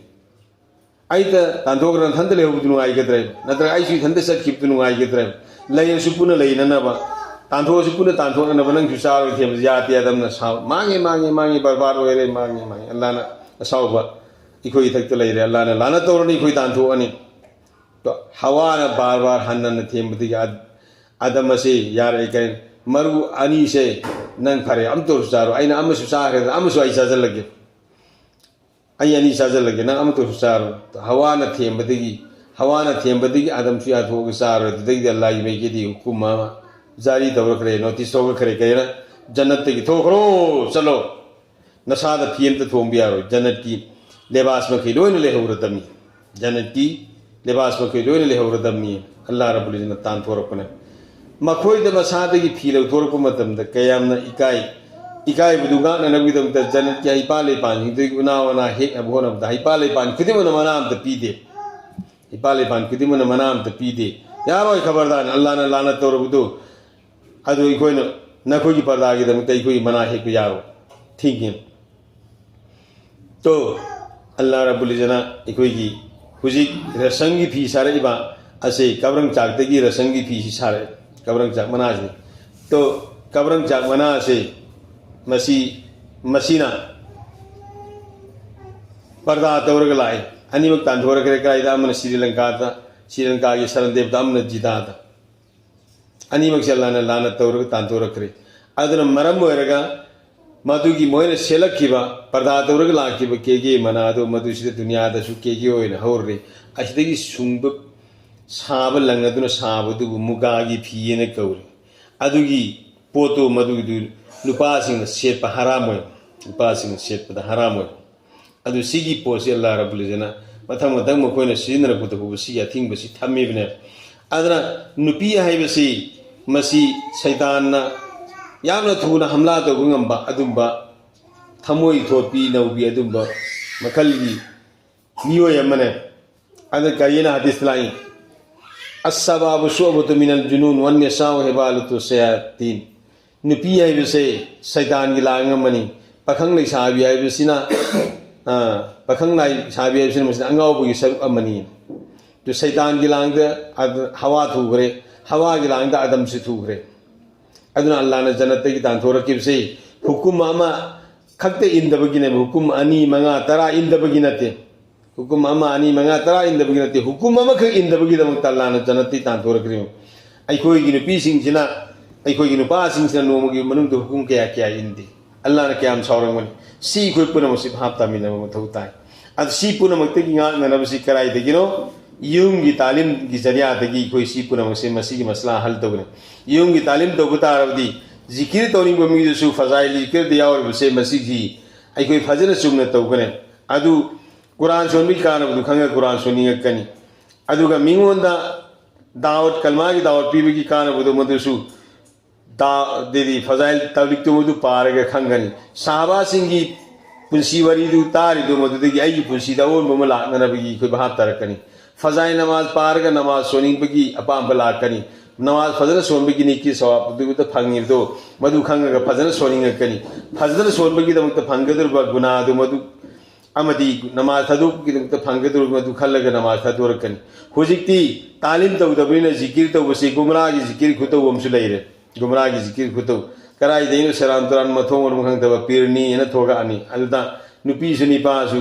ꯑꯩꯗ ꯇꯥꯟꯊꯣꯛꯈ꯭ꯔ ꯅꯊꯟꯗ ꯂꯩꯍꯧꯕꯗꯨ ꯅꯨꯡꯉꯥꯏꯒꯗ꯭ꯔꯦꯕ? ꯅꯠꯇ꯭ꯔꯒ ꯑꯩꯁꯨ ꯏꯊꯟꯗ ꯆꯠꯈꯤꯕꯗꯨ ꯅꯨꯡꯉꯥꯏꯒꯗ꯭ꯔꯦꯕ? ꯂꯩꯔꯁꯨ ꯄꯨꯟꯅ ꯂꯩꯅꯅꯕ, ꯇꯥꯟꯊꯣꯛꯑꯁꯨ ꯄꯨꯟꯅ ꯇꯥꯟꯊꯣꯛꯅꯅꯕ ꯅꯪꯁꯨ ꯆꯥꯔꯣꯏ" ꯊꯦꯝꯕꯁꯦ ꯌꯥꯗꯦ꯫ ꯑꯗꯝꯅ ꯁꯥꯎ, "ꯃꯥꯡꯉꯦ, ꯃꯥꯡꯉꯦ, ꯃꯥꯡꯉꯦ, ꯕꯔꯕꯥꯔ ꯑꯣꯏꯔꯦ, ꯃꯥꯡꯉꯦ, ꯃꯥꯡꯉꯦ꯫" ꯑꯜꯂꯥꯅ ꯑꯁꯥꯎꯕ ꯑꯩꯈꯣꯏ ꯏꯊꯛꯇ ꯂꯩꯔꯦ, ꯑꯜꯂꯥꯅ ꯂꯥꯅ ꯇꯧꯔꯅꯤ, ꯑꯩꯈꯣꯏ ꯇꯥꯟꯊꯣꯛꯑꯅꯤ꯫ ꯇꯣ, ꯍꯋꯥꯅ ꯕꯥꯔ ꯕꯥꯔ ꯍꯟꯅ ꯍꯟꯅ ꯊꯦꯝꯕꯗꯒꯤ ꯑꯗ-, ꯑꯗꯝ ꯑꯁꯤ ꯌꯥꯔꯛꯑꯦ, ꯀꯩ, ꯃꯔꯨ ꯑꯅꯤꯁꯦ ꯅꯪ ꯐꯔꯦ, ꯑꯃꯇ ꯑꯣꯏꯔꯁꯨ ꯆꯥꯔꯣ, ꯑꯩꯅ ꯑꯃꯁꯨ ꯆꯥꯈ꯭ꯔꯦꯗꯅ ꯑꯃꯁꯨ ꯑꯩ ꯆꯥꯁꯤꯜꯂꯒꯦ, ꯑꯩ ꯑꯅꯤ ꯆꯥꯁꯤꯜꯂꯒꯦ, ꯅꯪ ꯑꯃꯇ ꯑꯣꯏꯔꯁꯨ ꯆꯥꯔꯣ꯫ ꯍꯋꯥꯅ ꯊꯦꯝꯕꯗꯒꯤ, ꯍꯋꯥꯅ ꯊꯦꯝꯕꯗꯒꯤ ꯑꯗꯝꯁꯨ ꯌꯥꯊꯣꯛꯑꯒ ꯆꯥꯔꯣꯏ꯫ ꯑꯗꯨꯗꯒꯤꯗꯤ ꯑꯜꯂꯥꯍꯒꯤ ꯃꯥꯏꯀꯩꯗꯒꯤ ꯍꯨꯀꯨꯝ ꯑꯃ ꯖꯥꯔꯤ ꯇꯧꯔꯛꯈ꯭ꯔꯦ, ꯅꯣꯇꯤꯁ ꯇꯧꯔꯛꯈ꯭ꯔꯦ, ꯀꯩꯅ, ꯖꯟꯅꯠꯇꯒꯤ ꯊꯣꯛꯈ꯭ꯔꯣ, ꯆꯠꯂꯣ, ꯅꯁꯥꯗ ꯐꯤ ꯑꯃꯇ ꯊꯣꯡꯕ ꯌꯥꯔꯣꯏ, ꯖꯟꯅꯠꯀꯤ ꯂꯦꯕꯥꯁ ꯃꯈꯩ ꯂꯣꯏꯅ ꯂꯩꯍꯧꯔꯗꯝꯃꯤ, ꯖꯟꯅꯠꯀꯤ ꯂꯦꯕꯥꯁ ꯃꯈꯩ ꯂꯣꯏꯅ ꯂꯩꯍꯧꯔꯗꯝꯃꯤ꯫ ꯑꯜꯂꯥꯍ ꯔꯕꯨꯜ ꯏꯖꯠꯅ ꯇꯥꯟꯊꯣꯔꯛꯄꯅꯦ꯫ ꯃꯈꯣꯏꯗ ꯃꯁꯥꯗꯒꯤ ꯐꯤ ꯂꯧꯊꯣꯔꯛꯄ ꯃꯇꯝꯗ ꯀꯌꯥꯝꯅ ꯏꯀꯥꯏ, ꯏꯀꯥꯏꯕꯗꯨ ꯉꯥꯛꯅꯅꯕꯒꯤꯗꯃꯛꯇ ꯖꯟꯅꯠꯀꯤ ꯍꯩꯄꯥꯜ ꯂꯩꯄꯥꯜꯁꯤꯡꯗꯒꯤ ꯎꯅꯥ ꯋꯥꯅꯥ ꯍꯦꯛꯅꯕ ꯍꯣꯠꯅꯕꯗ ꯍꯩꯄꯥꯜ ꯂꯩꯄꯥꯜ ꯈꯨꯗꯤꯡꯃꯛꯅ ꯃꯅꯥ ꯑꯃꯇ ꯄꯤꯗꯦ꯫ ꯍꯩꯄꯥꯜ ꯂꯩꯄꯥꯜ ꯈꯨꯗꯤꯡꯃꯛꯅ ꯃꯅꯥ ꯑꯃꯇ ꯄꯤꯗꯦ꯫ ꯌꯥꯔꯣꯏ, ꯈꯕꯔꯗꯥꯔ, ꯑꯜꯂꯥꯍꯅ ꯂꯥꯅꯠ ꯇꯧꯔꯕꯗꯨ ꯑꯗꯨ ꯑꯩꯈꯣꯏꯅ ꯅꯈꯣꯏꯒꯤ ꯄꯔꯗꯥꯒꯤꯗꯃꯛꯇ ꯑꯩꯈꯣꯏꯒꯤ ꯃꯅꯥ ꯍꯦꯛꯄ ꯌꯥꯔꯣꯏ꯫ ꯊꯤꯡꯉꯤ꯫ ꯇꯣ, ꯑꯜꯂꯥꯍ ꯔꯕꯨꯜ ꯏꯖꯠꯅ ꯑꯩꯈꯣꯏꯒꯤ ꯍꯧꯖꯤꯛ ꯔꯁꯝꯒꯤ ꯐꯤ ꯁꯥꯔꯛꯏꯕ ꯑꯁꯤ ꯀꯕ꯭ꯔꯪ ꯆꯥꯛꯇꯒꯤ ꯔꯁꯝꯒꯤ ꯐꯤꯁꯤ ꯁꯥꯔꯛꯑꯦ, ꯀꯕ꯭ꯔꯪ ꯆꯥꯛ ꯃꯅꯥꯁꯤ꯫ ꯇꯣ, ꯀꯕ꯭ꯔꯪ ꯆꯥꯛ ꯃꯅꯥꯁꯤ ꯃꯁꯤ, ꯃꯁꯤꯅ ꯄꯔꯗꯥ ꯇꯧꯔꯒ ꯂꯥꯛꯑꯦ꯫ ꯑꯅꯤꯃꯛ ꯇꯥꯟꯊꯣꯔꯛꯈ꯭ꯔꯦ꯫ ꯀꯗꯥꯏꯗ? ꯑꯃꯅ ꯁ꯭ꯔꯤ ꯂꯪꯀꯥꯗ, ꯁ꯭ꯔꯤ ꯂꯪꯀꯥꯒꯤ ꯁꯔꯟꯗꯦꯕꯗ, ꯑꯃꯅ ꯖꯤꯗꯥꯗ꯫ ꯑꯅꯤꯃꯛꯁꯦ ꯑꯜꯂꯥꯍꯅ ꯂꯥꯅꯠ ꯇꯧꯔꯒ ꯇꯥꯟꯊꯣꯔꯛꯈ꯭ꯔꯦ꯫ ꯑꯗꯨꯅ ꯃꯔꯝ ꯑꯣꯏꯔꯒ ꯃꯗꯨꯒꯤ ꯃꯣꯏꯅ ꯁꯦꯠꯂꯛꯈꯤꯕ, ꯄꯔꯗꯥ ꯇꯧꯔꯒ ꯂꯥꯛꯈꯤꯕ ꯀꯦꯒꯦ ꯃꯅꯥꯗꯣ ꯃꯗꯨꯁꯤꯗ ꯗꯨꯅꯤꯌꯥꯗꯁꯨ ꯀꯦꯒꯦ ꯑꯣꯏꯅ ꯍꯧꯔꯦ꯫ ꯑꯁꯤꯗꯒꯤ ꯁꯨꯡꯕ ꯁꯥꯕ ꯂꯪ ꯑꯗꯨꯅ ꯁꯥꯕꯗꯨꯕꯨ ꯃꯨꯒꯥꯒꯤ ꯐꯤ ꯍꯥꯏꯅ ꯀꯧꯔꯦ꯫ ꯑꯗꯨꯒꯤ ꯄꯣꯠꯇꯣ ꯃꯗꯨꯒꯤꯗꯨ ꯅꯨꯄꯥꯁꯤꯡꯅ ꯁꯦꯠꯄ ꯍꯔꯥꯝ ꯑꯣꯏ, ꯅꯨꯄꯥꯁꯤꯡꯅ ꯁꯦꯠꯄꯗ ꯍꯔꯥꯝ ꯑꯣꯏ꯫ ꯑꯗꯨ ꯁꯤꯒꯤ ꯄꯣꯠꯁꯤ ꯑꯜꯂꯥꯍ ꯔꯕꯨꯜ ꯏꯖꯠꯅ ꯃꯊꯪ ꯃꯊꯪ ꯃꯈꯣꯏꯅ ꯁꯤꯖꯤꯟꯅꯔꯛꯄꯗ ꯐꯥꯎꯕ ꯁꯤꯒꯤ ꯑꯊꯤꯡꯕꯁꯤ ꯊꯝꯃꯤꯕꯅꯦ꯫ ꯑꯗꯨꯅ ꯅꯨꯄꯤ ꯍꯥꯏꯕꯁꯤ ꯃꯁꯤ ꯁꯩꯇꯥꯟꯅ ꯌꯥꯝꯅ ꯊꯨꯅ ꯍꯝꯂꯥ ꯇꯧꯕ ꯉꯝꯕ ꯑꯗꯨꯝꯕ ꯊꯃꯣꯏ ꯊꯣꯠꯄꯤ ꯅꯧꯕꯤ ꯑꯗꯨꯝꯕ ꯃꯈꯜꯒꯤ ꯃꯤꯑꯣꯏ ꯑꯃꯅꯦ꯫ ꯑꯗꯨꯅ ꯀꯔꯤꯅ ꯍꯗꯤꯁ ꯂꯥꯛꯏ? "ꯑꯁꯁꯕꯥꯕꯨ ꯁꯨꯑꯕꯇꯨ ꯃꯤꯅꯜ ꯖꯨꯅꯨꯟ ꯋꯟ ꯅꯤꯁꯥꯎ ꯍꯦꯕꯥꯂꯨꯇꯨ ꯁꯌꯥꯇꯤꯟ"꯫ ꯅꯨꯄꯤ ꯍꯥꯏꯕꯁꯦ ꯁꯩꯇꯥꯟꯒꯤ ꯂꯥꯡ ꯑꯃꯅꯤ꯫ ꯄꯥꯈꯪ ꯂꯩꯁꯥꯕꯤ ꯍꯥꯏꯕꯁꯤꯅ, ꯑ, ꯄꯥꯈꯪ ꯂꯩꯁꯥꯕꯤ ꯍꯥꯏꯕꯁꯤꯅ ꯃꯁꯤꯅ ꯑꯉꯥꯎꯕꯒꯤ ꯁꯔꯨꯛ ꯑꯃꯅꯤ꯫ ꯑꯗꯨ ꯁꯩꯇꯥꯟꯒꯤ ꯂꯥꯡꯗ ꯑꯗ-, ꯍꯋꯥ ꯊꯨꯈ꯭ꯔꯦ, ꯍꯋꯥꯒꯤ ꯂꯥꯡꯗ ꯑꯗꯝꯁꯨ ꯊꯨꯈ꯭ꯔꯦ꯫ ꯑꯗꯨꯅ ꯑꯜꯂꯥꯍꯅ ꯖꯟꯅꯠꯇꯒꯤ ꯇꯥꯟꯊꯣꯔꯛꯈꯤꯕꯁꯤ ꯍꯨꯀꯨꯝ ꯑꯃ ꯈꯛꯇ ꯏꯟꯗꯕꯒꯤꯅꯦꯕ, ꯍꯨꯀꯨꯝ ꯑꯅꯤ, ꯃꯉꯥ, ꯇꯔꯥ ꯏꯟꯗꯕꯒꯤ ꯅꯠꯇꯦ꯫ ꯍꯨꯀꯨꯝ ꯑꯃ, ꯑꯅꯤ, ꯃꯉꯥ, ꯇꯔꯥ ꯏꯟꯗꯕꯒꯤ ꯅꯠꯇꯦ, ꯍꯨꯀꯨꯝ ꯑꯃꯈꯛ ꯏꯟꯗꯕꯒꯤꯗꯃꯛꯇ ꯑꯜꯂꯥꯍꯅ ꯖꯟꯅꯠꯇꯤ ꯇꯥꯟꯊꯣꯔꯛꯈ꯭ꯔꯤꯕ꯫ ꯑꯩꯈꯣꯏꯒꯤ ꯅꯨꯄꯤꯁꯤꯡꯁꯤꯅ, ꯑꯩꯈꯣꯏꯒꯤ ꯅꯨꯄꯥꯁꯤꯡꯁꯤꯅ ꯅꯣꯡꯃꯒꯤ ꯃꯅꯨꯡꯗ ꯍꯨꯀꯨꯝ ꯀꯌꯥ ꯀꯌꯥ ꯏꯟꯗꯦ꯫ ꯑꯜꯂꯥꯍꯅ ꯀꯌꯥꯝ ꯁꯥꯎꯔꯝꯒꯅꯤ꯫ ꯁꯤ ꯑꯩꯈꯣꯏ ꯄꯨꯝꯅꯃꯛꯁꯤ ꯚꯥꯞ ꯇꯥꯃꯤꯟꯅꯕ ꯃꯊꯧ ꯇꯥꯏ꯫ ꯑꯗꯨ ꯁꯤ ꯄꯨꯝꯅꯃꯛꯇꯒꯤ ꯉꯥꯛꯅꯅꯕꯁꯤ ꯀꯗꯥꯏꯗꯒꯤꯅꯣ? ꯌꯨꯝꯒꯤ ꯇꯥꯂꯤꯝꯒꯤ ꯖꯔꯤꯌꯥꯗꯒꯤ ꯑꯩꯈꯣꯏ ꯁꯤ ꯄꯨꯝꯅꯃꯛꯁꯦ ꯃꯁꯤꯒꯤ ꯃꯁꯂꯥ ꯍꯜ ꯇꯧꯒꯅꯤ꯫ ꯌꯨꯝꯒꯤ ꯇꯥꯂꯤꯝ ꯇꯧꯕ ꯇꯥꯔꯕꯗꯤ, ꯖꯤꯀꯤꯔ ꯇꯧꯅꯤꯡꯕ ꯃꯤꯗꯨꯁꯨ ꯐꯖꯥꯏꯜ ꯖꯤꯀꯤꯔꯗ ꯌꯥꯎꯔꯤꯕꯁꯦ ꯃꯁꯤꯒꯤ ꯑꯩꯈꯣꯏ ꯐꯖꯅ ꯆꯨꯝꯅ ꯇꯧꯒꯅꯤ꯫ ꯑꯗꯨ ꯀꯨꯔꯥꯟ ꯁꯣꯟꯕꯒꯤ ꯀꯥꯟꯅꯕꯗꯨ ꯈꯪꯉꯒ ꯀꯨꯔꯥꯟ ꯁꯣꯟꯅꯤꯡꯉꯛꯀꯅꯤ꯫ ꯑꯗꯨꯒ ꯃꯤꯉꯣꯟꯗ ꯗꯥꯋꯠ, ꯀꯜꯃꯥꯒꯤ ꯗꯥꯋꯠ ꯄꯤꯕꯒꯤ ꯀꯥꯟꯅꯕꯗꯣ ꯃꯗꯨꯁꯨ ꯗꯥ-, ꯑꯗꯩꯗꯤ ꯐꯖꯥꯏꯜ ꯇꯕ꯭ꯂꯤꯛꯇꯨ ꯃꯗꯨ ꯄꯥꯔꯒ ꯈꯪꯒꯅꯤ꯫ ꯁꯍꯥꯕꯥꯁꯤꯡꯒꯤ ꯄꯨꯟꯁꯤ ꯋꯥꯔꯤꯗꯨ ꯇꯥꯔꯤꯗꯨ ꯃꯗꯨꯗꯒꯤ ꯑꯩꯒꯤ ꯄꯨꯟꯁꯤꯗ ꯑꯑꯣꯟꯕ ꯑꯃ ꯂꯥꯛꯅꯅꯕꯒꯤ ꯑꯩꯈꯣꯏ ꯚꯥꯞ ꯇꯥꯔꯛꯀꯅꯤ꯫ ꯐꯖꯥꯏꯜ ꯅꯃꯥꯖ ꯄꯥꯔꯒ ꯅꯃꯥꯖ ꯁꯣꯟꯅꯤꯡꯕꯒꯤ ꯑꯄꯥꯝꯕ ꯂꯥꯛꯀꯅꯤ꯫ ꯅꯃꯥꯖ ꯐꯖꯅ ꯁꯣꯟꯕꯒꯤ ꯅꯤꯀꯤ ꯁꯋꯥꯕꯗꯨꯗ ꯐꯪꯉꯤꯕꯗꯣ ꯃꯗꯨ ꯈꯪꯉꯒ ꯐꯖꯅ ꯁꯣꯟꯅꯤꯡꯉꯛꯀꯅꯤ꯫ ꯐꯖꯅ ꯁꯣꯟꯕꯒꯤꯗꯃꯛꯇ ꯐꯪꯒꯗꯧꯔꯤꯕ ꯒꯨꯅꯥꯗꯨ ꯃꯗꯨ ꯑꯃꯗꯤ ꯅꯃꯥꯖ ꯊꯥꯗꯣꯛꯄꯒꯤꯗꯃꯛꯇ ꯐꯪꯒꯗꯧꯔꯤꯕ ꯃꯗꯨ ꯈꯜꯂꯒ ꯅꯃꯥꯖ ꯊꯥꯗꯣꯔꯛꯀꯅꯤ꯫ ꯍꯧꯖꯤꯛꯇꯤ ꯇꯥꯂꯤꯝ ꯇꯧꯗꯕꯅꯤꯅ ꯖꯤꯀꯤꯔ ꯇꯧꯕꯁꯤ ꯒꯨꯝꯔꯥꯒꯤ ꯖꯤꯀꯤꯔ ꯈꯨꯇꯧ ꯑꯃꯁꯨ ꯂꯩꯔꯦ꯫ ꯒꯨꯝꯔꯥꯒꯤ ꯖꯤꯀꯤꯔ ꯈꯨꯇꯧ꯫ ꯀꯗꯥꯏꯗꯒꯤꯅꯣ ꯁꯦꯔꯥꯟ ꯇꯨꯔꯥꯟ ꯃꯊꯣꯡ ꯃꯔꯝ ꯈꯪꯗꯕ ꯄꯤꯔꯅꯤꯅ ꯊꯣꯛꯂꯛꯑꯅꯤ꯫ ꯑꯗꯨꯗ ꯅꯨꯄꯤꯁꯨ ꯅꯤꯄꯥꯁꯨ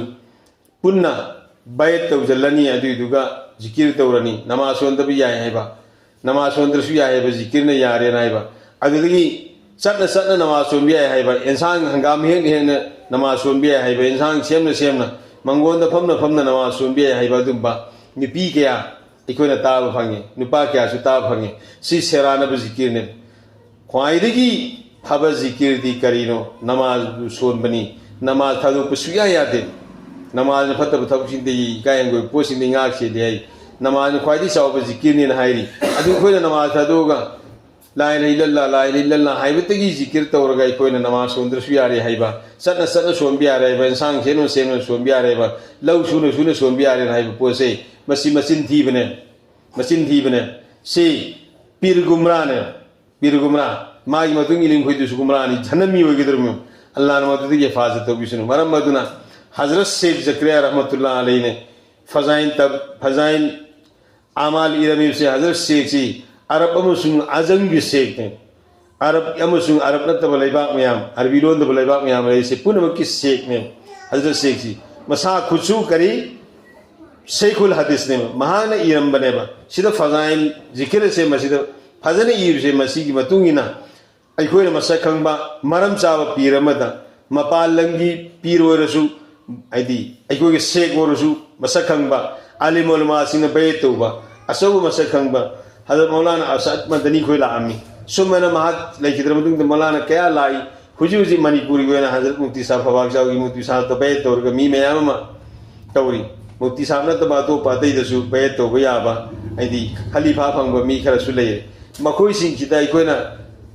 ꯄꯨꯟꯅ ꯕꯌꯠ ꯇꯧꯁꯤꯜꯂꯅꯤ, ꯑꯗꯨꯏꯗꯨꯒ ꯖꯤꯀꯤꯔ ꯇꯧꯔꯅꯤ꯫ ꯅꯃꯥꯖ ꯁꯣꯟꯗꯕ ꯌꯥꯏ ꯍꯥꯏꯕ, ꯅꯃꯥꯖ ꯁꯣꯟꯗ꯭ꯔꯁꯨ ꯌꯥꯏ ꯍꯥꯏꯕ, ꯖꯤꯀꯤꯔꯅ ꯌꯥꯔꯦꯅ ꯍꯥꯏꯕ꯫ ꯑꯗꯨꯗꯒꯤ ꯆꯠꯅ ꯆꯠꯅ ꯅꯃꯥꯖ ꯁꯣꯟꯕ ꯌꯥꯏ ꯍꯥꯏꯕ, ꯑꯦꯟꯁꯥꯡ ꯍꯪꯒꯥꯝ ꯍꯦꯛꯅ ꯍꯦꯛꯅ ꯅꯃꯥꯖ ꯁꯣꯟꯕ ꯌꯥꯏ ꯍꯥꯏꯕ, ꯑꯦꯟꯁꯥꯡ ꯁꯦꯝꯅ ꯁꯦꯝꯅ ꯃꯪꯒꯣꯟꯗ ꯐꯝꯅ ꯐꯝꯅ ꯅꯃꯥꯖ ꯁꯣꯟꯕ ꯌꯥꯏ ꯍꯥꯏꯕ, ꯑꯗꯨꯝꯕ ꯅꯨꯄꯤ ꯀꯌꯥ ꯑꯩꯈꯣꯏꯅ ꯇꯥꯕ ꯐꯪꯉꯤ, ꯅꯨꯄꯥ ꯀꯌꯥꯁꯨ ꯇꯥꯕ ꯐꯪꯉꯤ꯫ ꯁꯤ ꯁꯦꯔꯥꯟꯅꯕ ꯖꯤꯀꯤꯔꯅꯦ꯫ ꯈ꯭ꯋꯥꯏꯗꯒꯤ ꯐꯕ ꯖꯤꯀꯤꯔꯗꯤ ꯀꯔꯤꯅꯣ? ꯅꯃꯥꯖꯕꯨ ꯁꯣꯟꯕꯅꯤ꯫ ꯅꯃꯥꯖ ꯊꯥꯗꯣꯛꯄ ꯁꯨꯡꯌꯥ ꯌꯥꯗꯦ꯫ ꯅꯃꯥꯖꯅ ꯐꯠꯇꯕ ꯊꯕꯛꯁꯤꯡꯗꯒꯤ, ꯏꯀꯥꯏ ꯍꯪꯒꯣꯏꯕ ꯄꯣꯠꯁꯤꯡꯗꯒꯤ ꯉꯥꯛ ꯁꯦꯜꯂꯤ ꯍꯥꯏ꯫ ꯅꯃꯥꯖꯅ ꯈ꯭ꯋꯥꯏꯗꯒꯤ ꯆꯥꯎꯕ ꯖꯤꯀꯤꯔꯅꯦꯅ ꯍꯥꯏꯔꯤ꯫ ꯑꯗꯨ ꯑꯩꯈꯣꯏꯅ ꯅꯃꯥꯖ ꯊꯥꯗꯣꯛꯑꯒ ꯂꯥ ꯏꯂꯥꯍ ꯏꯜꯂꯜꯂꯥꯍ, ꯂꯥ ꯏꯂꯥꯍ ꯏꯜꯂꯜꯂꯥꯍ ꯍꯥꯏꯕꯗꯒꯤ ꯖꯤꯀꯤꯔ ꯇꯧꯔꯒ ꯑꯩꯈꯣꯏꯅ ꯅꯃꯥꯖ ꯁꯣꯟꯗ꯭ꯔꯁꯨ ꯌꯥꯔꯦ ꯍꯥꯏꯕ, ꯆꯠꯅ ꯆꯠꯅ ꯁꯣꯟꯕ ꯌꯥꯔꯦ ꯍꯥꯏꯕ, ꯏꯟꯁꯥꯡ ꯁꯦꯝꯅ ꯁꯦꯝꯅ ꯁꯣꯟꯕ ꯌꯥꯔꯦ ꯍꯥꯏꯕ, ꯂꯧ ꯁꯨꯅ ꯁꯨꯅ ꯁꯣꯟꯕ ꯌꯥꯔꯦꯅ ꯍꯥꯏꯕ ꯄꯣꯠꯁꯦ, ꯃꯁꯤ ꯃꯆꯤꯟ ꯊꯤꯕꯅꯦ, ꯃꯆꯤꯟ ꯊꯤꯕꯅꯦ꯫ ꯁꯤ ꯄꯤꯔ ꯒꯨꯝꯔꯥꯅꯦ, ꯄꯤꯔ ꯒꯨꯝꯔꯥ꯫ ꯃꯥꯒꯤ ꯃꯇꯨꯡ ꯏꯜꯂꯤꯕ ꯃꯈꯣꯏꯗꯨꯁꯨ ꯒꯨꯝꯔꯥꯅꯤ, ꯖꯍꯟꯅꯃꯤ ꯑꯣꯏꯒꯗꯧꯔꯤꯕꯅꯤ꯫ ꯑꯜꯂꯥꯍꯅ ꯃꯗꯨꯗꯒꯤ ꯍꯤꯐꯥꯖꯠ ꯇꯧꯕꯤꯁꯅꯨ꯫ ꯃꯔꯝ ꯑꯗꯨꯅ ꯍꯖꯔꯠ ꯁꯦꯈ ꯖꯀꯔꯤꯌꯥ ꯔꯍꯃꯇꯨꯜꯂꯥꯍ ꯑꯂꯩꯅꯦ ꯐꯖꯥꯏꯟ ꯇꯕ-, ꯐꯖꯥꯏꯟ ꯑꯃꯥꯜ ꯏꯔꯝꯃꯤꯕꯁꯦ, ꯍꯖꯔꯠ ꯁꯦꯈꯁꯤ ꯑꯔꯕ ꯑꯃꯁꯨꯡ ꯑꯖꯝꯒꯤ ꯁꯦꯈꯅꯤ꯫ ꯑꯔꯕ ꯑꯃꯁꯨꯡ ꯑꯔꯕ ꯅꯠꯇꯕ ꯂꯩꯕꯥꯛ ꯃꯌꯥꯝ, ꯑꯔꯕꯤ ꯂꯣꯟꯗꯕ ꯂꯩꯕꯥꯛ ꯃꯌꯥꯝ ꯂꯩꯔꯤꯁꯦ ꯄꯨꯝꯅꯃꯛꯀꯤ ꯁꯦꯈꯅꯦꯕ꯫ ꯍꯖꯔꯠ ꯁꯦꯈꯁꯤ ꯃꯁꯥ ꯈꯨꯠꯁꯨ ꯀꯔꯤ? ꯁꯦꯈꯨꯜ ꯍꯗꯤꯁꯅꯦꯕ꯫ ꯃꯍꯥꯛꯅ ꯏꯔꯝꯕꯅꯦꯕ꯫ ꯁꯤꯗ ꯐꯖꯥꯏꯜ ꯖꯤꯀꯤꯔ ꯑꯁꯦ ꯃꯁꯤꯗ ꯐꯖꯅ ꯏꯕꯁꯦ ꯃꯁꯤꯒꯤ ꯃꯇꯨꯡ ꯏꯟꯅ ꯑꯩꯈꯣꯏꯅ ꯃꯁꯛ ꯈꯪꯕ ꯃꯔꯝ ꯆꯥꯕ ꯄꯤꯔ ꯑꯃꯗ, ꯃꯄꯥꯟ ꯂꯝꯒꯤ ꯄꯤꯔ ꯑꯣꯏꯔꯁꯨ, ꯍꯥꯏꯗꯤ ꯑꯩꯈꯣꯏꯒꯤ ꯁꯦꯈ ꯑꯣꯏꯔꯁꯨ, ꯃꯁꯛ ꯈꯪꯕ ꯑꯥꯂꯤꯝ ꯎꯂꯃꯥꯁꯤꯡꯅ ꯕꯌꯦꯠ ꯇꯧꯕ ꯑꯆꯧꯕ ꯃꯁꯛ ꯈꯪꯕ ꯍꯖꯔꯠ ꯃꯧꯂꯥꯅꯥ ꯑꯁꯥꯗ ꯃꯗꯅꯤ ꯈꯣꯏ ꯂꯥꯛꯑꯝꯃꯤ꯫ ꯁꯨꯝꯃꯅ ꯃꯍꯥꯛ ꯂꯩꯈꯤꯗ꯭ꯔ ꯃꯇꯨꯡꯗ ꯃꯧꯂꯥꯅꯥ ꯀꯌꯥ ꯂꯥꯛꯏ꯫ ꯍꯧꯖꯤꯛ ꯍꯧꯖꯤꯛ ꯃꯅꯤꯄꯨꯔꯒꯤ ꯑꯣꯏꯅ ꯍꯖꯔꯠ ꯃꯨꯐꯇꯤ ꯁꯥꯍꯕ ꯐꯕꯥꯛ ꯆꯥꯎꯒꯤ ꯃꯨꯐꯇꯤ ꯁꯥꯍꯕꯇ ꯕꯌꯦꯠ ꯇꯧꯔꯒ ꯃꯤ ꯃꯌꯥꯝ ꯑꯃ ꯇꯧꯔꯤ꯫ ꯃꯨꯐꯇꯤ ꯁꯥꯍꯕ ꯅꯠꯇꯕ ꯑꯇꯣꯞꯄ ꯑꯇꯩꯗꯁꯨ ꯕꯌꯦꯠ ꯇꯧꯕ ꯌꯥꯕ, ꯍꯥꯏꯗꯤ ꯈꯂꯤꯐꯥ ꯐꯪꯕ ꯃꯤ ꯈꯔꯁꯨ ꯂꯩꯔꯦ꯫ ꯃꯈꯣꯏꯁꯤꯡꯁꯤꯗ ꯑꯩꯈꯣꯏꯅ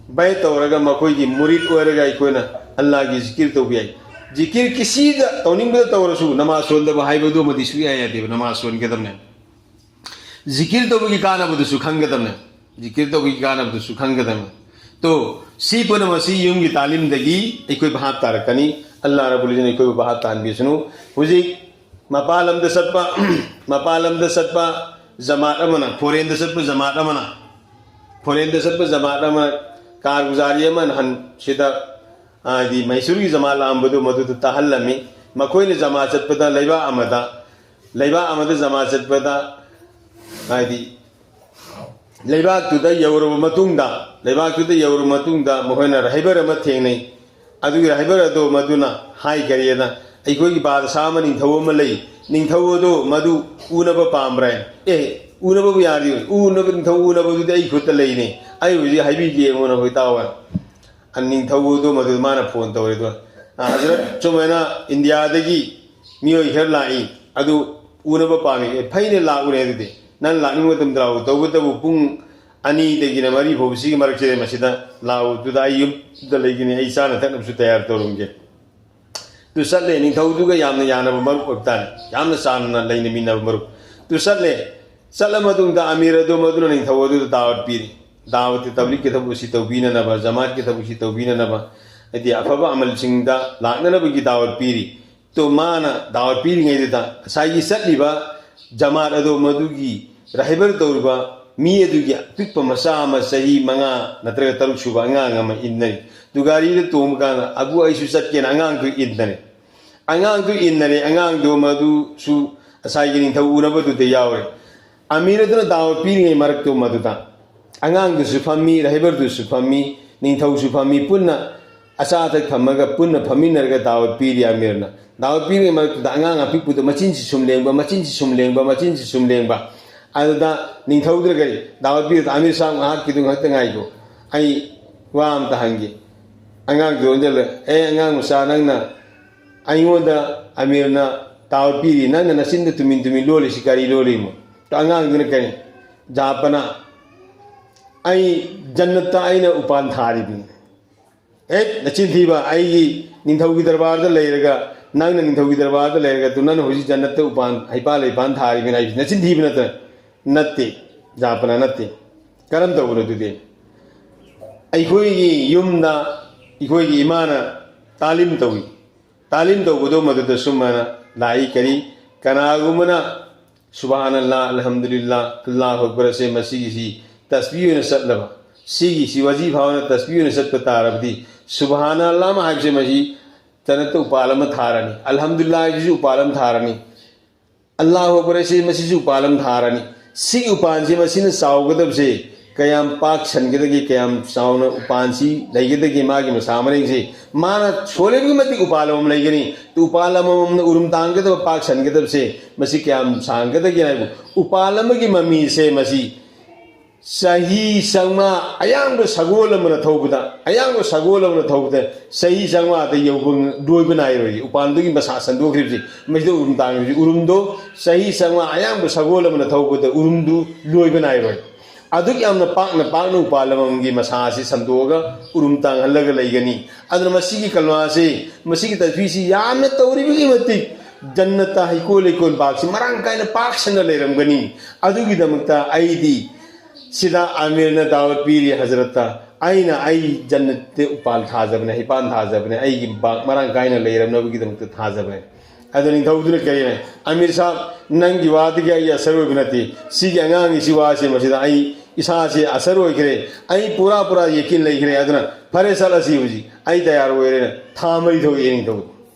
ꯕꯌꯦꯠ ꯇꯧꯔꯒ ꯃꯈꯣꯏꯒꯤ ꯃꯨꯔꯤꯗ ꯑꯣꯏꯔꯒ ꯑꯩꯈꯣꯏꯅ ꯑꯜꯂꯥꯍꯒꯤ ꯖꯤꯀꯤꯔ ꯇꯧꯕ ꯌꯥꯏ꯫ ꯖꯤꯀꯤꯔ ꯀꯤꯁꯤꯗ ꯇꯧꯅꯤꯡꯕꯗ ꯇꯧꯔꯁꯨ ꯅꯃꯥꯖ ꯁꯣꯟꯗꯕ ꯍꯥꯏꯕꯗꯨꯃꯗꯤ ꯁꯨꯡꯌꯥ ꯌꯥꯗꯦꯕ, ꯅꯃꯥꯖ ꯁꯣꯟꯒꯗꯕꯅꯦ꯫ ꯖꯤꯀꯤꯔ ꯇꯧꯕꯒꯤ ꯀꯥꯟꯅꯕꯗꯨꯁꯨ ꯈꯪꯒꯗꯕꯅꯦ꯫ ꯖꯤꯀꯤꯔ ꯇꯧꯕꯒꯤ ꯀꯥꯟꯅꯕꯗꯨꯁꯨ ꯈꯪꯒꯗꯕꯅꯦ꯫ ꯇꯣ, ꯁꯤ ꯄꯨꯝꯅꯃꯛ ꯑꯁꯤ ꯌꯨꯝꯒꯤ ꯇꯥꯂꯤꯝꯗꯒꯤ ꯑꯩꯈꯣꯏ ꯚꯥꯞ ꯇꯥꯔꯛꯀꯅꯤ꯫ ꯑꯜꯂꯥꯍ ꯔꯕꯨꯜ ꯏꯖ꯭ꯖꯠꯅ ꯑꯩꯈꯣꯏꯕꯨ ꯚꯥꯞ ꯇꯥꯍꯟꯕꯤꯁꯅꯨ꯫ ꯍꯧꯖꯤꯛ ꯃꯄꯥꯟ ꯂꯝꯗ ꯆꯠꯄ, ꯃꯄꯥꯟ ꯂꯝꯗ ꯆꯠꯄ ꯖꯃꯥꯠ ꯑꯃꯅ, ꯐꯣꯔꯦꯟꯗ ꯆꯠꯄ ꯖꯃꯥꯠ ꯑꯃꯅ, ꯐꯣꯔꯦꯟꯗ ꯆꯠꯄ ꯖꯃꯥꯠ ꯑꯃꯅ, ꯀꯥꯔꯒꯨꯖꯥꯔꯤ ꯑꯃꯅ ꯍꯟ ꯁꯤꯗ, ꯍꯥꯏꯗꯤ ꯃꯩꯁꯨꯔꯒꯤ ꯖꯃꯥꯠ ꯂꯥꯛꯑꯝꯕꯗꯨ ꯃꯗꯨꯗ ꯇꯥꯍꯜꯂꯝꯃꯤ꯫ ꯃꯈꯣꯏꯅ ꯖꯃꯥꯠ ꯆꯠꯄꯗ ꯂꯩꯕꯥꯛ ꯑꯃꯗ, ꯂꯩꯕꯥꯛ ꯑꯃꯗ ꯖꯃꯥꯠ ꯆꯠꯄꯗ, ꯍꯥꯏꯗꯤ ꯂꯩꯕꯥꯛꯇꯨꯗ ꯌꯧꯔꯕ ꯃꯇꯨꯡꯗ, ꯂꯩꯕꯥꯛꯇꯨꯗ ꯌꯧꯔꯕ ꯃꯇꯨꯡꯗ ꯃꯈꯣꯏꯅ ꯔꯍꯕꯔ ꯑꯃ ꯊꯦꯡꯅꯩ꯫ ꯑꯗꯨꯒꯤ ꯔꯍꯕꯔ ꯑꯗꯣ ꯃꯗꯨꯅ ꯍꯥꯏꯈꯔꯦꯅ, "ꯑꯩꯈꯣꯏꯒꯤ ꯕꯥꯗꯁꯥ ꯑꯃ, ꯅꯤꯡꯊꯧ ꯑꯃ ꯂꯩ, ꯅꯤꯡꯊꯧ ꯑꯗꯣ ꯃꯗꯨ ꯎꯅꯕ ꯄꯥꯝꯕ꯭ꯔꯥ?" "ꯑꯦ, ꯎꯅꯕꯕꯨ ꯌꯥꯔꯗꯤ, ꯎꯅꯕ, ꯅꯤꯡꯊꯧ ꯎꯅꯕꯗꯨꯗꯤ ꯑꯩ ꯈꯨꯠꯇ ꯂꯩꯅꯦ, ꯑꯩ ꯍꯧꯖꯤꯛ ꯍꯥꯏꯕꯤꯒꯦ ꯌꯦꯡꯉꯣ ꯅꯈꯣꯏ ꯇꯥꯎ" ꯍꯥꯏꯅ꯫ ꯑ, ꯅꯤꯡꯊꯧ ꯑꯗꯣ ꯃꯗꯨ ꯃꯥꯅ ꯐꯣꯟ ꯇꯧꯔꯦ꯫ ꯑꯗꯣ, "ꯑ, ꯍꯖꯔꯠ, ꯁꯨꯃꯥꯏꯅ ꯏꯟꯗꯤꯌꯥꯗꯒꯤ ꯃꯤꯑꯣꯏ ꯈꯔ ꯂꯥꯛꯏ, ꯑꯗꯨ ꯎꯅꯕ ꯄꯥꯝꯃꯤ"꯫ "ꯑꯦ, ꯐꯩꯅꯦ, ꯂꯥꯛꯎꯅꯦ ꯑꯗꯨꯗꯤ, ꯅꯪ ꯂꯥꯛꯅꯤꯡꯕ ꯃꯇꯝꯗ ꯂꯥꯛꯎ, ꯇꯧꯕꯇꯕꯨ ꯄꯨꯡ ꯑꯅꯤꯗꯒꯤꯅ ꯃꯔꯤ ꯐꯥꯎꯕꯁꯤꯒꯤ ꯃꯔꯛꯁꯤꯗ ꯃꯁꯤꯗ ꯂꯥꯛꯎ, ꯑꯗꯨꯗ ꯑꯩ ꯌꯨꯝꯗ ꯂꯩꯒꯅꯤ, ꯑꯩ ꯆꯥꯅ ꯊꯛꯅꯕꯁꯨ ꯇꯌꯥꯔ ꯇꯧꯔꯝꯒꯦ"꯫ ꯑꯗꯨ ꯆꯠꯂꯦ, ꯅꯤꯡꯊꯧꯗꯨꯒ ꯌꯥꯝꯅ ꯌꯥꯅꯕ ꯃꯔꯨꯞ ꯑꯣꯏꯕ ꯇꯥꯔꯦ, ꯌꯥꯝꯅ ꯆꯥꯟꯅꯅ ꯂꯩꯅꯃꯤꯟꯅꯕ ꯃꯔꯨꯞ꯫ ꯑꯗꯨ ꯆꯠꯂꯦ, ꯆꯠꯂ ꯃꯇꯨꯡꯗ ꯑꯃꯤꯔ ꯑꯗꯨ ꯃꯗꯨꯅ ꯅꯤꯡꯊꯧ ꯑꯗꯨꯗ ꯗꯥꯋꯠ ꯄꯤꯔꯤ꯫ ꯗꯥꯋꯠꯇꯤ ꯇꯕ꯭ꯂꯤꯛꯀꯤ ꯊꯕꯛꯁꯤ ꯇꯧꯕꯤꯅꯅꯕ, ꯖꯃꯥꯠꯀꯤ ꯊꯕꯛꯁꯤ ꯇꯧꯕꯤꯅꯅꯕ, ꯍꯥꯏꯗꯤ ꯑꯐꯕ ꯑꯃꯜꯁꯤꯡꯗ ꯂꯥꯛꯅꯅꯕꯒꯤ ꯗꯥꯋꯠ ꯄꯤꯔꯤ꯫ ꯇꯣ ꯃꯥꯅ ꯗꯥꯋꯠ ꯄꯤꯔꯤꯉꯩꯗꯨꯗ ꯉꯁꯥꯏꯒꯤ ꯆꯠꯂꯤꯕ ꯖꯃꯥꯠ ꯑꯗꯣ ꯃꯗꯨꯒꯤ ꯔꯍꯕꯔ ꯇꯧꯔꯤꯕ ꯃꯤ ꯑꯗꯨꯒꯤ ꯑꯄꯤꯛꯄ ꯃꯆꯥ ꯑꯃ, ꯆꯍꯤ ꯃꯉꯥ ꯅꯠꯇ꯭ꯔꯒ ꯇꯔꯨꯛ ꯁꯨꯕ ꯑꯉꯥꯡ ꯑꯃ ꯏꯟꯅꯔꯤ꯫ ꯑꯗꯨ ꯒꯥꯔꯤꯗ ꯇꯣꯡꯕ ꯀꯥꯟꯗ, "ꯑꯕꯨ, ꯑꯩꯁꯨ ꯆꯠꯀꯦꯅ" ꯑꯉꯥꯡꯗꯨ ꯏꯟꯅꯔꯦ꯫ ꯑꯉꯥꯡꯗꯨ ꯏꯟꯅꯔꯦ꯫ ꯑꯉꯥꯡꯗꯨ ꯃꯗꯨꯁꯨ ꯉꯁꯥꯏꯒꯤ ꯅꯤꯡꯊꯧ ꯎꯅꯕꯗꯨꯗ ꯌꯥꯎꯔꯦ꯫ ꯑꯃꯤꯔ ꯑꯗꯨꯅ ꯗꯥꯋꯠ ꯄꯤꯔꯤꯉꯩ ꯃꯔꯛꯇꯨ ꯃꯗꯨꯗ ꯑꯉꯥꯡꯗꯨꯁꯨ ꯐꯝꯃꯤ, ꯔꯥꯍꯤꯕꯔꯗꯨꯁꯨ ꯐꯝꯃꯤ, ꯅꯤꯡꯊꯧꯁꯨ ꯐꯝꯃꯤ, ꯄꯨꯟꯅ ꯑꯆꯥ ꯑꯊꯛ ꯊꯝꯃꯒ ꯄꯨꯟꯅ ꯐꯝꯃꯤꯟꯅꯔꯒ ꯗꯥꯋꯠ ꯄꯤꯔꯤ ꯑꯃꯤꯔꯅ꯫ ꯗꯥꯋꯠ ꯄꯤꯔꯤꯉꯩ ꯃꯔꯛꯇꯨꯗ ꯑꯉꯥꯡ ꯑꯄꯤꯛꯄꯗꯣ ꯃꯆꯤꯟꯁꯤ ꯁꯨꯝ ꯂꯦꯡꯕ, ꯃꯆꯤꯟꯁꯤ ꯁꯨꯝ ꯂꯦꯡꯕ, ꯃꯆꯤꯟꯁꯤ ꯁꯨꯝ ꯂꯦꯡꯕ꯫ ꯑꯗꯨꯗ ꯅꯤꯡꯊꯧꯗꯨꯅ ꯀꯔꯤ, ꯗꯥꯋꯠ ꯄꯤꯔꯤꯗ, "ꯑꯃꯤꯔ ꯁꯥꯍꯕ, ꯉꯥꯏꯍꯥꯛꯀꯤꯗꯨ ꯉꯥꯛꯇ ꯉꯥꯏꯈꯣ, ꯑꯩ ꯋꯥ ꯑꯝꯇ ꯍꯪꯒꯦ"꯫ ꯑꯉꯥꯡꯗꯨ ꯑꯣꯟꯁꯤꯜꯂ, "ꯑꯦ ꯑꯉꯥꯡ ꯃꯆꯥ, ꯅꯪꯅ ꯑꯩꯉꯣꯟꯗ ꯑꯃꯤꯔꯅ ꯗꯥꯋꯠ ꯄꯤꯔꯤ, ꯅꯪꯅ ꯅꯆꯤꯟꯗ ꯇꯨꯃꯤꯟ ꯇꯨꯃꯤꯟ ꯂꯣꯜꯂꯤꯁꯤ ꯀꯔꯤ ꯂꯣꯜꯂꯤꯃꯣ?" ꯑꯉꯥꯡꯗꯨꯅ ꯀꯔꯤ, "ꯖꯍꯥꯄꯅꯥ, ꯑꯩ ꯖꯟꯅꯠꯇ ꯑꯩꯅ ꯎꯄꯥꯟ ꯊꯥꯔꯤꯕꯅꯤ"꯫ "ꯑꯦ, ꯅꯆꯤꯟ ꯊꯤꯕ, ꯑꯩꯒꯤ ꯅꯤꯡꯊꯧꯒꯤ ꯗꯔꯕꯥꯔꯗ ꯂꯩꯔꯒ, ꯅꯪꯅ ꯅꯤꯡꯊꯧꯒꯤ ꯗꯔꯕꯥꯔꯗ ꯂꯩꯔꯒ, ꯑꯗꯨ ꯅꯪꯅ ꯍꯧꯖꯤꯛ ꯖꯟꯅꯠꯇ ꯎꯄꯥꯟ, ꯍꯩꯄꯥꯜ ꯂꯩꯄꯥꯟ ꯊꯥꯔꯤꯕꯅꯤ ꯍꯥꯏꯁꯤ ꯅꯆꯤꯟ ꯊꯤꯕ ꯅꯠꯇ꯭ꯔ?" "ꯅꯠꯇꯦ, ꯖꯍꯥꯄꯅꯥ, ꯅꯠꯇꯦ"꯫ "ꯀꯔꯝ ꯇꯧꯕꯅꯣ ꯑꯗꯨꯗꯤ?" "ꯑꯩꯈꯣꯏꯒꯤ ꯌꯨꯝꯗ ꯑꯩꯈꯣꯏꯒꯤ ꯏꯃꯥꯅ ꯇꯥꯂꯤꯝ ꯇꯧꯏ꯫ ꯇꯥꯂꯤꯝ ꯇꯧꯕꯗꯣ ꯃꯗꯨꯗ ꯁꯨꯃꯥꯏꯅ ꯂꯥꯛꯏ, ꯀꯔꯤ, ꯀꯅꯥꯒꯨꯝꯕꯅ ꯁꯨꯕꯍꯥꯅꯜꯂꯥ, ꯑꯜꯍꯝꯗꯨꯂꯤꯜꯂꯥ, ꯑꯜꯂꯥꯍꯨ ꯑꯛꯕꯔ ꯑꯁꯦ ꯃꯁꯤꯒꯤꯁꯤ ꯇꯁꯕꯤ ꯑꯣꯏꯅ ꯆꯠꯂꯕ, ꯁꯤꯒꯤꯁꯤ ꯋꯥꯖꯤꯐꯥ ꯑꯣꯏꯅ ꯇꯁꯕꯤ ꯑꯣꯏꯅ ꯆꯠꯄ ꯇꯥꯔꯕꯗꯤ, ꯁꯨꯕꯍꯥꯅꯜꯂꯥ ꯑꯃ ꯍꯥꯏꯕꯁꯦ ꯃꯁꯤ ꯖꯟꯅꯠꯇ ꯎꯄꯥꯜ ꯑꯃ ꯊꯥꯔꯅꯤ, ꯑꯜꯍꯝꯗꯨꯂꯤꯜꯂꯥ ꯍꯥꯏꯕꯁꯤꯁꯨ ꯎꯄꯥꯜ ꯑꯃ ꯊꯥꯔꯅꯤ, ꯑꯜꯂꯥꯍꯨ ꯑꯛꯕꯔ ꯑꯁꯤ ꯃꯁꯤꯁꯨ ꯎꯄꯥꯜ ꯑꯃ ꯊꯥꯔꯅꯤ꯫ ꯁꯤꯒꯤ ꯎꯄꯥꯜꯁꯤ ꯃꯁꯤꯅ ꯆꯥꯎꯒꯗꯕꯁꯦ ꯀꯌꯥꯝ ꯄꯥꯛ ꯁꯟꯒꯗꯒꯦ, ꯀꯌꯥꯝ ꯆꯥꯎꯅ ꯎꯄꯥꯜꯁꯤ ꯂꯩꯒꯗꯒꯦ, ꯃꯥꯒꯤ ꯃꯁꯥ ꯃꯔꯦꯡꯁꯦ ꯃꯥꯅ ꯁꯣꯜꯂꯤꯕꯒꯤ ꯃꯇꯤꯛ ꯎꯄꯥꯜ ꯑꯃꯃꯝ ꯂꯩꯒꯅꯤ꯫ ꯎꯄꯥꯜ ꯑꯃꯃꯝꯅ ꯎꯔꯨꯝ ꯇꯥꯡꯒꯗꯕ, ꯄꯥꯛ ꯁꯟꯒꯗꯕꯁꯦ ꯃꯁꯤ ꯀꯌꯥꯝ ꯁꯥꯡꯒꯗꯒꯦ ꯍꯥꯏꯕꯨ, ꯎꯄꯥꯜ ꯑꯃꯒꯤ ꯃꯃꯤꯁꯦ ꯃꯁꯤ ꯆꯍꯤ ꯆꯥꯝꯃꯉꯥ, ꯑꯌꯥꯡꯕ ꯁꯒꯣꯜ ꯑꯃꯅ ꯊꯧꯕꯗ, ꯑꯌꯥꯡꯕ ꯁꯒꯣꯜ ꯑꯃꯅ ꯊꯧꯕꯗ ꯆꯍꯤ ꯆꯥꯝꯃꯉꯥꯗ ꯌꯧꯕ, ꯂꯣꯏꯕ ꯅꯥꯏꯔꯣꯏ꯫ ꯎꯄꯥꯜꯗꯨꯒꯤ ꯃꯁꯥ ꯁꯟꯗꯣꯛꯈ꯭ꯔꯤꯕꯁꯤ, ꯃꯁꯤꯗ ꯎꯔꯨꯝ ꯇꯥꯡꯈ꯭ꯔꯤꯕꯁꯤ, ꯎꯔꯨꯝꯗꯣ ꯆꯍꯤ ꯆꯥꯝꯃꯉꯥ ꯑꯌꯥꯡꯕ ꯁꯒꯣꯜ ꯑꯃꯅ ꯊꯧꯕꯗ ꯎꯔꯨꯝꯗꯨ ꯂꯣꯏꯕ ꯅꯥꯏꯔꯣꯏ꯫ ꯑꯗꯨꯛ ꯌꯥꯝꯅ ꯄꯥꯛꯅ ꯄꯥꯛꯅ ꯎꯄꯥꯜ ꯑꯃꯃꯝꯒꯤ ꯃꯁꯥ ꯑꯁꯤ ꯁꯟꯗꯣꯛꯑꯒ ꯎꯔꯨꯝ ꯇꯥꯡꯍꯜꯂꯒ ꯂꯩꯒꯅꯤ꯫ ꯑꯗꯨꯅ ꯃꯁꯤꯒꯤ ꯀꯂꯃꯥꯁꯤ, ꯃꯁꯤꯒꯤ ꯇꯁꯕꯤꯁꯤ ꯌꯥꯝꯅ ꯇꯧꯔꯤꯕꯒꯤ ꯃꯇꯤꯛ ꯖꯟꯅꯠꯇ ꯍꯩꯀꯣꯜ ꯂꯩꯀꯣꯜ ꯕꯥꯒꯁꯤ ꯃꯔꯥꯡ ꯀꯥꯏꯅ ꯄꯥꯛ ꯁꯟꯅ ꯂꯩꯔꯝꯒꯅꯤ꯫ ꯑꯗꯨꯒꯤꯗꯃꯛꯇ ꯑꯩꯗꯤ ꯁꯤꯗ ꯑꯃꯤꯔꯅ ꯗꯥꯋꯠ ꯄꯤꯔꯤ ꯍꯖꯔꯠꯇ, ꯑꯩꯅ ꯑꯩ ꯖꯟꯅꯠꯇ ꯎꯄꯥꯜ ꯊꯥꯖꯕꯅꯦ, ꯍꯩꯄꯥꯜ ꯊꯥꯖꯕꯅꯦ, ꯑꯩꯒꯤ ꯕꯥꯒ ꯃꯔꯥꯡ ꯀꯥꯏꯅ ꯂꯩꯔꯝꯅꯕꯒꯤꯗꯃꯛꯇ ꯊꯥꯖꯕꯅꯦ꯫ ꯑꯗꯨ ꯅꯤꯡꯊꯧꯗꯨꯅ ꯀꯔꯤꯅ, "ꯑꯃꯤꯔ ꯁꯥꯍꯕ, ꯅꯪꯒꯤ ꯋꯥꯗꯒꯤ ꯑꯩ ꯑꯁꯔ ꯑꯣꯏꯕ ꯅꯠꯇꯦ꯫ ꯁꯤꯒꯤ ꯑꯉꯥꯡꯒꯤ ꯁꯤ ꯋꯥꯁꯦ ꯃꯁꯤꯗ ꯑꯩ ꯏꯁꯥꯁꯦ ꯑꯁꯔ ꯑꯣꯏꯈ꯭ꯔꯦ꯫ ꯑꯩ ꯄꯨꯔꯥ ꯄꯨꯔꯥ ꯌꯦꯀꯤꯟ ꯂꯩꯈ꯭ꯔꯦ꯫ ꯑꯗꯨꯅ ꯐꯔꯦ, ꯆꯠꯂꯁꯤ ꯍꯧꯖꯤꯛ꯫ ꯑꯩ ꯇꯌꯥꯔ ꯑꯣꯏꯔꯦꯅ" ꯊꯥ ꯃꯔꯤ ꯊꯣꯛꯑꯦ ꯅꯤꯡꯊꯧ꯫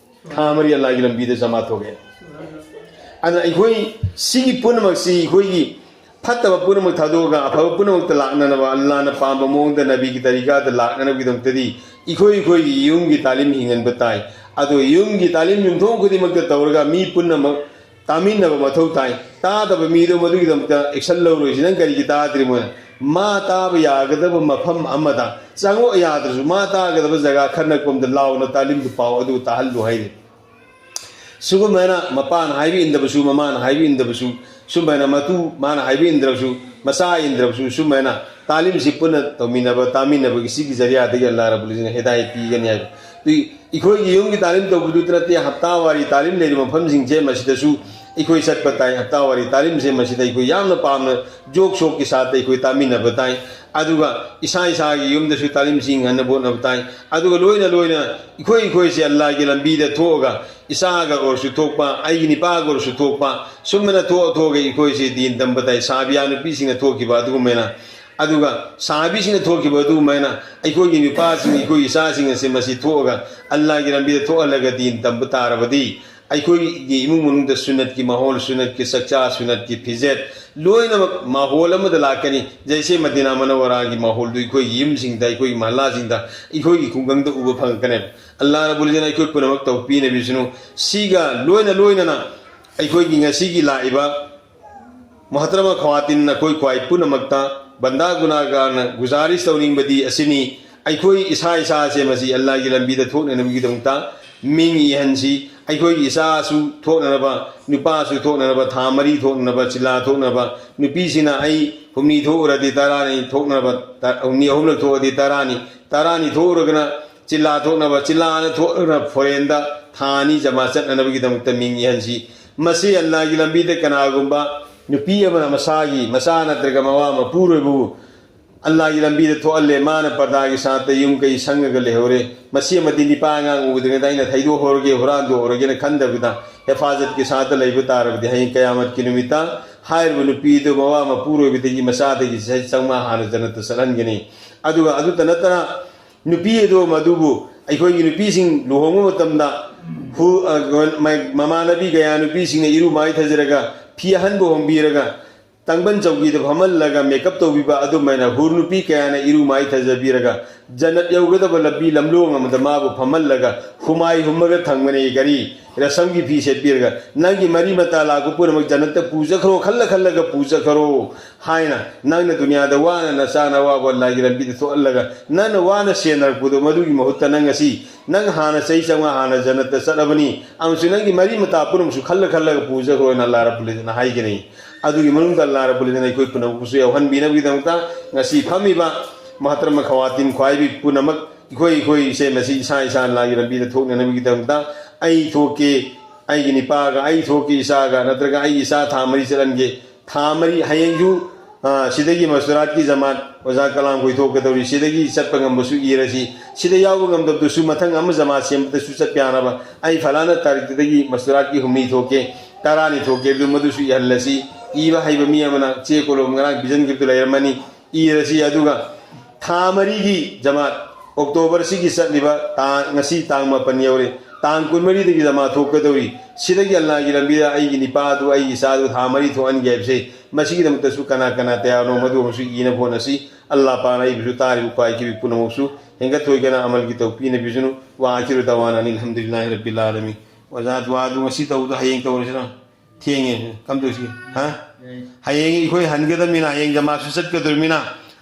ꯊꯥ ꯃꯔꯤ ꯑꯜꯂꯥꯍꯒꯤ ꯂꯝꯕꯤꯗ ꯖꯃꯥ ꯊꯣꯛꯑꯦ꯫ ꯑꯗꯨꯅ ꯑꯩꯈꯣꯏ ꯁꯤꯒꯤ ꯄꯨꯝꯅꯃꯛꯁꯤ ꯑꯩꯈꯣꯏꯒꯤ ꯐꯠꯇꯕ ꯄꯨꯝꯅꯃꯛ ꯊꯥꯗꯣꯛꯑꯒ ꯑꯐꯕ ꯄꯨꯝꯅꯃꯛꯇ ꯂꯥꯛꯅꯅꯕ, ꯑꯜꯂꯥꯍꯅ ꯄꯥꯝꯕ ꯃꯑꯣꯡꯗ ꯅꯕꯤꯒꯤ ꯇꯔꯤꯀꯥꯗ ꯂꯥꯛꯅꯅꯕꯒꯤꯗꯃꯛꯇꯗꯤ ꯑꯩꯈꯣꯏ ꯑꯩꯈꯣꯏꯒꯤ ꯌꯨꯝꯒꯤ ꯇꯥꯂꯤꯝ ꯍꯤꯡꯍꯟꯕ ꯇꯥꯏ꯫ ꯑꯗꯣ ꯌꯨꯝꯒꯤ ꯇꯥꯂꯤꯝ ꯌꯨꯝꯊꯣꯡ ꯈꯨꯗꯤꯡꯃꯛꯇ ꯇꯧꯔꯒ ꯃꯤ ꯄꯨꯝꯅꯃꯛ ꯇꯥꯃꯤꯟꯅꯕ ꯃꯊꯧ ꯇꯥꯏ꯫ ꯇꯥꯗꯕ ꯃꯤꯗꯣ ꯃꯗꯨꯒꯤꯗꯃꯛꯇ action ꯂꯧꯔꯣꯏꯁꯤ꯫ ꯅꯪ ꯀꯔꯤꯒꯤ ꯇꯥꯗ꯭ꯔꯤꯃꯣ? ꯃꯥ ꯇꯥꯕ ꯌꯥꯒꯗꯕ ꯃꯐꯝ ꯑꯃꯗ ꯆꯪꯉꯛ ꯌꯥꯗ꯭ꯔꯁꯨ, ꯃꯥ ꯇꯥꯒꯗꯕ ꯖꯒꯥ ꯈꯔ ꯅꯛꯄ ꯑꯃꯗ ꯂꯥꯎꯅ ꯇꯥꯂꯤꯝꯗꯨ ꯄꯥꯎ ꯑꯗꯨ ꯇꯥꯍꯜꯂꯨ ꯍꯥꯏꯔꯤ꯫ ꯁꯤꯒꯨꯝꯕꯅ ꯃꯄꯥꯅ ꯍꯥꯏꯕ ꯏꯟꯗꯕꯁꯨ, ꯃꯃꯥꯅ ꯍꯥꯏꯕ ꯏꯟꯗꯕꯁꯨ, ꯁꯨꯝꯕꯅ ꯃꯇꯨ ꯃꯥꯅ ꯍꯥꯏꯕ ꯏꯟꯗ꯭ꯔꯕꯁꯨ, ꯃꯆꯥ ꯏꯟꯗ꯭ꯔꯕꯁꯨ, ꯁꯨꯝꯕꯅ ꯇꯥꯂꯤꯝꯁꯤ ꯄꯨꯟꯅ ꯇꯧꯃꯤꯟꯅꯕ, ꯇꯥꯃꯤꯟꯅꯕꯒꯤ ꯁꯤꯒꯤ ꯖꯔꯤꯌꯥꯗꯒꯤ ꯑꯜꯂꯥꯍ ꯔꯕꯨꯜ ꯏꯖ꯭ꯖꯠꯅ ꯍꯤꯗꯥꯌꯠ ꯄꯤꯒꯅꯤ ꯍꯥꯏꯕ꯫ ꯑꯗꯨ ꯑꯩꯈꯣꯏꯒꯤ ꯌꯨꯝꯒꯤ ꯇꯥꯂꯤꯝ ꯇꯧꯕꯗꯨꯇ ꯅꯠꯇꯦ, ꯍꯞꯇꯥꯋꯥꯔꯤ ꯇꯥꯂꯤꯝ ꯂꯩꯔꯤꯕ ꯃꯐꯝꯁꯤꯡꯁꯦ ꯃꯁꯤꯗꯁꯨ ꯑꯩꯈꯣꯏ ꯆꯠꯄ ꯇꯥꯏ꯫ ꯍꯞꯇꯥꯋꯥꯔꯤ ꯇꯥꯂꯤꯝꯁꯦ ꯃꯁꯤꯗ ꯑꯩꯈꯣꯏ ꯌꯥꯝꯅ ꯄꯥꯝꯅ ꯖꯣꯛ ꯁꯣꯛꯀꯤ ꯁꯥꯠꯇ ꯑꯩꯈꯣꯏ ꯇꯥꯃꯤꯟꯅꯕ ꯇꯥꯏ꯫ ꯑꯗꯨꯒ ꯏꯁꯥ ꯏꯁꯥꯒꯤ ꯌꯨꯝꯗꯁꯨ ꯇꯥꯂꯤꯝꯁꯤꯡ ꯍꯟꯅꯕ ꯍꯣꯠꯅꯕ ꯇꯥꯏ꯫ ꯑꯗꯨꯒ ꯂꯣꯏꯅ ꯂꯣꯏꯅ ꯑꯩꯈꯣꯏ ꯑꯩꯈꯣꯏꯁꯦ ꯑꯜꯂꯥꯍꯒꯤ ꯂꯝꯕꯤꯗ ꯊꯣꯛꯑꯒ ꯏꯆꯥꯒ ꯑꯣꯏꯔꯁꯨ ꯊꯣꯛꯄ, ꯑꯩꯒꯤ ꯅꯤꯄꯥꯒ ꯑꯣꯏꯔꯁꯨ ꯊꯣꯛꯄ, ꯁꯨꯝꯕꯅ ꯊꯣꯛꯑ ꯊꯣꯛꯑꯒ ꯑꯩꯈꯣꯏꯁꯦ ꯗꯤꯟ ꯇꯝꯕ ꯇꯥꯏ꯫ ꯁꯍꯥꯕꯤꯌꯥ ꯅꯨꯄꯤꯁꯤꯡꯅ ꯊꯣꯛꯈꯤꯕ ꯑꯗꯨꯒꯨꯝꯃꯥꯏꯅ, ꯑꯗꯨꯒ ꯁꯍꯥꯕꯤꯁꯤꯡꯅ ꯊꯣꯛꯈꯤꯕ ꯑꯗꯨꯒꯨꯝꯃꯥꯏꯅ ꯑꯩꯈꯣꯏꯒꯤ ꯅꯨꯄꯥꯁꯤꯡ, ꯑꯩꯈꯣꯏꯒꯤ ꯏꯆꯥꯁꯤꯡ ꯑꯁꯦ ꯃꯁꯤ ꯊꯣꯛꯑꯒ ꯑꯜꯂꯥꯍꯒꯤ ꯂꯝꯕꯤꯗ ꯊꯣꯛꯍꯜꯂꯒ ꯗꯤꯟ ꯇꯝꯕ ꯇꯥꯔꯕꯗꯤ ꯑꯩꯈꯣꯏꯒꯤ ꯏꯃꯨꯡ ꯃꯅꯨꯡꯗ ꯁꯨꯟꯅꯠꯀꯤ ꯃꯥꯍꯣꯜ, ꯁꯨꯟꯅꯠꯀꯤ ꯆꯥꯛꯆꯥ, ꯁꯨꯟꯅꯠꯀꯤ ꯐꯤꯖꯦꯠ, ꯂꯣꯏꯅꯃꯛ ꯃꯥꯍꯣꯜ ꯑꯃꯗ ꯂꯥꯛꯀꯅꯤ꯫ ꯖꯩꯁꯦ ꯃꯗꯤꯅꯥ ꯃꯅꯧꯋꯔꯥꯒꯤ ꯃꯥꯍꯣꯜꯗꯨ ꯑꯩꯈꯣꯏꯒꯤ ꯌꯨꯝꯁꯤꯡꯗ, ꯑꯩꯈꯣꯏꯒꯤ ꯃꯍꯜꯂꯥꯁꯤꯡꯗ, ꯑꯩꯈꯣꯏꯒꯤ ꯈꯨꯡꯒꯪꯗ ꯎꯕ ꯐꯪꯉꯛꯀꯅꯦꯕ꯫ ꯑꯜꯂꯥꯍ ꯔꯕꯨꯜ ꯏꯖ꯭ꯖꯠꯅ ꯑꯩꯈꯣꯏ ꯄꯨꯝꯅꯃꯛ ꯇꯧꯕꯤꯅꯕꯤꯁꯅꯨ꯫ ꯁꯤꯒ ꯂꯣꯏꯅ ꯂꯣꯏꯅꯅ ꯑꯩꯈꯣꯏꯒꯤ ꯉꯁꯤꯒꯤ ꯂꯥꯛꯏꯕ ꯃꯣꯍꯇꯔꯃ ꯈꯋꯥꯇꯤꯟ, ꯅꯈꯣꯏ ꯈ꯭ꯋꯥꯏ ꯄꯨꯝꯅꯃꯛꯇ ꯕꯟꯗꯥ ꯒꯨꯅꯥꯒꯥꯔꯅ ꯒꯨꯖꯥꯔꯤꯁ ꯇꯧꯅꯤꯡꯕꯗꯤ ꯑꯁꯤꯅꯤ, ꯑꯩꯈꯣꯏ ꯏꯁꯥ ꯏꯁꯥꯁꯦ ꯃꯁꯤ ꯑꯜꯂꯥꯍꯒꯤ ꯂꯝꯕꯤꯗ ꯊꯣꯛꯅꯅꯕꯒꯤꯗꯃꯛꯇ ꯃꯤꯡ ꯏꯍꯟꯁꯤ꯫ ꯑꯩꯈꯣꯏꯒꯤ ꯏꯆꯥꯁꯨ ꯊꯣꯛꯅꯅꯕ, ꯅꯨꯄꯥꯁꯨ ꯊꯣꯛꯅꯅꯕ, ꯊꯥ ꯃꯔꯤ ꯊꯣꯛꯅꯅꯕ, ꯆꯤꯜꯂꯥ ꯊꯣꯛꯅꯕ, ꯅꯨꯄꯤꯁꯤꯅ ꯑꯩ ꯍꯨꯝꯅꯤ ꯊꯣꯛꯎꯔꯗꯤ ꯇꯔꯥꯅꯤ ꯊꯣꯛꯅꯕ, ꯇ-, ꯍꯨꯝꯅꯤ ꯑꯍꯨꯝꯂꯛ ꯊꯣꯛꯑꯗꯤ ꯇꯔꯥꯅꯤ, ꯇꯔꯥꯅꯤ ꯊꯣꯛꯎꯔꯒꯅ ꯆꯤꯜꯂꯥ ꯊꯣꯛꯅꯕ, ꯆꯤꯜꯂꯥꯅ ꯊꯣꯛꯑꯒꯅ ꯐꯣꯔꯦꯟꯗ ꯊꯥ ꯑꯅꯤ ꯖꯃꯥ ꯆꯠꯅꯅꯕꯒꯤꯗꯃꯛꯇ ꯃꯤꯡ ꯏꯍꯟꯁꯤ꯫ ꯃꯁꯤ ꯑꯜꯂꯥꯍꯒꯤ ꯂꯝꯕꯤꯗ ꯀꯅꯥꯒꯨꯝꯕ ꯅꯨꯄꯤ ꯑꯃꯅ ꯃꯁꯥꯒꯤ ꯃꯆꯥ ꯅꯠꯇ꯭ꯔꯒ ꯃꯋꯥ ꯃꯄꯨꯔꯣꯏꯕꯕꯨ ꯑꯜꯂꯥꯒꯤ ꯂꯝꯕꯤꯗ ꯊꯣꯛꯍꯜꯂꯦ꯫ ꯃꯥꯅ ꯄꯔꯗꯥꯒꯤ ꯁꯥꯠꯇ ꯌꯨꯝ ꯀꯩ ꯁꯪꯉꯒ ꯂꯩꯍꯧꯔꯦ꯫ ꯃꯁꯤ ꯑꯃꯗꯤ ꯅꯤꯄꯥ ꯑꯉꯥꯡ ꯎꯗ꯭ꯔꯤꯉꯩꯗ ꯑꯩꯅ ꯊꯩꯗꯣꯛꯍꯧꯔꯒꯦ, ꯍꯨꯔꯥꯟꯗꯣꯛꯍꯧꯔꯒꯦꯅ ꯈꯟꯗꯕꯤꯗ ꯍꯦꯐꯥꯖꯠꯀꯤ ꯁꯥꯠꯇ ꯂꯩꯕ ꯇꯥꯔꯕꯗꯤ ꯍꯌꯦꯡ ꯀꯌꯥꯃꯠꯀꯤ ꯅꯨꯃꯤꯠꯇ ꯍꯥꯏꯔꯤꯕ ꯅꯨꯄꯤꯗꯨ ꯃꯋꯥ ꯃꯄꯨꯔꯣꯏꯕꯗꯒꯤ ꯃꯆꯥꯗꯒꯤ ꯆꯍꯤ ꯆꯥꯝꯃꯉꯥ ꯍꯥꯟꯅ ꯖꯟꯅꯠꯇ ꯆꯠꯍꯟꯒꯅꯤ꯫ ꯑꯗꯨꯒ ꯑꯗꯨꯇ ꯅꯠꯇꯅ ꯅꯨꯄꯤ ꯑꯗꯨ ꯃꯗꯨꯕꯨ ꯑꯩꯈꯣꯏꯒꯤ ꯅꯨꯄꯤꯁꯤꯡ ꯂꯨꯍꯣꯡꯕ ꯃꯇꯝꯗ ꯍꯨ-, ꯑ, ꯃꯃꯥꯟꯅꯕꯤ ꯀꯌꯥ ꯅꯨꯄꯤꯁꯤꯡꯅ ꯏꯔꯨ ꯃꯥꯏꯊꯖꯔꯒ ꯐꯤ ꯑꯍꯟꯕ ꯍꯣꯡꯕꯤꯔꯒ ꯇꯥꯡꯕꯟ ꯆꯧꯀꯤꯗ ꯐꯝꯍꯜꯂꯒ ꯃꯦꯀꯞ ꯇꯧꯕꯤꯕ ꯑꯗꯨꯃꯥꯏꯅ ꯍꯨꯔ ꯅꯨꯄꯤ ꯀꯌꯥꯅ ꯏꯔꯨ ꯃꯥꯏꯊꯖꯕꯤꯔꯒ ꯖꯟꯅꯠ ꯌꯧꯒꯗꯕ ꯂꯝꯕꯤ ꯂꯝꯂꯣꯡ ꯑꯃꯗ ꯃꯥꯕꯨ ꯐꯝꯍꯜꯂꯒ ꯍꯨꯃꯥꯏ ꯍꯨꯝꯃꯒ ꯊꯝꯒꯅꯤ꯫ ꯒꯥꯔꯤ ꯔꯁꯝꯒꯤ ꯐꯤ ꯁꯦꯠꯄꯤꯔꯒ ꯅꯪꯒꯤ ꯃꯔꯤ ꯃꯇꯥ ꯂꯥꯛꯄ ꯄꯨꯝꯅꯃꯛ ꯖꯟꯅꯠꯇ ꯄꯨꯖꯈ꯭ꯔꯣ, ꯈꯜꯂ ꯈꯜꯂꯒ ꯄꯨꯖꯈ꯭ꯔꯣ ꯍꯥꯏꯅ ꯅꯪꯅ ꯗꯨꯅꯤꯌꯥꯗ ꯋꯥꯅ ꯅꯆꯥ ꯅꯋꯥꯕꯨ ꯑꯜꯂꯥꯒꯤ ꯂꯝꯕꯤꯗ ꯊꯣꯛꯍꯜꯂꯒ ꯅꯪꯅ ꯋꯥꯅ ꯁꯦꯟꯅꯔꯛꯄꯗꯣ ꯃꯗꯨꯒꯤ ꯃꯍꯨꯠꯇ ꯅꯪ ꯉꯁꯤ ꯅꯪ ꯍꯥꯟꯅ ꯆꯍꯤ ꯆꯥꯝꯃꯉꯥ ꯍꯥꯟꯅ ꯖꯟꯅꯠꯇ ꯆꯠꯂꯕꯅꯤ ꯑꯃꯁꯨꯡ ꯅꯪꯒꯤ ꯃꯔꯤ ꯃꯇꯥ ꯄꯨꯝꯅꯃꯛꯁꯨ ꯈꯜꯂ ꯈꯜꯂꯒ ꯄꯨꯖꯈ꯭ꯔꯣ ꯍꯥꯏꯅ ꯑꯜꯂꯥ ꯔꯕꯨꯜ ꯏꯖꯠꯅ ꯍꯥꯏꯒꯅꯤ꯫ ꯑꯗꯨꯒꯤ ꯃꯅꯨꯡꯗ ꯑꯜꯂꯥ ꯔꯕꯨꯜ ꯏꯖꯠꯅ ꯑꯩꯈꯣꯏ ꯄꯨꯝꯅꯃꯛꯄꯨꯁꯨ ꯌꯥꯎꯍꯟꯕꯤꯅꯕꯒꯤꯗꯃꯛꯇ ꯉꯁꯤ ꯐꯝꯃꯤꯕ ꯃꯍꯇꯔꯃ ꯈꯋꯥꯇꯤꯟ ꯈ꯭ꯋꯥꯏꯕꯤ ꯄꯨꯝꯅꯃꯛ ꯑꯩꯈꯣꯏ ꯑꯩꯈꯣꯏꯁꯦ ꯃꯁꯤ ꯏꯁꯥ ꯏꯁꯥ ꯑꯜꯂꯥꯒꯤ ꯂꯝꯕꯤꯗ ꯊꯣꯛꯅꯅꯕꯒꯤꯗꯃꯛꯇ ꯑꯩ ꯊꯣꯛꯀꯦ, ꯑꯩꯒꯤ ꯅꯤꯄꯥꯒ ꯑꯩ ꯊꯣꯛꯀꯦ ꯏꯆꯥꯒ ꯅꯠꯇ꯭ꯔꯒ ꯑꯩꯒꯤ ꯏꯆꯥ ꯊꯥ ꯃꯔꯤ ꯆꯠꯍꯟꯒꯦ, ꯊꯥ ꯃꯔꯤ ꯍꯌꯦꯡꯁꯨ, ꯑ, ꯁꯤꯗꯒꯤ ꯃꯁꯇꯨꯔꯥꯠꯀꯤ ꯖꯃꯥꯠ ꯑꯣꯖꯥ ꯀꯂꯥꯝ ꯀꯣꯏꯊꯣꯛꯀꯗꯧꯔꯤ꯫ ꯁꯤꯗꯒꯤ ꯆꯠꯄ ꯉꯝꯕꯁꯨ ꯏꯔꯁꯤ꯫ ꯁꯤꯗ ꯌꯥꯎꯕ ꯉꯝꯗꯕꯗꯨꯁꯨ ꯃꯊꯪ ꯑꯃ ꯖꯃꯥꯠ ꯁꯦꯝꯕꯗꯁꯨ ꯆꯠꯄ ꯌꯥꯅꯕ ꯑꯩ ꯐꯂꯥꯅ ꯇꯥꯔꯤꯛꯇꯨꯗꯒꯤ ꯃꯁꯇꯨꯔꯥꯠꯀꯤ ꯍꯨꯝꯅꯤ ꯊꯣꯛꯀꯦ, ꯇꯔꯥꯅꯤ ꯊꯣꯛꯀꯦ ꯍꯥꯏꯕꯗꯨ ꯃꯗꯨꯁꯨ ꯏꯍꯜꯂꯁꯤ꯫ ꯏꯕ ꯍꯩꯕ ꯃꯤ ꯑꯃꯅ ꯆꯦ ꯀꯣꯂꯣꯝ ꯉꯔꯥꯡ ꯄꯤꯖꯟꯈꯤꯕꯗꯨ ꯂꯩꯔꯝꯃꯅꯤ, ꯏꯔꯁꯤ꯫ ꯑꯗꯨꯒ ꯊꯥ ꯃꯔꯤꯒꯤ ꯖꯃꯥꯠ, ꯑꯣꯛꯇꯣꯕꯔꯁꯤꯒꯤ ꯆꯠꯂꯤꯕ ꯇꯥꯡ, ꯉꯁꯤ ꯇꯥꯡ ꯃꯥꯄꯟ ꯌꯧꯔꯦ, ꯇꯥꯡ ꯀꯨꯟꯃꯔꯤꯗꯒꯤ ꯖꯃꯥꯠ ꯊꯣꯛꯀꯗꯧꯔꯤ꯫ ꯁꯤꯗꯒꯤ ꯑꯜꯂꯥꯒꯤ ꯂꯝꯕꯤꯗ ꯑꯩꯒꯤ ꯅꯤꯄꯥꯗꯨ, ꯑꯩꯒꯤ ꯏꯆꯥꯗꯨ ꯊꯥ ꯃꯔꯤ ꯊꯣꯛꯍꯟꯒꯦ ꯍꯥꯏꯕꯁꯦ, ꯃꯁꯤꯒꯤꯗꯃꯛꯇꯁꯨ ꯀꯅꯥ ꯀꯅꯥ ꯇꯌꯥꯔꯅꯣ ꯃꯗꯨ ꯑꯃꯁꯨ ꯏꯅꯕ ꯍꯣꯠꯅꯁꯤ꯫ ꯑꯜꯂꯥ ꯄꯥꯛꯅ ꯑꯩꯕꯨꯁꯨ ꯇꯥꯔꯤꯕ ꯈ꯭ꯋꯥꯏ ꯀꯤꯕꯤ ꯄꯨꯝꯅꯃꯛꯁꯨ ꯍꯦꯟꯒꯠ ꯊꯣꯏꯒꯅ ꯑꯃꯜꯒꯤ ꯇꯧꯄꯤꯅꯕꯤꯁꯅꯨ꯫ ꯋꯥ ꯑꯈꯤꯔꯨ ꯗꯋꯥꯅ ꯑꯅꯤꯜ ꯍꯝꯗꯨꯂꯤꯜꯂꯥꯍꯤ ꯔꯕꯤꯜ ꯑꯥꯂꯃꯤꯟ꯫ ꯑꯣꯖꯥ, ꯗꯨꯋꯥꯗꯨ ꯉꯁꯤ ꯇꯧꯕꯗꯣ ꯍꯌꯦꯡ ꯇꯧꯔꯁꯤꯔꯣ? ꯊꯦꯡꯉꯦ꯫ ꯀꯝꯗꯧꯁꯤ? ꯍꯥ? ꯍꯌꯦꯡ ꯑꯩꯈꯣꯏ ꯍꯟꯒꯗꯕꯅꯤꯅ, ꯍꯌꯦꯡ ꯖꯃꯥꯠꯁꯨ ꯆꯠꯀꯗꯧꯔꯤꯕꯅꯤꯅ,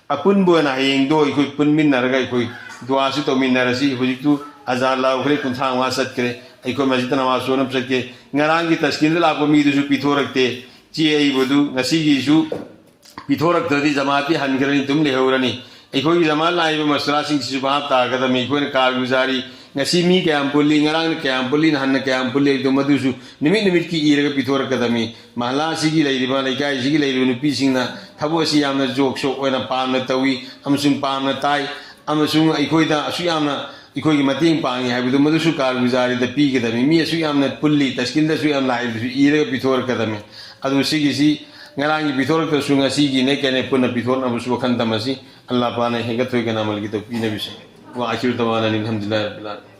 ꯑꯄꯨꯟꯕ ꯑꯣꯏꯅ ꯍꯌꯦꯡꯗꯣ ꯑꯩꯈꯣꯏ ꯄꯨꯟꯃꯤꯟꯅꯔꯒ ꯑꯩꯈꯣꯏ ꯗꯨꯋꯥꯁꯨ ꯇꯧꯃꯤꯟꯅꯔꯁꯤ꯫ ꯍꯧꯖꯤꯛꯇꯨ ꯑꯖꯥꯟ ꯂꯥꯎꯈ꯭ꯔꯦ, ꯀꯨꯟꯊ꯭ꯔꯥ ꯃꯉꯥ ꯆꯠꯈ꯭ꯔꯦ꯫ ꯑꯩꯈꯣꯏ ꯃꯁꯖꯤꯗ ꯅꯃꯥꯖ ꯁꯣꯟꯅꯕ ꯆꯠꯀꯦ꯫ ꯉꯔꯥꯡꯒꯤ ꯇꯁꯀꯤꯟꯗ ꯂꯥꯛꯄ ꯃꯤꯗꯨꯁꯨ ꯄꯤꯊꯣꯔꯛꯇꯦ꯫ ꯆꯦ ꯑꯏꯕꯗꯨ ꯉꯁꯤꯒꯤꯁꯨ ꯄꯤꯊꯣꯔꯛꯇ꯭ꯔꯗꯤ ꯖꯃꯥꯠꯇꯤ ꯍꯟꯈ꯭ꯔꯅꯤ, ꯑꯗꯨꯝ ꯂꯩꯍꯧꯔꯅꯤ꯫ ꯑꯩꯈꯣꯏꯒꯤ ꯖꯃꯥꯠ ꯂꯥꯛꯏꯕ ꯃꯁꯂꯥꯁꯤꯡꯁꯤꯁꯨ ꯚꯥꯞ ꯇꯥꯒꯗꯕꯅꯤ꯫ ꯑꯩꯈꯣꯏꯅ ꯀꯥꯔꯒꯨꯖꯥꯔꯤ ꯉꯁꯤ ꯃꯤ ꯀꯌꯥꯝ ꯄꯨꯜꯂꯤ, ꯉꯔꯥꯡꯅ ꯀꯌꯥꯝ ꯄꯨꯜꯂꯤ, ꯅꯍꯥꯟꯅ ꯀꯌꯥꯝ ꯄꯨꯜꯂꯤ ꯍꯥꯏꯕꯗꯣ ꯃꯗꯨꯁꯨ ꯅꯨꯃꯤꯠ ꯅꯨꯃꯤꯠꯀꯤ ꯏꯔꯒ ꯄꯤꯊꯣꯔꯛꯀꯗꯕꯅꯤ꯫ ꯃꯍꯜꯂꯥ ꯑꯁꯤꯒꯤ ꯂꯩꯔꯤꯕ, ꯂꯩꯀꯥꯏ ꯑꯁꯤꯒꯤ ꯂꯩꯔꯤꯕ ꯅꯨꯄꯤꯁꯤꯡꯅ ꯊꯕꯛ ꯑꯁꯤ ꯌꯥꯝꯅ ꯖꯣꯛ ꯁꯣꯛ ꯑꯣꯏꯅ ꯄꯥꯝꯅ ꯇꯧꯏ ꯑꯃꯁꯨꯡ ꯄꯥꯝꯅ ꯇꯥꯏ, ꯑꯃꯁꯨꯡ ꯑꯩꯈꯣꯏꯗ ꯑꯁꯨꯛ ꯌꯥꯝꯅ ꯑꯩꯈꯣꯏꯒꯤ ꯃꯇꯦꯡ ꯄꯥꯡꯉꯤ ꯍꯥꯏꯕꯗꯨ ꯃꯗꯨꯁꯨ ꯀꯥꯔꯒꯨꯖꯥꯔꯤꯗ ꯄꯤꯒꯗꯕꯅꯤ꯫ ꯃꯤ ꯑꯁꯨꯛ ꯌꯥꯝꯅ ꯄꯨꯜꯂꯤ, ꯇꯁꯀꯤꯟꯗ ꯑꯁꯨꯛ ꯌꯥꯝꯅ ꯂꯥꯛꯏ ꯍꯥꯏꯕꯗꯨꯁꯨ ꯏꯔꯒ ꯄꯤꯊꯣꯔꯛꯀꯗꯕꯅꯤ꯫ ꯑꯗꯨ ꯁꯤꯒꯤꯁꯤ ꯉꯔꯥꯡꯒꯤ ꯄꯤꯊꯣꯔꯛꯇ꯭ꯔꯁꯨ ꯉꯁꯤꯒꯤ ꯅꯦꯛ ꯀꯅꯦꯛ ꯄꯨꯟꯅ ꯄꯤꯊꯣꯔꯛꯅꯕꯁꯨ ꯋꯥꯈꯜ ꯊꯝꯃꯁꯤ꯫ ꯑꯜꯂꯥ ꯄꯥꯛꯅ ꯍꯦꯟꯒꯠ ꯊꯣꯏꯒꯠꯅ ꯑꯃꯜꯒꯤ ꯇꯧꯕꯤꯅꯕꯤꯁꯤ꯫ ꯋꯥ ꯑꯈꯤꯔ ꯗꯋꯥꯅ ꯑꯅꯤꯜ ꯍꯝꯗꯨꯂꯤꯜꯂꯥꯍꯤ ꯔꯕꯤꯜ ꯑꯥꯂꯃꯤꯟ꯫